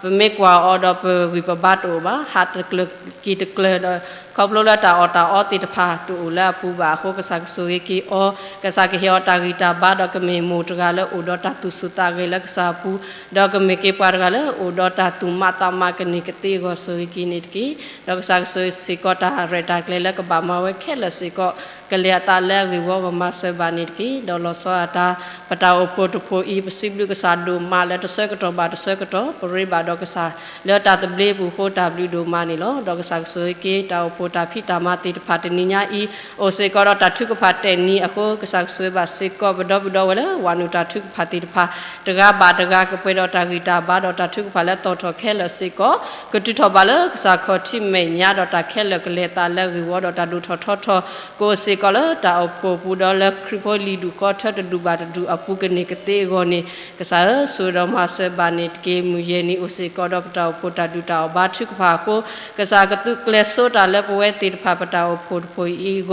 ပမ့ၢ်ကွၢ်အီၤဒီးပဂံၢ်ပဘါတအိၣ်ဘၣ် ဟးတကျၢၤက့ၤတကျၢၤဒီး ခီဖျိလၢတၢ်အီၣ်တၢ်အီသ့ၣ်တဖၣ်တအိၣ်လၢအပူၤဘၣ်အဃိ ကစၢ်ကဆိၣ်ဂ့ၤက့ၤအီၤ ကစၢ်ကဟ့ၣ်အီၤတၢ်ဂံၢ်တၢ်ဘါဒီးကမ့ၢ်မိၢ်တဂၤလၢအိၣ်ဒီးတၢ်သူၣ်ဆူၣ်သးဂဲၤလၢကစၢ်အပူၤ ဒီးကမ့ၢ်က့ၤပှၤတဂၤလၢအိၣ်ဒီးတၢ်သူၣ်မးသးမးကန့ၢ်ကသ့အဂီၢ်ဆိၣ်ဂ့ၤက့ၤန့ၣ်တက့ၢ်. ဒီးကစၢ်ကဆိၣ်ဂ့ၤစ့ၢ်ကီးတၢ်ရဲၣ်တၢ်ကျဲၤလၢကဘၣ်မၤဝဲခဲလၢာ်စ့ၢ်ကီး ကလဲၤအသးလၢအဂ့ၢ်ဝီအဂီၢ်မၤစၢၤဘၣ်န့ၣ်တက့ၢ်. ဒီးလီၤဆီဒၣ်တၢ် ပတၢ်အိၣ်ဖှိၣ်တဖှိၣ်အံၤ ပစံးဘျုးကစၢ်ဒိၣ်မးလၢတဆၢကတီၢ်ဘၣ်တဆၢကတီၢ် ပရ့ဘၣ်ဒီးကစၢ်လၢတၢ်သဘျ့အပူၤအဃိ တၢ်ဘျုးဒိၣ်မးန့ၣ်လီၤ. ဒီးကစၢ်ကဆိၣ်ဂ့ၤက့ၤတၢ်အိၣ်ဖှိၣ်တၢ်ဖံးတၢ်မၤသ့ၣ်တဖၣ်တနံၤညါအံၤ အိၣ်စ့ၢ်ကီးဒီးတၢ်ထုကဖၣ်တဲာ်နံၤအဃိ ကစၢ်ကဆိၣ်ဂ့ၤဘၣ်စ့ၢ်ကီးပဒီပုၢ်ဒီဝဲၢ်လၢ ဝၤနုာ်တၢ်ထုကဖၣ်သ့ၣ်တဖၣ် တဂၤဘၣ်တဂၤ ကပှဲၤဒီးတၢ်ဂံၢ်တၢ်ဘါဒီးတၢ်ထုကဖၣ်လၢသီၣ်ထီၣ်ခဲလၢာ်စ့ၢ်ကီး ကတုၤထီၣ်ဘၣ်လၢကစၢ်ခီၣ်ထံးမဲာ်ညါဒီးတၢ်ခဲလၢာ်ကလဲၤသးလၢအဂ့ၢ်ဝီဒီးတၢ်ဒိၣ်ထီၣ်ထီထီၣ် ကအိၣ်စ့ၢ်ကီးလၢတၢ်အိၣ်ဖှိၣ်အပူၤဒီးလၢခရံာ်ဖိလံၤဒူၣ်ဃီထၢတဒူၣ်ဘၣ်တဒူၣ်အပူၤကန့ၢ်ကသ့အဂီၢ်န့ၣ် ကစၢ်ဧၢ ဆိၣ်ဂ့ၤဒီးမၤစၢၤဘၣ်န့ၣ်တက့ၢ်. မုၢ်ယဲၢ်နံၤအိၣ်စ့ၢ်ကီးဒီးပတၢ်အိၣ်ဖှိၣ်တၢ်ဒုၣ်တၢ်အီၣ်ဘါထုကဖၣ်အဃိ ကစၢ်ကသုးကျဲၤစိတၢ်လၢပဝဲသ့ၣ်တဖၣ်ပတၢ်အိၣ်ဖှိၣ်တဖှိၣ်အံၤအဂီၢ်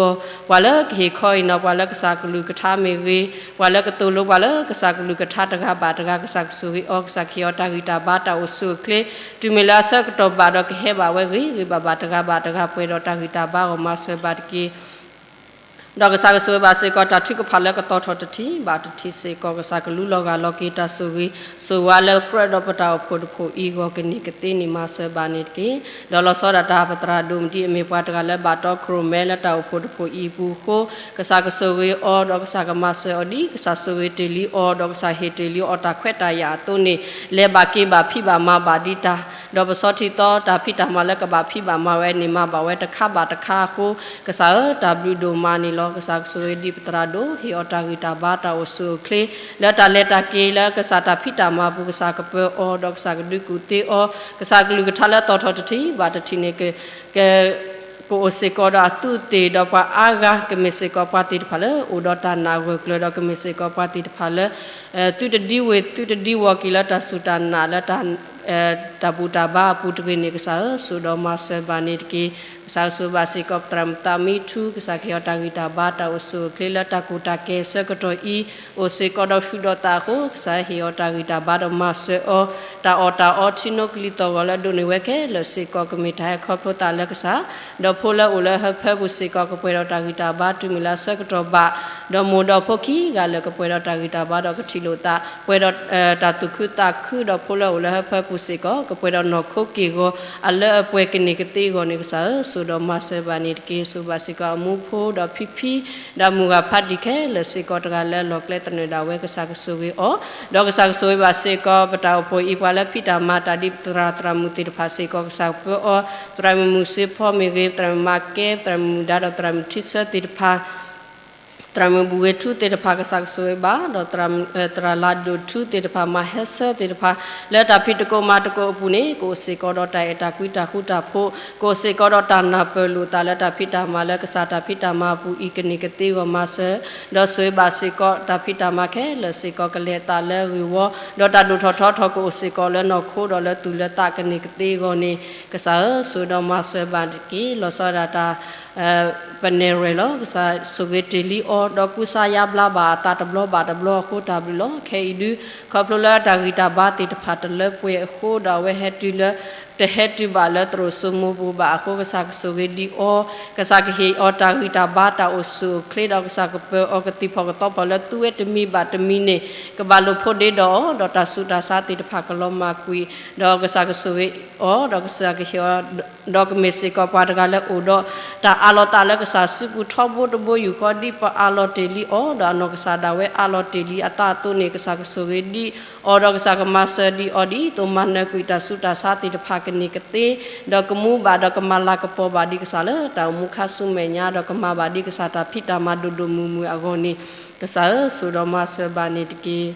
ပှၤလၢကဟ့ၣ်ခီအံၤနီၤ ပှၤလၢကစၢ်ကလုၢ်ကထါမ့ၢ်ဂ့ၤ ပှၤလၢကသိၣ်လိပှၤလၢကစၢ်ကလုၢ်ကထါတဂၤဘၣ်တဂၤ ကစၢ်ကဆိၣ်ဂ့ၤအီၤ ကစၢ်ကဟ့ၣ်အီၤတၢ်ဂံၢ်တၢ်ဘါတၢ်အိၣ်ဆူၣ်အိၣ်ချ့ တုၤမ့ၢ်လၢအဆၢကတီၢ်ဘၣ်ဒီးကဟဲဘၣ်ဝဲဂ့ၤဂ့ၤဘၣ်ဘၣ်တဂၤဘၣ်တဂၤပှဲၤဒီးတၢ်ဂံၢ်တၢ်ဘါအဂီၢ်မၤစၢၤဘၣ်တက့ၢ်. ဒီးကစၢ်ကဆိၣ်ဂ့ၤဘၣ်စ့ၢ်ကီးတၢ်ထုကဖၣ်လၢကသီၣ်ထီၣ်တထံၣ်ဘၣ်တထံၣ်စ့ၢ်ကီး ကစၢ်ကလူလီၤဂာ်လီၤက့ၤတၢ်ဆိၣ်ဂ့ၤ ဆိၣ်ဝါလၢကြၢးဒီးပတၢ်အိၣ်ဖှိၣ်တဖှိၣ်အံၤအဂီၢ်ကန့ၢ်ကသ့န့ၣ်မၤစၢၤဘၣ်န့ၣ်တက့ၢ်. ဒီးလီၤဆီဒၣ်တၢ်ပသရၣ်ဒိၣ်မူဒံးအမ့ၢ်ပှၤတဂၤလၢဘၣ်တီခိၣ်ရိၣ်မဲလၢတၢ်အိၣ်ဖှိၣ်တဖှိၣ်အံၤအပူၤအဃိ ကစၢ်ကဆိၣ်ဂ့ၤအီၤ ဒီးကစၢ်ကမၤစၢၤအီၤဒ်ကစၢ်ဆိၣ်ဂ့ၤတ့ၢ်လံအီၤ ဒီးကစၢ်ဟ့ၣ်တ့ၢ်လံအီၤတၢ်ခွဲးတၢ်ယာ်အသိးန့ၣ် လဲၤဘၣ်က့ၤဘၣ်ဖံးဘၣ်မၤဘၣ်ဒံးတၢ် ဒီးပဆီထံသီတၢ်ဖံးတၢ်မၤလၢကဘၣ်ဖံးဘၣ်မၤဝဲန့ၣ် မၤဘၣ်ဝဲတခါဘၣ်တခါအဃိ ကစၢ်ဧၢ တၢ်ဘျုးဒိၣ်မးန့ၣ်လီၤ. ကစၢ်ကဆိၣ်ဂ့ၤဒံးပသရၣ်ဒိၣ် ဟ့ၣ်အီၤတၢ်ဂံၢ်တၢ်ဘါတၢ်အိၣ်ဆူၣ်အိၣ်ချ့ လၢတၢ်လဲၤတၢ်က့ၤလၢကစၢ်တၢ်ဖံးတၢ်မၤအပူၤ ကစၢ်ကပၢၤအီၤ ဒီးကစၢ်ကဒုးကူၣ်သ့အီၤ ကစၢ်ကလုၢ်ကထါလၢသီၣ်ထီၣ်တထံၣ်ဘၣ်တထံၣ်န့ၣ် က ကအိၣ်စ့ၢ်ကီးဒီးအသူးအသ့ၣ်ဒီးပှၤအါဂၤ ကမ့ၢ်စ့ၢ်ကီးပှၤသ့ၣ်တဖၣ်လၢ အိၣ်ဒီးတၢ်နာ်ဂၢၢ်ကျၢၤဒီးကမ့ၢ်စ့ၢ်ကီးပှၤသ့ၣ်တဖၣ်လၢ သုတဒံဝ့ၤသုတဒံဝီၤက့ၤလၢတၢ်စူၢ်တၢ်နာ်လၢ တၢ်ဘူၣ်တၢ်ဘါအပူၤတဂ့ၤန့ၣ် ကစၢ်ဧၢ ဆိၣ်ဒီးမၤစၢၤဘၣ်န့ၣ်တက့ၢ်. ကစၢ်ကဆိၣ်ဘၣ်စ့ၢ်ကီးပသရၣ်မုၣ်သးမံထူ ကစၢ်ကဟ့ၣ်အီၤတၢ်ဂံၢ်တၢ်ဘါတၢ်အိၣ်ဆူၣ်အိၣ်ချ့လၢတၢ်ကူၣ်တၢ်ကဲအဆၢကတီၢ်အံၤ အိၣ်စ့ၢ်ကီးဒီးဃုာ်ဒီးသးအဃိ ကစၢ်ဟ့ၣ်အီၤတၢ်ဂံၢ်တၢ်ဘါဒီးမၤစၢၤအီၤ တၢ်အီၣ်တၢ်အီထံနိကလံၤသီၣ်ဂီၤလၢအဒိးန့ၢ်ဝဲခဲလၢာ်စ့ၢ်ကီး ကမ့ၢ်တၢ်ဟဲခီဖျိသးလၢကစၢ် ဒီးဖိလၢအိၣ်လၢဟၢဖၢပူၤစ့ၢ်ကီး ကပှဲၤဒီးတၢ်ဂံၢ်တၢ်ဘါတုၤမုၢ်လၢအဆၢကတီၢ်ဘၣ် ဒီးမိၢ်ဒီးဖိခံဂၤလၢာ် ကပှဲၤဒီးတၢ်ဂံၢ်တၢ်ဘါဒီးကထံၣ်လိာ်သး ပှဲၤဒီးတၢ်သူၣ်ခုသးခု ဒီးဖိလၢအိၣ်လၢဟၢဖၢပူၤစ့ၢ်ကီး ကပှဲၤဒီးနီၢ်ခိက့ၢ်ဂီၤအလၢအပှဲၤကန့ၢ်ကသ့အဂီၢ်န့ၣ် ကစၢ်ဧၢ ဆိၣ်ဒီးမၤစၢၤဘၣ်န့ၣ်တက့ၢ်. ဆိၣ်ဘၣ်စ့ၢ်ကီးအမူဖိဒီးဖံဖံ ဒီးမုၢ်ဂၤဖးဒံးခဲလၢာ်စ့ၢ်ကီး တဂၤလၢအလီၢ်ကျဲသနၢၣ်ဒၣ်ဝဲ ကစၢ်ကဆိၣ်ဂ့ၤအီၤ ဒီးကစၢ်ကဆိၣ်ဂ့ၤဘၣ်စ့ၢ်ကီး ပတၢ်အိၣ်ဖှိၣ်အံၤ ပှၤလၢဖံးတၢ်မၤတၢ်ဒ်ပသရၣ်သရၣ်မုၣ်သ့ၣ်တဖၣ်စ့ၢ်ကီး ကစၢ်ကပၢၤအီၤ သရၣ်မုၣ်မုၢ်စ့ဖီမ့ၢ်ဂ့ၤ သရၣ်မုၣ်မၤကဲ သရၣ်မုၣ်မုၢ်ဒါ ဒီးသရၣ်မုၣ်ထံဆၢသ့ၣ်တဖၣ် သရၣ်မုၣ်ဘူၣ်ဂ့ၤထူသ့ၣ်တဖၣ် ကစၢ်ကဆိၣ်ဂ့ၤဘၣ် ဒီးသရၣ်လၤဒိၣ်ထူသ့ၣ်တဖၣ် မၤဟဲဆၢသ့ၣ်တဖၣ် လၢတၢ်ဖံးသကိးမၤသကိးအပူၤန့ၣ် ကအိၣ်စ့ၢ်ကီးဒီးတၢ်အဲၣ်တၢ်ကွံတၢ်ဃူတၢ်ဖိး ကအိၣ်စ့ၢ်ကီးဒီးတၢ်နၢ်ပၢၢ်လိာ်သးလၢတၢ်ဖံးတၢ်မၤလၢကစၢ်တၢ်ဖံးတၢ်မၤအပူၤအံၤ ကန့ၢ်ကသ့အဂီၢ်မၤစၢၤ ဒီးဆိၣ်ဂ့ၤဘၣ်စ့ၢ်ကီးတၢ်ဖံးတၢ်မၤခဲလၢာ်စ့ၢ်ကီး ကလဲၤအသးလၢအဂ့ၢ်ဝီ ဒီးတၢ်ဒိၣ်ထီၣ်ထီထီၣ်ကအိၣ်စ့ၢ်ကီးလၢနီၢ်ခိဒီးလၢသူၣ်လၢသးကန့ၢ်ကသ့အဂီၢ်န့ၣ် ကစၢ်ဧၢ ဆိၣ်ဒီးမၤစၢၤဘၣ်တက့ၢ်. လီၤဆီဒၣ်တၢ် ပနဲၣ်ရွဲၣ်လီၤ ကစၢ်ဆိၣ်ဂ့ၤတ့ၢ်လံအီၤ ဒီးကူစါယါဘျါဘၣ်အသးတဘျီဘၣ်တဘျီအဃိ တၢ်ဘျုးလီၤ. ခဲအံၤဒုး ခီဖျိလၢတၢ်ဂံၢ်တၢ်ဘါသ့ၣ်တဖၣ်တလၢပှဲၤအဃိ ဒီးအဝဲဟဲတုၤလၢ တဟဲတုၤဘၣ်လၢသရိာ်စိမိပူၤဘၣ်အဃိ ကစၢ်ကဆိၣ်ဂ့ၤဒံးအီၤ ကစၢ်ကဟ့ၣ်အီၤတၢ်ဂံၢ်တၢ်ဘါတၢ်အိၣ်ဆူၣ်အိၣ်ချ့ ဒီးကစၢ်ကပၢၤအီၤကသံၣ်ဖီၣ်ကသီဖီၣ်လၢသူဝဲတမံၤဘၣ်တမံၤန့ၣ် ကဘၣ်လိာ်ဖိးဒ့ဒီးအီၤ ဒီးတၢ်ဆူးတၢ်ဆါသ့ၣ်တဖၣ်ကလီၤမၢ်ကွံာ် ဒီးကစၢ်ကဆိၣ်ဂ့ၤအီၤ ဒီးကစၢ်ကဟ့ၣ်အီၤ ဒီးကမ့ၢ်စ့ၢ်ကီးပှၤတဂၤလၢအိၣ်ဒီး တၢ်အးလီၤသးလၢကစၢ်စုပူၤထီဘိတဘိယူၢ်ဃီ ဒ်ပအးလီၤတ့ၢ်လံအီၤ ဒီးအနီၢ်ကစၢ်ဒၣ်ဝဲအးလီၤတ့ၢ်လံအသးအသိးန့ၣ် ကစၢ်ကဆိၣ်ဂ့ၤဒံးအီၤ ဒီးကစၢ်ကမၤစၢၤဒံးအီၤဒ်သိးမၤနၢၤကွံာ်တၢ်ဆူးတၢ်ဆါသ့ၣ်တဖၣ်ကန့ၢ်ကသ့ ဒီးကမူဘၣ်ဒီးကမၤလၤကပီၤဘၣ်ဒံးကစၢ်လၢတၢ်အိၣ်မူခါဆူမဲာ်ညါ ဒီးကမၤဘၣ်ဒံးကစၢ်တၢ်ဖံးတၢ်မၤဒိၣ်ဒိၣ်မုၢ်မုၢ်အဂီၢ်န့ၣ် ကစၢ်ဧၢ ဆိၣ်ဒီးမၤစၢၤဘၣ်န့ၣ်တက့ၢ်.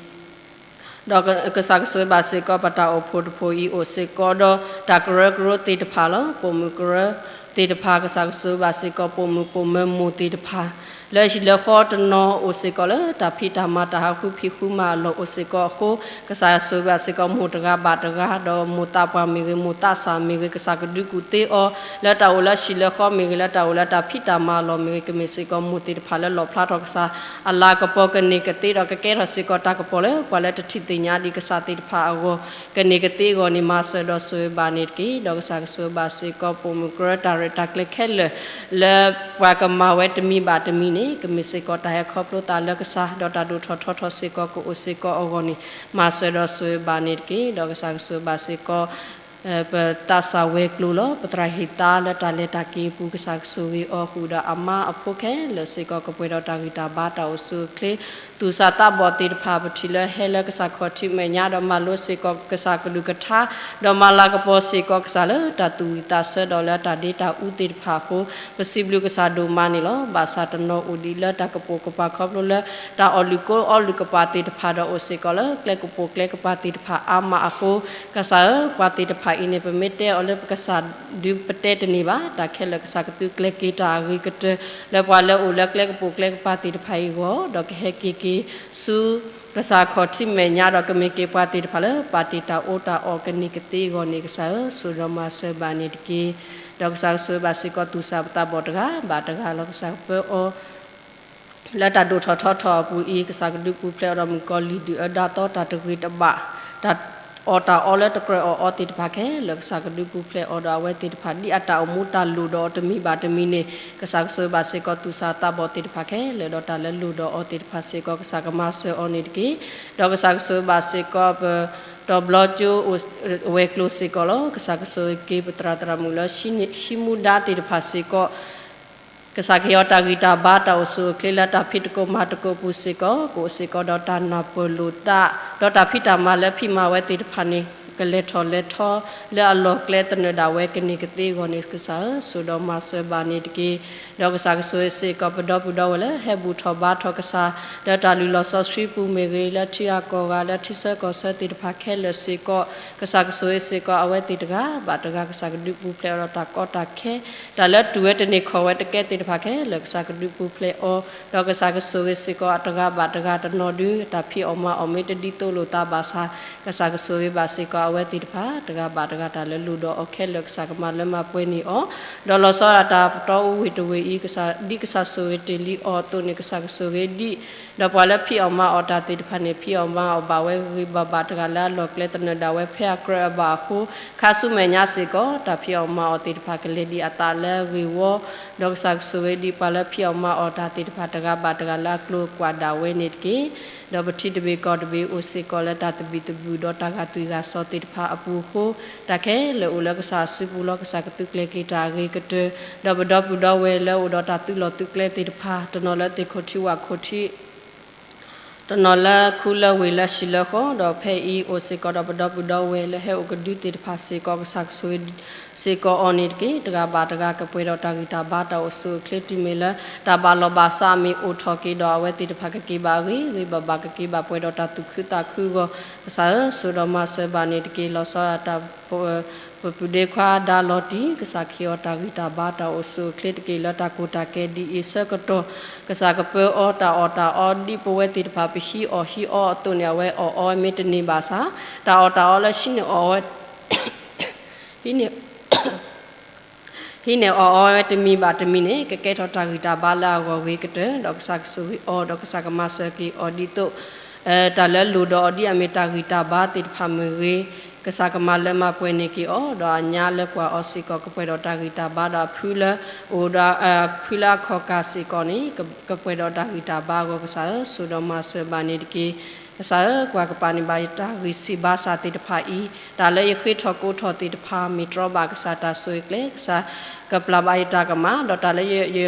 ဒီးကစၢ်ကဆိၣ်ဂ့ၤဘၣ်စ့ၢ်ကီး ပတၢ်အိၣ်ဖှိၣ်တဖှိၣ်အံၤအိၣ်စ့ၢ်ကီးဒီး တၢ်ကရၢကရိသ့ၣ်တဖၣ်လီၤ. ပိာ်မုၣ်ကရၢသ့ၣ်တဖၣ် ကစၢ်ကဆိၣ်ဂ့ၤဘၣ်စ့ၢ်ကီး ပိာ်မုၣ်ပိာ်မၢၤမိၢ်သ့ၣ်တဖၣ် လၢဟံၣ်လၢဃီတနီၤအိၣ်စ့ၢ်ကီးလၢ တၢ်ဖံးတၢ်မၤတၢ်ဟးဃုဖံးဃုမၤအလီၢ်အိၣ်စ့ၢ်ကီးအဃိ ကစၢ်ဆိၣ်ဂ့ၤဘၣ်စ့ၢ်ကီး မိၢ်တဂၤဘၣ်တဂၤ ဒီးမိၢ်သးပှၢ်မ့ၢ်ဂ့ၤ မိၢ်သးစၢ်မ့ၢ်ဂ့ၤ ကစၢ်ကဒုးကူၣ်သ့အီၤ လၢတၢ်အိၣ်လၢဟံၣ်လၢဃီမ့ၢ်ဂ့ၤ လၢတၢ်အိၣ်လၢတၢ်ဖံးတၢ်မၤအလီၢ်မ့ၢ်ဂ့ၤ ကမ့ၢ်စ့ၢ်ကီးမိၢ်သ့ၣ်တဖၣ်လၢလီၣ်ဖျါထီၣ်ကစၢ်အလၤကပီၤကန့ၢ်ကသ့ဒီး ကကဲထီၣ်စ့ၢ်ကီးတၢ်ကပီၤလၢပှၤလၢတထံၣ်သ့ၣ်ညါဒံးကစၢ်သ့ၣ်တဖၣ်အဂီၢ် ကန့ၢ်ကသ့အဂီၢ်န့ၣ် မၤစၢၤဒီးဆိၣ်ဂ့ၤဘၣ်န့ၣ်တက့ၢ်. ဒီးကစၢ်ကဆိၣ်ဂ့ၤဘၣ်စ့ၢ်ကီး ပိာ်မုၣ်ကရၢတၢ်ရဲၣ်တၢ်ကျဲၤခဲလၢာ် လၢပှၤကမၤဝဲတမံၤဘၣ်တမံၤန့ၣ် ကမ့ၢ်စ့ၢ်ကီးတၢ်ဟဲခီဖျိသးလၢကစၢ် ဒီးတၢ်ဒိၣ်ထီၣ်ထီထီၣ်စ့ၢ်ကီးကအိၣ်စ့ၢ်ကီးအဂီၢ်န့ၣ် မၤစၢၤဒီးဆိၣ်ဂ့ၤဘၣ်န့ၣ်တက့ၢ်. ဒီးကစၢ်ကဆိၣ်ဂ့ၤဘၣ်စ့ၢ်ကီး ပသးစၢ်ဝဲၤကျိၤလီၤ. ပသရၣ်ဟ့ၣ်သါလၢတၢ်လဲၤတၢ်က့ၤအပူၤ ကစၢ်ကဆိၣ်ဂ့ၤအီၤဃုာ်ဒီးအမါအဖိခဲလၢာ်စ့ၢ်ကီး ကပှဲၤဒီးတၢ်ဂံၢ်တၢ်ဘါတၢ်အိၣ်ဆူၣ်အိၣ်ချ့ သူၣ်စၢ်သးဘီၣ်သ့ၣ်တဖၣ် ပထံၣ်လၢဟဲလၢကစၢ်ခီၣ်ထံးမဲာ်ညါ ဒီးမၤလိစ့ၢ်ကီးကစၢ်ကလုၢ်ကထါ ဒီးမၤလၤကပီၤစ့ၢ်ကီးကစၢ်လၢတၢ်သူၣ်ဝံၣ်သးဆၢဒီးလၢတၢ်ဒ့တၢ်အူသ့ၣ်တဖၣ်အဃိ ပစံးဘျုးကစၢ်ဒိၣ်မးန့ၣ်လီၤ. ဘၣ်ဆၣ်တနီၤအိၣ်ဒံးလၢတၢ်ကပိာ်ကပၤခီဖျိလၢ တၢ်အီၣ်လုၣ်ကိအီလုၣ်ကပၤသ့ၣ်တဖၣ်ဒီးအိၣ်စ့ၢ်ကီးလၢကျဲကပိာ်ကျဲကပၤသ့ၣ်တဖၣ်အါမးအဃိ ကစၢ်ဧၢ ပှၤသ့ၣ်တဖၣ်အံၤန့ၣ် ပမ့ၢ်တဲအီၤလၢပကစၢ်ဒုးပတဲတန့ၢ်ဘၣ်. တၢ်ခဲလၢာ်ကစၢ်ကသုးကျဲၤက့ၤတၢ်အဂ့ၤကတၢၢ် လၢပှၤလၢအအိၣ်လၢကျဲကပိာ်ကျဲကပၤသ့ၣ်တဖၣ်အံၤအဂီၢ် ဒီးကဟဲက့ၤက့ၤဆူ ကစၢ်ခီၣ်ထံးမဲာ်ညါ ဒီးကမ့ၢ်က့ၤပှၤသ့ၣ်တဖၣ်လၢ ပာ်တ့ၢ်တၢ်အီၣ်တၢ်အီကန့ၢ်ကသ့အဂီၢ်န့ၣ် ကစၢ်ဧၢ ဆိၣ်ဒီးမၤစၢၤဘၣ်န့ၣ်တက့ၢ်. ဒီးကစၢ်ကဆိၣ်ဂ့ၤဘၣ်စ့ၢ်ကီး သူၣ်စၢ်ပသးဘီၣ်တဂၤဘၣ်တဂၤလီၤ. ကစၢ်ကပၢအီၤ လၢတၢ်ဒိၣ်ထီၣ်ထီထီၣ်အပူၤအံၤ ကစၢ်ကဒုးပူၤဖျဲးအီၤဒီးမုၣ်ကီၤလံၢ်ဒုၣ်အၢဒါသီ တၢ်တဂ့ၤတဘၣ် တၢ်အီၣ်တၢ်အီလၢတကြၢးအီၣ်အီသ့ၣ်တဖၣ်ခဲလၢာ် ကစၢ်ကဒုးပူၤဖျဲးအီၤဒီးအဝဲသ့ၣ်တဖၣ် ဒ်အတၢ်အိၣ်မူတၢ်လိၣ်ဒီးအီၤတမံၤဘၣ်တမံၤန့ၣ် ကစၢ်ကဆိၣ်ဂ့ၤဘၣ်စ့ၢ်ကီး သူၣ်စၢ်သးဘီၣ်သ့ၣ်တဖၣ်ခဲလၢာ် ဒီးတၢ်လၢလိၣ်ဒီးအီၤသ့ၣ်တဖၣ်စ့ၢ်ကီး ကစၢ်ကမၤစၢၤအီၤန့ၣ်တက့ၢ်. ဒီးကစၢ်ကဆိၣ်ဂ့ၤဘၣ်စ့ၢ်ကီး ပတီၤဘျီကၠိ ဝဲၤကျိၤစ့ၢ်ကီးလီၤ. ကစၢ်ကဆိၣ်ဂ့ၤက့ၤ ပသရၣ်သရၣ်မုၣ်လၢ ဟံးမူဒါသ့ၣ်တဖၣ်စ့ၢ်ကီး ကစၢ်ကဟ့ၣ်အီၤတၢ်ဂံၢ်တၢ်ဘါ တၢ်အိၣ်ဆူၣ်အိၣ်ချ့လၢတၢ်ဖံးသကိးမၤသကိးပူၤစ့ၢ်ကီး ကအိၣ်စ့ၢ်ကီးဒီးတၢ်နၢ်ပၢၢ်လိာ်သး ဒီးတၢ်ဖံးတၢ်မၤလၢဖံးမၤဝဲသ့ၣ်တဖၣ်န့ၣ် ကလဲၤထီၣ်လဲၤထီ လၢအလီၢ်ကျဲသနၢၣ်ဒၣ်ဝဲကန့ၢ်ကသ့အဂီၢ်န့ၣ် ကစၢ်ဧၢ ဆိၣ်ဒီးမၤစၢၤဘၣ်န့ၣ်တက့ၢ်. ဒီးကစၢ်ကဆိၣ်ဂ့ၤစ့ၢ်ကီး ပဒီပုၢ်ဒီဝဲၢ်လၢဟဲဘူၣ်ထီၣ်ဘါထီၣ်ကစၢ် လၢတၢ်လုၢ်လီၢ်စီဆှံပူၤမ့ၢ်ဂ့ၤ လၢထံဂၤကီၢ်ဂၤ လၢထံဆၢကီၢ်ဆၢသ့ၣ်တဖၣ်ခဲလၢာ်စ့ၢ်ကီး ကစၢ်ကဆိၣ်ဂ့ၤစ့ၢ်ကီး အဝဲသ့ၣ်တဂၤဘၣ်တဂၤ ကစၢ်ကဒုးပူၤဖျဲးအီၤဒီးတၢ်ကီတၢ်ခဲ တၢ်လၢတူၢ်ဝဲတန့ၢ်ခီၣ်ဝဲတကဲသ့ၣ်တဖၣ်ခဲလၢာ် ကစၢ်ကဒုးပူၤဖျဲးအီၤ ဒီးကစၢ်ကဆိၣ်ဂ့ၤစ့ၢ်ကီးအတဂၤဘၣ်တဂၤတနီၤဒု တၢ်ဖံးအီၣ်မၤအီၣ်မ့ၢ်တဒ်သိးလိာ်သးဘၣ်ဆၣ် ကစၢ်ကဆိၣ်ဂ့ၤဘၣ်စ့ၢ်ကီးအဝဲသ့ၣ်တဖၣ် တဂၤဘၣ်တဂၤတၢ်လၢလိၣ်ဒီးအီၤခဲလၢာ် ကစၢ်ကမၤလၢမၤပှဲၤန့ၢ်အီၤ ဒီးလီၤဆီဒၣ်တၢ်ပတီၢ်အိၣ်ဝ့ၢ်တဝ့ၢ်အံၤ ကစၢ်ဒ်ကစၢ်ဆိၣ်ဂ့ၤတ့ၢ်လံအီၤအသိးန့ၣ် ကစၢ်ကဆိၣ်ဂ့ၤဒံး ဒီးပှၤလၢဖံးအီၣ်မၤအီၣ်တၢ်သ့ၣ်တဖၣ်န့ၣ် ဖံးအီၣ်မၤအီၣ်ဘၣ်ဝဲဂ့ၤဂ့ၤဘၣ်ဘၣ်တဂၤလၢအလီၢ်ကျဲသနၢၣ်ဒၣ်ဝဲဖဲအကြၢးအဘၣ်အဃိ ခါဆူမဲာ်ညါစ့ၢ်ကီး တၢ်ဖံးအီၣ်မၤအီၣ်သ့ၣ်တဖၣ်ကလဲၤဒံးအသးလၢအဂ့ၢ်ဝီ ဒီးကစၢ်ကဆိၣ်ဂ့ၤဒံးပှၤလၢဖံးအီၣ်မၤအီၣ်တၢ်သ့ၣ်တဖၣ်တဂၤဘၣ်တဂၤလၢအကျိၤအကွာ်ဒၣ်ဝဲန့ၣ်တက့ၢ်. ဒီးပထံတဘ့ၣ်ကီၢ်တဘ့ၣ်အိၣ်စ့ၢ်ကီးလၢတၢ်သဘံၣ်သဘုၣ်ဒီးတၢ်ဂာ်သွံၣ်ဂာ်စီၤသ့ၣ်တဖၣ်အပူၤအဃိ တၢ်ခဲလၢာ်အိၣ်လၢကစၢ်အစုပူၤလီၤ. ကစၢ်ကသုးကျဲၤက့ၤတၢ်အဂ့ၤကတၢၢ် ဒီးပဒီပုၢ်ဒီဝဲၢ်လၢအိၣ်ဒီးတၢ်သုးလီၢ်သုးကျဲသ့ၣ်တဖၣ် တနီၤလၢသ့ၣ်ခိၣ်ထံးဝၣ်ခိၣ်ထံး တနီၤလၢခူလၢဝ့ၢ်လၢဟံၣ်လၢဃီ ဒီးဖဲအံၤအိၣ်စ့ၢ်ကီးဒီးပဒီပုၢ်ဒီဝဲၢ်လၢဟဲအိၣ်ကဒုသ့ၣ်တဖၣ်စ့ၢ်ကီး ကစၢ်ကဆိၣ်ဂ့ၤစ့ၢ်ကီးအီၤန့ၣ်တက့ၢ်. တဂၤဘၣ်တဂၤကပှဲၤဒီးတၢ်ဂံၢ်တၢ်ဘါတၢ်အိၣ်ဆူၣ်အိၣ်ချ့ တုၤမ့ၢ်လၢတၢ်ဘၣ်လီၢ်ဘၣ်စးမ့ၢ်အိၣ်ထီၣ်က့ၤဒီး အဝဲသ့ၣ်တဖၣ်ကက့ၤဘၣ်ဂ့ၤဂ့ၤဘၣ်ဘၣ် ကက့ၤဘၣ်ပှဲၤဒီးတၢ်သူၣ်ခုသးခုအဂီၢ် ကစၢ်ဧၢ ဆိၣ်ဒီးမၤစၢၤဘၣ်န့ၣ်တက့ၢ်. လီၤဆီဒၣ်တၢ် ပပုၢ်ဒ့ခွါဒါလီၤတံၢ် ကစၢ်ကဟ့ၣ်အီၤတၢ်ဂံၢ်တၢ်ဘါတၢ်အိၣ်ဆူၣ်အိၣ်ချ့တက့ၢ်. လၢတၢ်ကိၢ်တၢ်ဂီၤဒ်အံၤဆၢကတီၢ် ကစၢ်ကပၢအီၤတၢ်အီၣ်တၢ်အီ ဒ်ပဝဲသ့ၣ်တဖၣ်ပဟံးအီၣ်ဟံးအီအသိးန့ၣ် အဝဲအီၣ်အီဝဲမ့ၢ်တန့ၢ်ဘၣ်ဆၣ် တၢ်အီၣ်တၢ်အီလၢဟံးန့ၢ်အီၣ်အီဝဲ ဟံးန့ၢ် ဟံးန့ၢ်အီၣ်အီဝဲတမံၤဘၣ်တမံၤန့ၣ် ကကဲထီၣ်တၢ်ဂံၢ်တၢ်ဘါလၢအဂီၢ်ဂ့ၤကတၢၢ် ဒီးကစၢ်ကဆိၣ်ဂ့ၤအီၤ ဒီးကစၢ်ကမၤစၢၤက့ၤအီၤဒ်သိး တၢ်လၢလိၣ်ဒီးအီၤဒ်အမ့ၢ်တၢ်ဂံၢ်တၢ်ဘါသ့ၣ်တဖၣ်မ့ၢ်ဂ့ၤ ကစၢ်ကမၤလၢမၤပှဲၤန့ၢ်က့ၤအီၤ ဒီးအညါလၢကွၢ်အီၤစ့ၢ်ကီး ကပှဲၤဒီးတၢ်ဂံၢ်တၢ်ဘါ ဒီးအဖုလၢအိၣ်ဒီး ဖုလၢအခီၣ်ကၢ်စ့ၢ်ကီးန့ၣ် ကပှဲၤဒီးတၢ်ဂံၢ်တၢ်ဘါအဂီၢ် ကစၢ်ဧၢ ဆိၣ်ဒီးမၤစၢၤဘၣ်န့ၣ်တက့ၢ်. ကစၢ်ဧၢ ကွၢ်ကပၤန့ၢ်ဘၣ်ယတၢ်ဂံၢ်ဆံးဘါစၢ်သ့ၣ်တဖၣ်အံၤ တၢ်လၢယဃ့ထီၣ်ကိးထီၣ်သ့ၣ်တဖၣ် မ့ၢ်တြီဘၣ်ကစၢ်တၢ်ဆိၣ်ဂ့ၤကျဲ ကစၢ်ကပျၢ်ဘၣ်ယတၢ်ကမၣ် ဒီးတၢ်လၢယကြၢ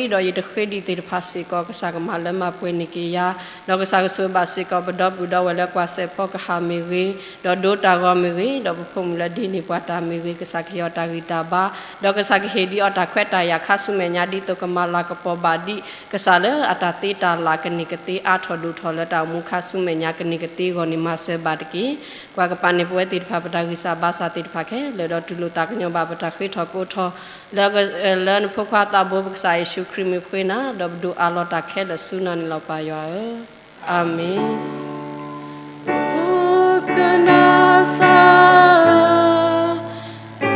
းဃ့ဒီးယတဃ့ဒံးသ့ၣ်တဖၣ်စ့ၢ်ကီး ကစၢ်ကမၤလၢမၤပှဲၤန့ၢ်က့ၤယၤ ဒီးကစၢ်ကဆိၣ်ဂ့ၤဘၣ်စ့ၢ်ကီး ပဒီပုၢ်ဒီဝဲၢ်လၢကွၢ်စဲးဖီကဟၣ်မ့ၢ်ဂ့ၤ ဒီးဒိတၢ်ဂီၤမ့ၢ်ဂ့ၤ ဒီးပဖိမုၣ်လၢဒ့န့ၢ်ပှၤတၢ်မ့ၢ်ဂ့ၤ ကစၢ်ကဟ့ၣ်အီၤတၢ်ဂံၢ်တၢ်ဘါ ဒီးကစၢ်ကဟ့ၣ်ဒံးအီၤတၢ်ခွဲးတၢ်ယာ်ခါဆူမဲာ်ညါ ဒ်သိးကမၤလၤကပီၤဘၣ်ဒံး ကစၢ်လၢအတၢ်သ့တၢ်လၢ်ကန့ၢ်ကသ့အါထီၣ်ဒိၣ်ထီၣ်လၢတၢ်အိၣ်မူခါဆူ လၢပှၤလၢအအိၣ်မူလၢအမဲာ်ညါကန့ၢ်ကသ့အဂီၢ်န့ၣ် မၤစၢၤဘၣ်တက့ၢ်. ကွၢ်ကပၤန့ၢ်ပဝဲသ့ၣ်တဖၣ် ပတၢ်ဂံၢ်စၢ်ဘါစၢ်သ့ၣ်တဖၣ်ခဲလၢာ် ဒီးတူၢ်လိာ်သးကညီၤဘၣ်ပတၢ်ဃ့ထီၣ်ကိးထီၣ် လၢ လၢနဖိခွါသးဘိ ပကစၢ်ယ့ၣ်ၡူးခရံာ်မံၤပဃ့နၤ, ဒီးပဒုးအးလီၤတၢ်ခဲလၢာ်ဆူနၤန့ၣ်လီၤ ပၢ်ယွၤဧၢ, အၤမ့ၣ်. ကနၤစၢ်,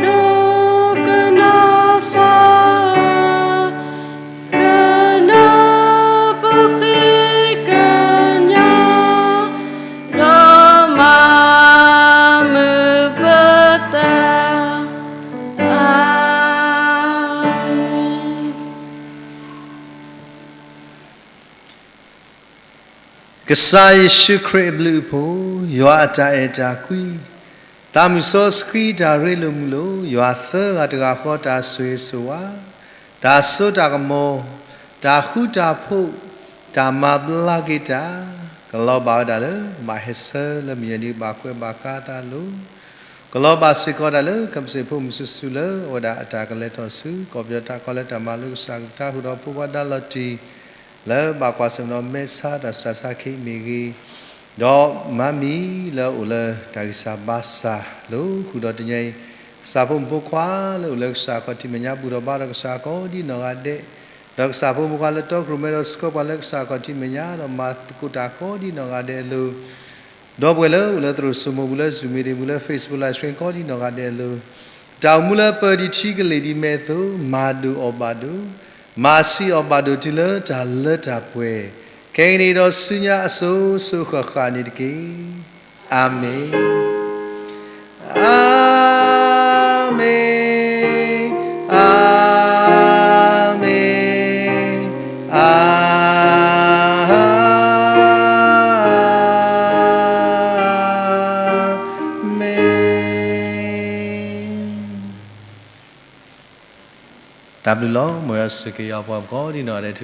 ဒိကနၤစၢ်, ကနၢ်ပဃ့ကညး, ဒီးမၤမုာ်ပသး, အၤမ့ၣ်. ကစၢ်ယ့ၣ်ၡူးခရံာ်အဘျုးအဖှိၣ်, ယွၤအတၢ်အဲၣ်တၢ်ကွံ, သးမုၢ်စီဆှံတၢ်ရ့လိာ်မုာ်လိာ်, ယွၤသၢဂၤတဂၤဃီတၢ်ဆိၣ်ဂ့ၤဆိၣ်ဝါ, တၢ်စိတၢ်ကမီၤ, တၢ်ဃူတၢ်ဖိး, တၢ်မၤဘျါက့ၤတၢ်, ကလီၤဘၣ်ဝဲဒၣ်လၢ ဘၣ်ဟဲဆၢလၢမုၢ်ယဲၢ်နံၤ ဘၣ်ကွဲးဘၣ်ကါသးလိၤ ကလီၤဘၣ်စ့ၢ်ကီးဒၣ်လၢ ကပစ့ၢ်ဖိမုၢ်စုဆူလၢ အိၣ်ဝဲဒၣ်အတၢ်ကလဲၤထီၣ်ဆူ ကီၢ်ပယီၤတၢ်ကီလၢတၢ်မၤလိကစၢ်ကလုၢ်ကထါ ဃုာ်ဒီးဖိခွါဒါလီၤတံၢ် လၢဘၣ်ကွၢ်ဆၢၣ်မဲာ်ဒီးမဲာ်ဆါတၢ်ဆူးတၢ်ဆါ ခ့မ့ၢ်ဂ့ၤ, ဒီးမၤမံၤလၢအအိၣ်လၢတၢ်ဂံၢ်စၢ်ဘါစၢ်လိၤ ဃုာ်ဒီးတနံၤအံၤ ကစၢ်ဖိမုၣ်ဖိခွါလၢအိၣ်လၢကစၢ်အခီၣ်ထံးမဲာ်ညါ ဘူၣ်ထီၣ်ဘါထီၣ်ကစၢ်ကိးဒ်နီၢ်ဂၤဒဲး, ဒီးကစၢ်ဖိမုၣ်ဖိခွါလၢတီခိၣ်ရိၣ်မဲဒီးဆှၢပှၤလၢကစၢ်အခီၣ်ထံးမဲာ်ညါ ဒီးမၤသကိးတၢ်ကိးဒ်နီၢ်ဂၤဒဲးအလိၤ ဒီပုၢ်ဝဲၢ်လၢအိၣ်လၢသရိာ်စိမိၤပူၤလၢ Zoom meeting ပူၤလၢ Facebook live stream ကိးဒ်နီၢ်ဂၤဒဲးအလိၤ, တၢ်အိၣ်မူလၢပၢၤဒံးထံကလ့ၢ်ဒံးမဲာ်အသိး မၤဒိၣ်အီၣ်ဘၣ်ဒိၣ်, မၤဆံးအီၣ်ဘၣ်ဒိၣ်တုၤလၢတၢ်လၢတၢ်ပှဲၤ, ခဲကနံၣ်အံၤဒီးဆူညါအစိၤစိၤဃၣ်ဃၣ်န့ၣ်တက့ၢ်. အၤမ့ၣ်, အၤမ့ၣ်, အၤမ့ၣ်, အၤမ့ၣ်. တၢ်ဘျုးလီၤ. မ်ယွၤဆိၣ်ဂ့ၤက့ၤပှၤကိးဒ်နီၢ်ဂၤဒဲး